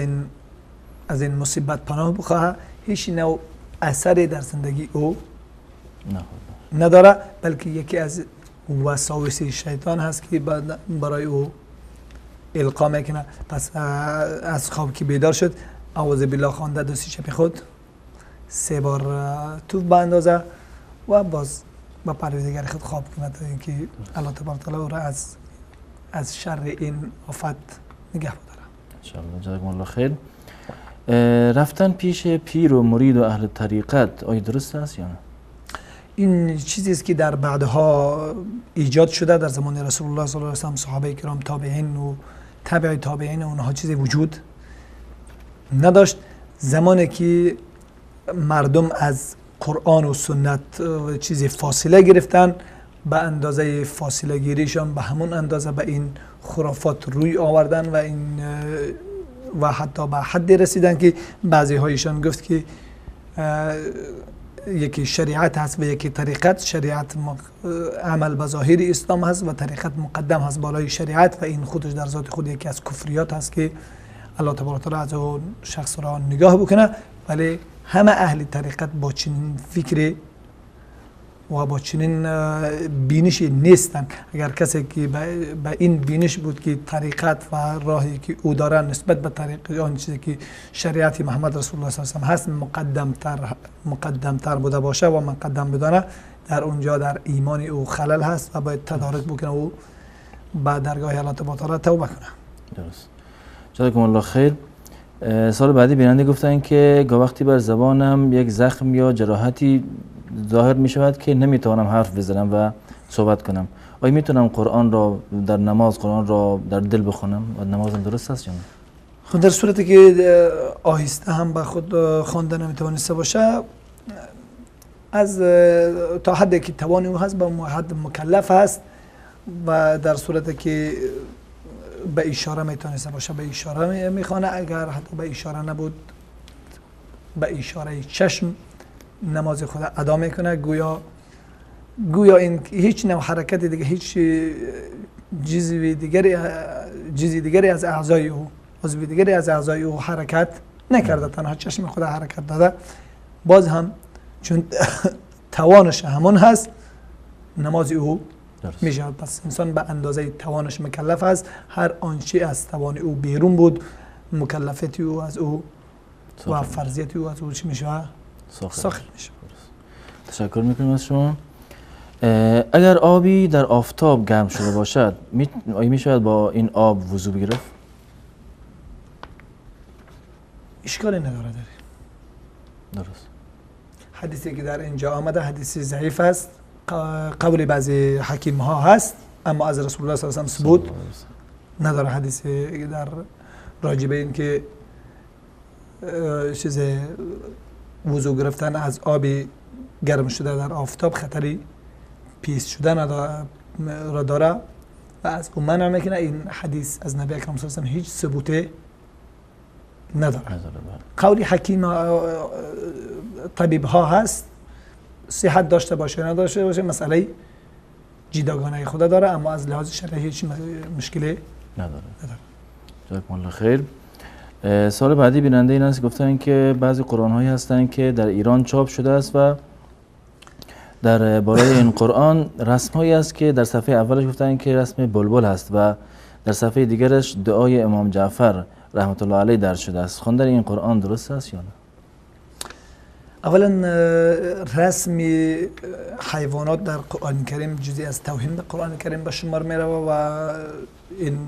Speaker 4: این مصیبت پناه بخواه، هیچ نوع اثری در زندگی او نداره، بلکه یکی از وساوس شیطان هست که برای او القا میکنه. پس از خواب که بیدار شد، اعوذ بالله خوانده، دست چپ خود 3 بار توف باندازه و باز با پروردگار خود خواب کنه تا اینکه الله تبارک تعالی او را از شر این آفت نگه بداره.
Speaker 3: ان شاء الله. جزاکم الله خیر. رفتن پیش پیر و مرید و اهل طریقت آیا درست است یا نه؟
Speaker 4: این چیزی است که در بعدها ایجاد شده. در زمان رسول الله صلی الله علیه و سلم، صحابه کرام، تابعین و تبع تابعین، اونها چیزی وجود نداشت. زمانی که مردم از قرآن و سنت چیزی فاصله گرفتن، به اندازه فاصله گیریشان به همون اندازه به این خرافات روی آوردن و این و حتی به حدی رسیدن که بعضی هایشان گفت که یکی شریعت هست و یکی طریقت. شریعت عمل به ظاهر اسلام هست و طریقت مقدم هست بالای شریعت و این خودش در ذات خود یکی از کفریات هست که الله تبارک و تعالی از اون شخص را نگاه بکنه. ولی همه اهل طریقت با چنین فکر و با چنین بینشی نیستن. اگر کسی که به این بینش بود که طریقت و راهی که او داره نسبت به طریق آن چیزی که شریعت محمد رسول الله صلی الله علیه و هست مقدم تر بوده باشه و مقدم بدانه، در اونجا در ایمان او خلل هست و باید تدارک بکنه و به درگاه الله تعالی توبه کنه.
Speaker 3: درست. جزاکم الله خیر. سال بعدی بیننده گفتن که گاه وقتی بر زبانم یک زخم یا جراحتی ظاهر می شود که نمیتوانم حرف بزنم و صحبت کنم، آیا میتونم قرآن را در نماز قرآن را در دل بخونم و نمازم درست است یا نه؟
Speaker 4: خب در صورتی که آهسته هم به خود خواندن نمیتوانسته باشه، از تا حدی که توان او هست به حد مکلف هست و در صورتی که به اشاره میتونسته باشه به اشاره میخوانه، اگر حتی به اشاره نبود به اشاره چشم نماز خود ادا میکنه. گویا این هیچ نوع حرکت دیگه، هیچ چیزی دیگری از اعضای او، عضو دیگری از اعضای او حرکت نکرده، تنها چشم خود حرکت داده. باز هم چون توانش همون هست نماز او میشه. پس انسان به اندازه توانش مکلف است، هر آنچه از توان او بیرون بود مکلفیت او از او و فرضیت او از او چی میشه؟ ساخت میشه.
Speaker 3: تشکر میکنیم از شما. اگر آبی در آفتاب گرم شده باشد آیا میشود با این آب وضو گرفت؟
Speaker 4: اشکالی نداره.
Speaker 3: درست.
Speaker 4: حدیثی که در اینجا آمده حدیث ضعیف است، قول بعضی حکیم ها هست، اما از رسول الله صلی الله علیه و ثبوت نداره. حدیث در راجع به این که چیز وضو گرفتن از آب گرم شده در آفتاب خطری پیس شدن را داره و از او منع میکنه، این حدیث از نبی اکرم صلی الله علیه و هیچ ثبوت نداره. قول حکیم طبیب ها هست، صحت داشته باشه نداشته باشه مسئله جداگانه خدا داره، اما از لحاظ شرعی هیچ مشکلی نداره.
Speaker 3: جزاکم الله خیر. سال بعدی بیننده این است گفتن که بعضی قرآن هایی هستند که در ایران چاپ شده است و در بالای این قرآن رسم هایی است که در صفحه اولش گفتن که رسم بلبل هست و در صفحه دیگرش دعای امام جعفر رحمت الله علیه درج شده است. خواندن این قرآن درست است یا نه؟
Speaker 4: اولا رسم حیوانات در قرآن کریم جزئی از توهین به قرآن کریم به شمار می رود و این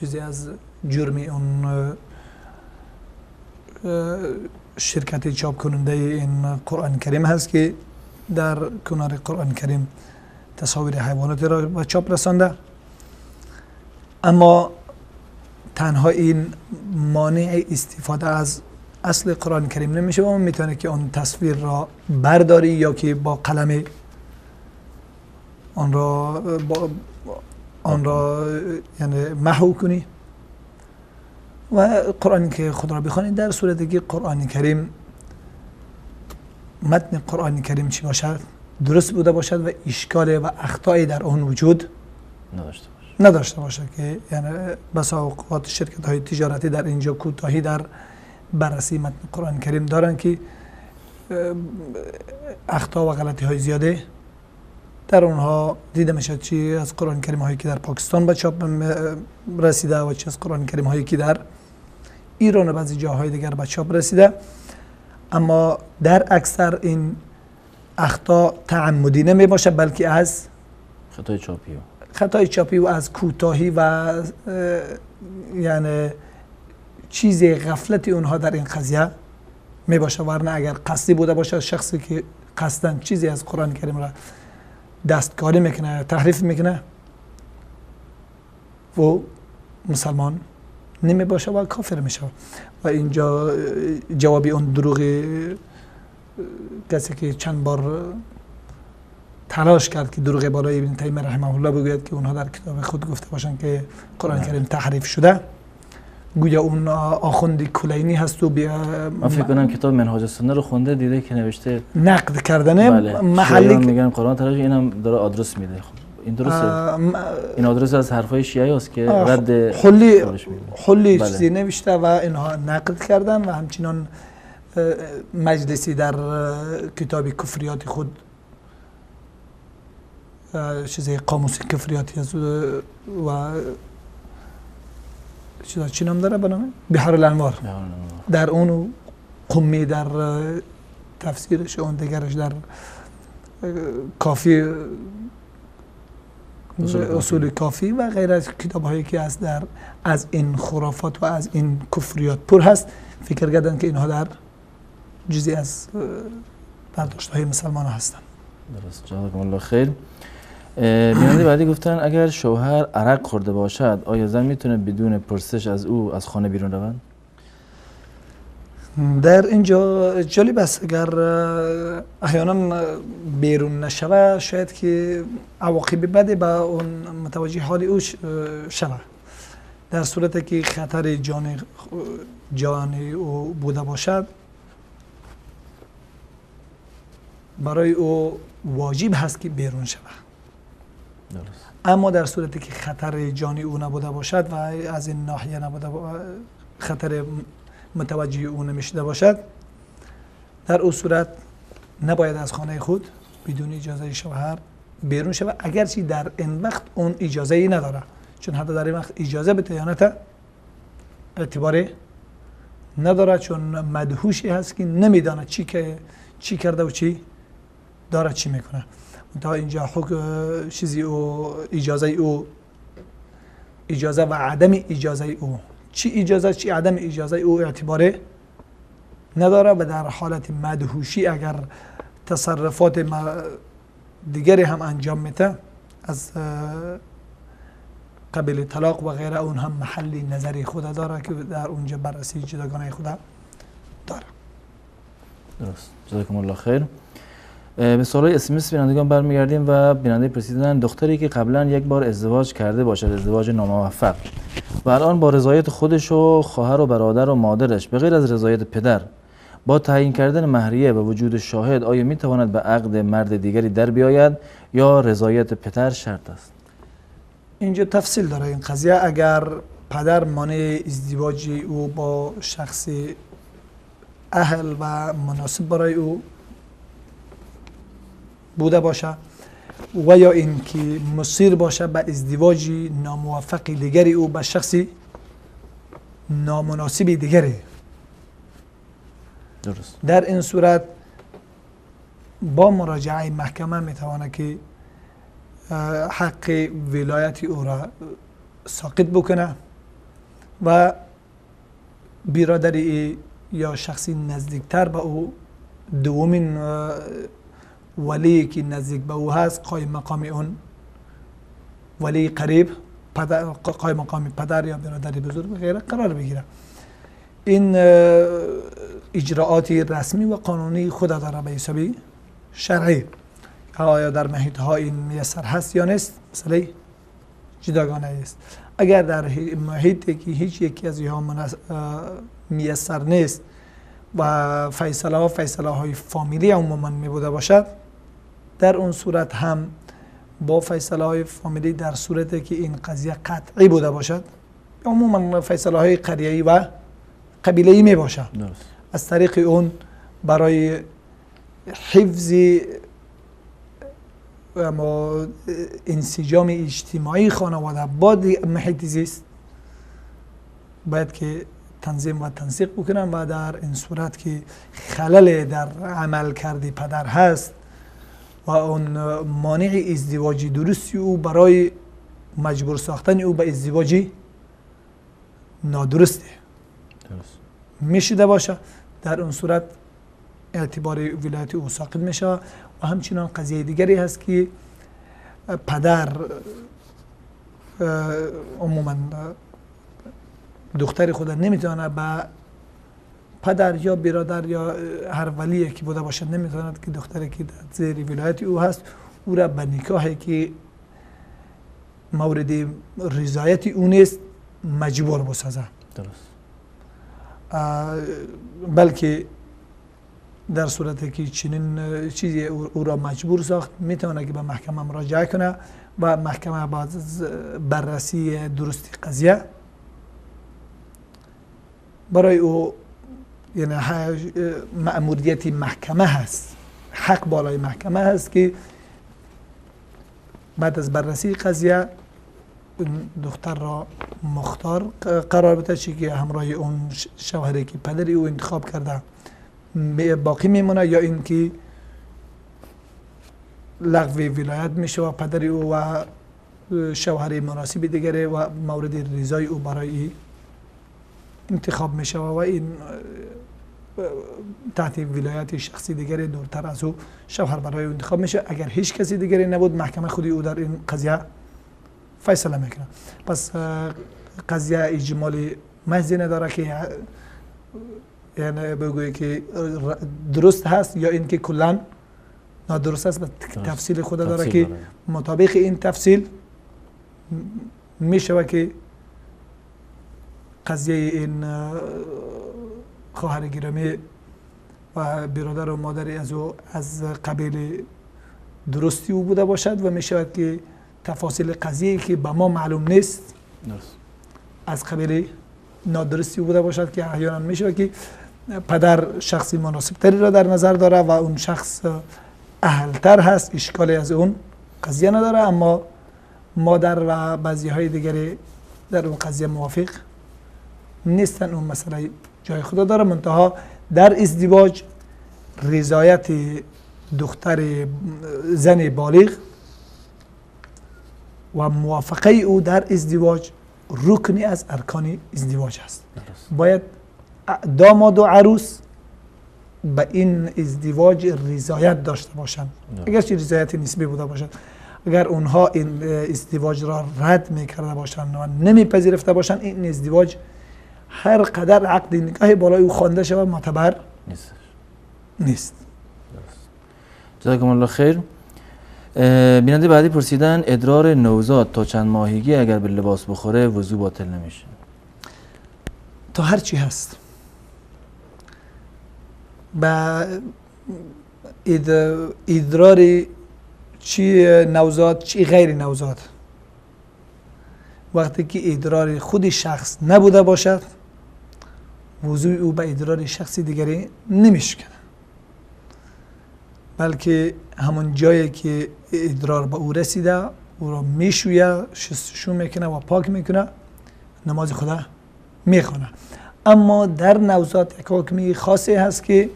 Speaker 4: جزئی از جرم اون شرکت چاپ کننده این قرآن کریم هست که در کنار قرآن کریم تصاویر حیوانات را به چاپ رسانده. اما تنها این مانع استفاده از اصل قرآن کریم نمیشه و میتونه که آن تصویر را برداری یا که با قلم آن را یعنی محو کنی و قرآن که خود را بخوانی. در صورتی که قرآن کریم متن قرآن کریم چی باشد درست بوده باشد و اشکال و اخطایی در آن وجود نداشته باشد که یعنی بسا اوقات شرکت های تجارتی در اینجا کوتاهی در بررسی متن قرآن کریم دارن که اخطا و غلطی های زیاده در اونها دیده میشه، چی از قرآن کریم هایی که در پاکستان به چاپ رسیده و چی از قرآن کریم هایی که در ایران و بعضی جاهای دیگر به چاپ رسیده. اما در اکثر این اخطا تعمدی نمی باشه، بلکه از خطای چاپی و از کوتاهی و یعنی چیز غفلت اونها در این قضیه می باشه. ورنه اگر قصدی بوده باشه، شخصی که قصداً چیزی از قرآن کریم را دستکاری میکنه، تحریف میکنه، و مسلمان نمی باشه و کافر میشه. و اینجا جوابی اون دروغ کسی که چند بار تلاش کرد که دروغ بالای ابن تیمیه رحمه الله بگوید که اونها در کتاب خود گفته باشند که قرآن کریم تحریف شده، گویا اون آخوند کلینی هست و
Speaker 3: من فکر کنم کتاب منهاج السنه رو خونده، دیده که نوشته
Speaker 4: نقد کردنه. بله. محلی
Speaker 3: میگن قرآن تحریف، اینم داره آدرس میده. خب این درسته؟ این آدرس از حرفای شیعه است که رد
Speaker 4: حلی چیزی نوشته و اینها نقد کردن و همچنان مجلسی در کتاب کفریات خود چیز قاموس کفریاتی از و چیزا چی نام داره به نام بحار الانوار، در اون قمی در تفسیرش اون دیگرش در کافی اصول کافی و غیر از کتاب هایی که از در از این خرافات و از این کفریات پر هست، فکر کردن که اینها در جزئی از برداشت های مسلمان هستند.
Speaker 3: درست، جزاکم الله خیر. بیننده بعدی گفتن اگر شوهر عرق خورده باشد آیا زن میتونه بدون پرسش از او از خانه بیرون روند؟
Speaker 4: در اینجا جالب است، اگر احیانا بیرون نشوه شاید که عواقب بدی به اون متوجه حال او شوه. در صورت که خطر جان او بوده باشد برای او واجب هست که بیرون شوه. اما در صورتی که خطر جانی او نبوده باشد و از این ناحیه نبوده خطر متوجه او نمیشده باشد، در او صورت نباید از خانه خود بدون اجازه شوهر بیرون شود، اگرچه در این وقت اون اجازه ای نداره، چون حتی در این وقت اجازه به تیانت اعتباری نداره، چون مدهوشی هست که نمیداند چی کرده و چی داره چی میکنه. تا اینجا حکم چیزی او اجازه او اجازه و عدم اجازه او چی اجازه چی عدم اجازه او اعتباری نداره و در حالت مدهوشی اگر تصرفات دیگری هم انجام میده از قبیل طلاق و غیره، اون هم محل نظری خود داره که در اونجا بررسی جداگانه خود داره.
Speaker 3: درست، جزاکم الله خیر. به سوالای SMS بینندگان برمیگردیم و بیننده پرسیدن دختری که قبلا یک بار ازدواج کرده باشد، ازدواج ناموفق، و الان با رضایت خودش و خواهر و برادر و مادرش به غیر از رضایت پدر با تعیین کردن مهریه و وجود شاهد آیا میتواند به عقد مرد دیگری در بیاید یا رضایت پدر شرط است؟
Speaker 4: اینجا تفصیل داره این قضیه. اگر پدر مانع ازدواج او با شخص اهل و مناسب برای او بوده باشه و یا اینکه مصیر باشه به ازدواج ناموفق دیگری او به شخصی نامناسب دیگری،
Speaker 3: درست،
Speaker 4: در این صورت با مراجعه محکمه میتونه که حق ولایت او را ساقط بکنه و برادر یا شخصی نزدیکتر به او، دومین ولی که نزدیک به او هست، قایم مقام اون ولی قریب، پدر، قایم مقام پدر یا برادر بزرگ و غیره قرار بگیره. این اجراعات رسمی و قانونی خود داره به حساب شرعی. آیا در محیط ها این میسر هست یا نیست مسئله جداگانه است. اگر در محیطی که هیچ یکی از اینها میسر نیست و فیصله های فامیلی عموما می بوده باشد، در اون صورت هم با فیصله های فامیلی در صورتی که این قضیه قطعی بوده باشد، عموما فیصله های قریه‌ای و قبیله‌ای می باشد، از طریق اون برای حفظ انسجام اجتماعی خانواده با محیط زیست باید که تنظیم و تنسیق بکنن و در این صورت که خلل در عمل کردی پدر هست و اون مانع ازدواجی درستی او برای مجبور ساختن او به ازدواجی نادرسته میشده باشه، در اون صورت اعتبار ولایت او ساقط میشه. و همچنان قضیه دیگری هست که پدر عموما دختر خود نمیتونه به پدر یا برادر یا هر ولی که بوده باشد نمیتواند که دختری که در زیر ولایت او هست او را به نکاحی که مورد رضایت او نیست مجبور بسازه.
Speaker 3: درست.
Speaker 4: بلکه در صورتی که چنین چیزی او را مجبور ساخت میتونه که به محکمه مراجعه کنه و محکمه با بررسی درستی قضیه برای او، یعنی مأموریت محکمه هست، حق بالای محکمه هست که بعد از بررسی قضیه دختر را مختار قرار بده، چی که همراه اون شوهری که پدری او انتخاب کرده باقی میمونه، یا اینکه لغو ولایت میشه و پدر او و شوهر مناسب دیگری و مورد رضای او برای انتخاب میشه و این تحت ولایت شخصی دیگری دورتر از او شوهر برای او انتخاب میشه. اگر هیچ کسی دیگری نبود، محکمه خودی او در این قضیه فیصله میکنه. پس قضیه اجمالی محضی نداره که یعنی بگویی که درست هست یا اینکه کلا نادرست است. تفصیل خود داره که مطابق این تفصیل میشه که قضیه این خواهر گرامی و برادر و مادر از او از قبیل درستی او بوده باشد و میشود که تفاصیل قضیه که به ما معلوم نیست از قبیل نادرستی بوده باشد که احیانا میشه که پدر شخصی مناسب تری را در نظر داره و اون شخص اهلتر هست، اشکالی از اون قضیه نداره، اما مادر و بعضی های دیگری در اون قضیه موافق نیستن. اون مسئله جای خدا داره. منتها در ازدواج رضایت دختر زن بالغ و موافقه او در ازدواج رکنی از ارکان ازدواج است. باید داماد و عروس به این ازدواج رضایت داشته باشند، اگرچه رضایت نسبی بوده باشد. اگر اونها این ازدواج را رد میکرده باشند و نمیپذیرفته باشند، این ازدواج هر قدر عقد نکاح بالای او خوانده شود معتبر نیست.
Speaker 3: جزاکم الله خیر. بیننده بعدی پرسیدن ادرار نوزاد تا چند ماهگی اگر به لباس بخوره وضو باطل نمیشه؟
Speaker 4: تا هر چی هست. با ادرار چی نوزاد چی غیر نوزاد، وقتی که ادرار خود شخص نبوده باشد وضوع او به ادرار شخص دیگری نمیشکنه، بلکه همون جایی که ادرار به او رسیده او را میشویه، شستشو میکنه و پاک میکنه، نماز خدا میخونه. اما در نوزاد یک حکمی خاصی هست که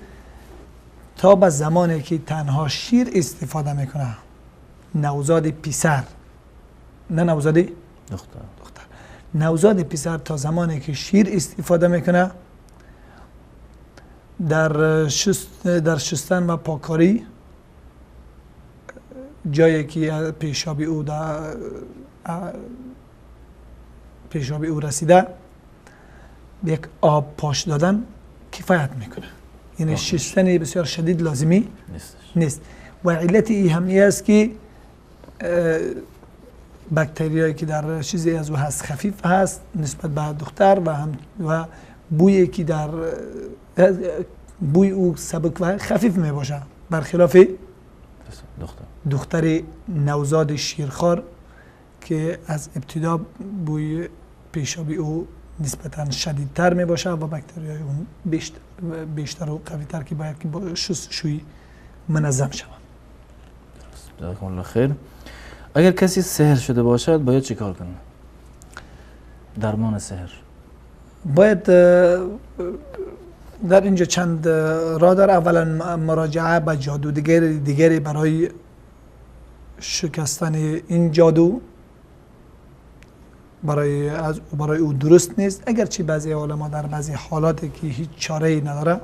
Speaker 4: تا به زمانی که تنها شیر استفاده میکنه، نوزاد پسر، نه نوزاد دختر، نوزاد پسر تا زمانی که شیر استفاده میکنه در شستن و پاکاری جایی که پیشابی او رسیده یک آب پاش دادن کفایت میکنه، یعنی شستن بسیار شدید لازمی نیست. و علت این هم این است که باکتریایی که در چیزی از او هست خفیف هست نسبت به دختر و بویی که در بوی او سبک و خفیف می باشه، برخلاف دختر نوزاد شیرخوار که از ابتدا بوی پیشابی او نسبتا شدیدتر می باشه و باکتریای اون بیشتر و قویتر که باید که با شستشویی منظم شود.
Speaker 3: جزاکم الله خیر. اگر کسی سحر شده باشد باید چیکار کنه؟ درمان سحر
Speaker 4: باید در اینجا چند راه داره. اولا مراجعه به جادو دیگری برای شکستن این جادو برای او درست نیست، اگرچه بعضی علما در بعضی حالاتی که هیچ چاره ای نداره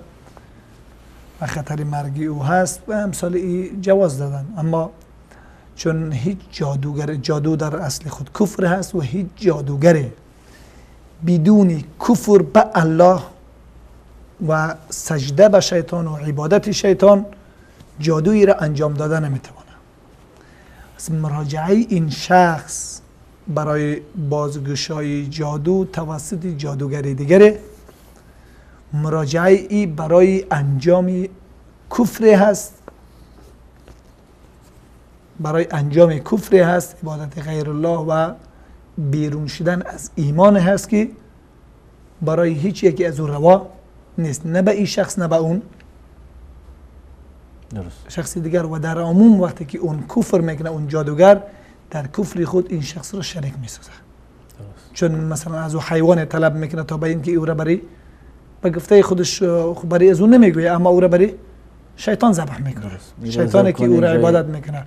Speaker 4: و خطر مرگی او هست و امثال ای جواز دادن، اما چون هیچ جادوگر، جادو در اصل خود کفر هست و هیچ جادوگری بدون کفر به الله و سجده به شیطان و عبادت شیطان جادویی را انجام داده نمیتواند. از مراجعه این شخص برای بازگشایی جادو توسط جادوگر دیگری، مراجعه ای برای انجام کفر هست، برای انجام کفر هست، عبادت غیر الله و بیرون شدن از ایمان هست که برای هیچ یکی از او روا نیست، نه به این شخص نه به اون
Speaker 3: درست
Speaker 4: شخص دیگر. و در عموم وقتی که اون کفر میکنه اون جادوگر در کفر خود این شخص را شریک میسازه. چون مثلا از او حیوان طلب میکنه تا به اینکه او را برای به گفته خودش برای از او نمیگویه، اما او را برای شیطان ذبح میکنه، شیطانی که او را عبادت میکنه.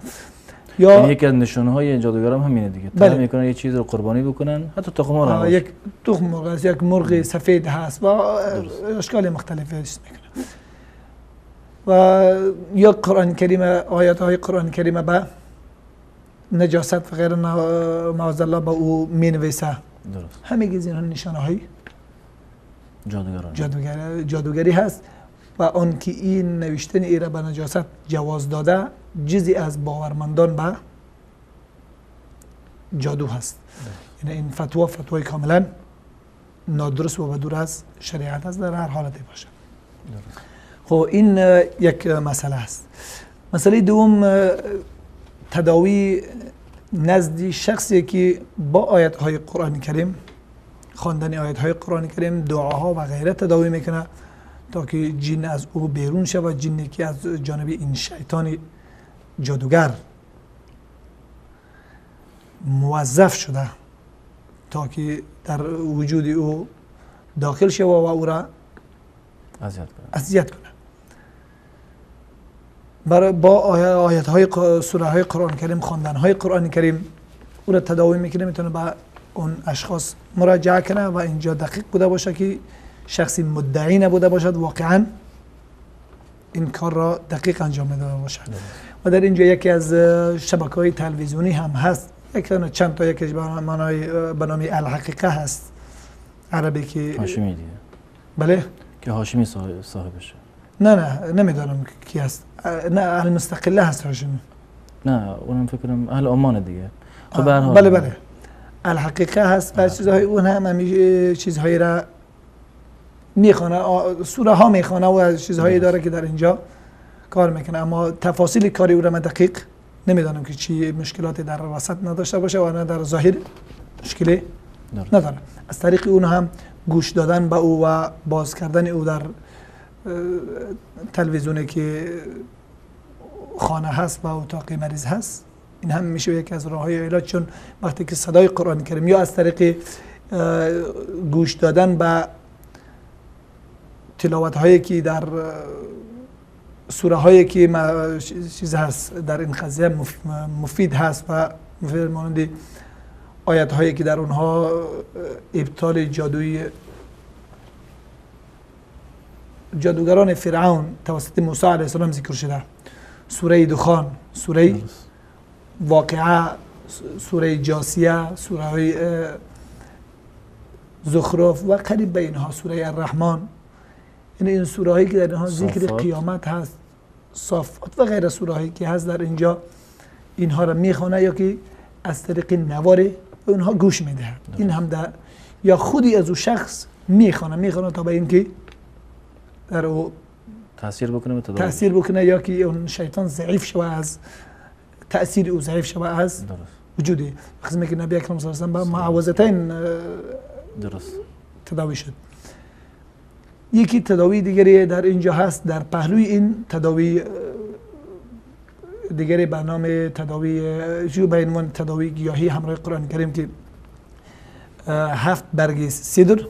Speaker 3: یا یکی از نشانه های جادوگران همینه دیگه، طلب میکنن یه چیز رو قربانی بکنن، حتی تخم مرغ،
Speaker 4: یک تخم مرغ است، یک مرغ سفید هست و اشکال مختلف میکنه. و یا قرآن کریم، آیات های قرآن کریم به نجاست و غیره معاذ الله به او مینویسه. همه اینها نشانه های جادوگری هست و آن که این نوشتن ایره به نجاست جواز داده جزی از باورمندان به جادو هست. یعنی این فتوا فتوای کاملا نادرست و بدور از شریعت است در هر حالتی باشه. خب این یک مسئله است. مسئله دوم تداوی نزد شخصی که با آیت های قرآن کریم، خواندن آیت های قرآن کریم، دعاها و غیره تداوی میکنه تا که جن از او بیرون شود، جنی که از جانب این شیطان جادوگر موظف شده تا که در وجود او داخل شود و او را اذیت کنه. با آیت های سوره های قرآن کریم، خواندن های قرآن کریم او را تداوی میکنه، میتونه به اون اشخاص مراجعه کنه و اینجا دقیق بوده باشه که شخصی مدعی نبوده باشد، واقعا این کار را دقیق انجام داده باشد. و در اینجا یکی از شبکه های تلویزیونی هم هست، یک چند تا، یکیش به نام الحقیقه هست، عربی که
Speaker 3: هاشمی دیگه.
Speaker 4: بله
Speaker 3: که هاشمی صاحبشه.
Speaker 4: نه نمیدانم کی هست. نه المستقله هست هاشمی.
Speaker 3: نه اونم فکر کنم اهل عمان دیگه. خب به هر حال
Speaker 4: بله الحقیقه هست و چیزهای اون هم چیزهایی را میخوانه، سوره ها میخوانه و چیزهایی داره که در اینجا کار میکنه، اما تفاصیل کاری او را من دقیق نمیدانم که چی مشکلاتی در وسط نداشته باشه و نه در ظاهر مشکلی نداره. از طریق اون هم گوش دادن به او و باز کردن او در تلویزیونی که خانه هست و اتاق مریض هست، این هم میشه یکی از راه‌های علاج. چون وقتی که صدای قرآن کریم یا از طریق گوش دادن به تلاوت هایی که در سوره هایی که چیز هست در این قضیه مفید هست و مفید مانند آیت هایی که در اونها ابطال جادویی جادوگران فرعون توسط موسی علیه السلام ذکر شده، سوره دخان، سوره واقعه، سوره جاسیه، سوره های زخرف و قریب به اینها، سوره الرحمن. یعنی این سوره هایی که در اینها ذکر قیامت هست، صافات و غیر سوره هایی که هست در اینجا، اینها را میخوانه یا که از طریق نوار به اونها گوش میده. این هم در یا خودی از او شخص میخوانه تا به اینکه در او تاثیر بکنه یا که اون شیطان ضعیف شوه از تاثیر او، ضعیف شوه از وجودی. قسمی که نبی اکرم صلی الله علیه و سلم با معوذتین
Speaker 3: درست
Speaker 4: تداوی شد. یکی تداوی دیگری در اینجا هست، در پهلوی این تداوی دیگری به نام تداوی جو به عنوان تداوی گیاهی همراه قرآن کریم که 7 برگ سدر،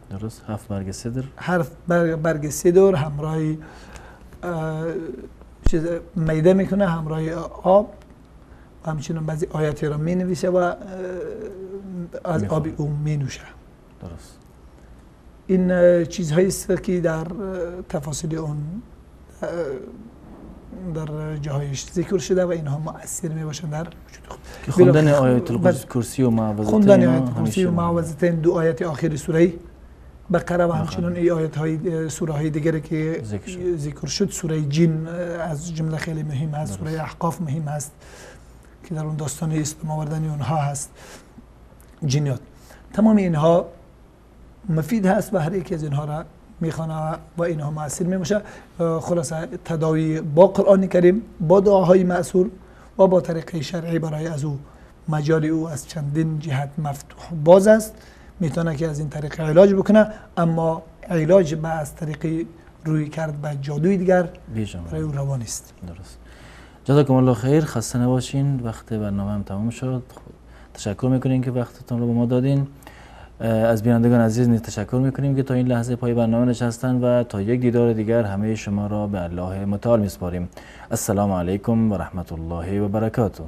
Speaker 3: درست 7 برگ سدر،
Speaker 4: 7 برگ سدر همراه چیز میده میکنه، همراه آب، و همچنین بعضی آیاتی را می نویسه و از آب او می نوشه.
Speaker 3: درست.
Speaker 4: این چیزهایی است که در تفاصیل اون در جاهایش ذکر شده و اینها مؤثر می باشند در وجود خود.
Speaker 3: خواندن آیت الکرسی و معوذتین،
Speaker 4: خواندن آیت الکرسی و معوذتین، 2 آیت آخر سوره بقره و همچنین ای آیت های سوره های دیگری که ذکر شد. سوره جن از جمله خیلی مهم است، سوره احقاف مهم است که در اون داستان اسلام آوردن اونها هست، جنیات. تمام اینها مفید هست و هر یکی از اینها را میخوانه و اینها مؤثر میباشه. خلاصه تداوی با قرآن کریم، با دعاهای مأثور و با طریقه شرعی برای از او مجال او از چندین جهت مفتوح باز است، میتونه که از این طریق علاج بکنه، اما علاج به از طریق روی کرد به جادوی دیگر برای او روان است.
Speaker 3: درست. جزاکم الله خیر، خسته نباشین. وقت برنامه هم تمام شد. تشکر میکنیم که وقتتون رو به ما دادین. از بینندگان عزیز نیز تشکر میکنیم که تا این لحظه پای برنامه نشستن و تا یک دیدار دیگر همه شما را به الله متعال میسپاریم. السلام علیکم و رحمت الله و برکاته.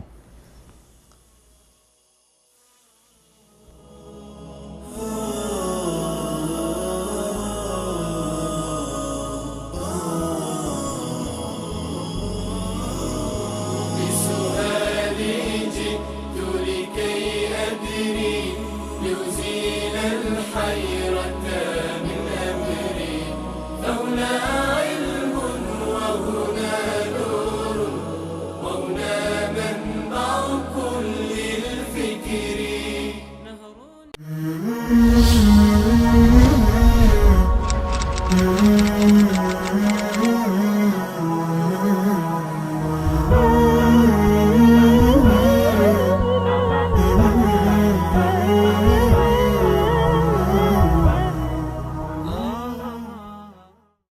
Speaker 2: لأزيل الحيرة.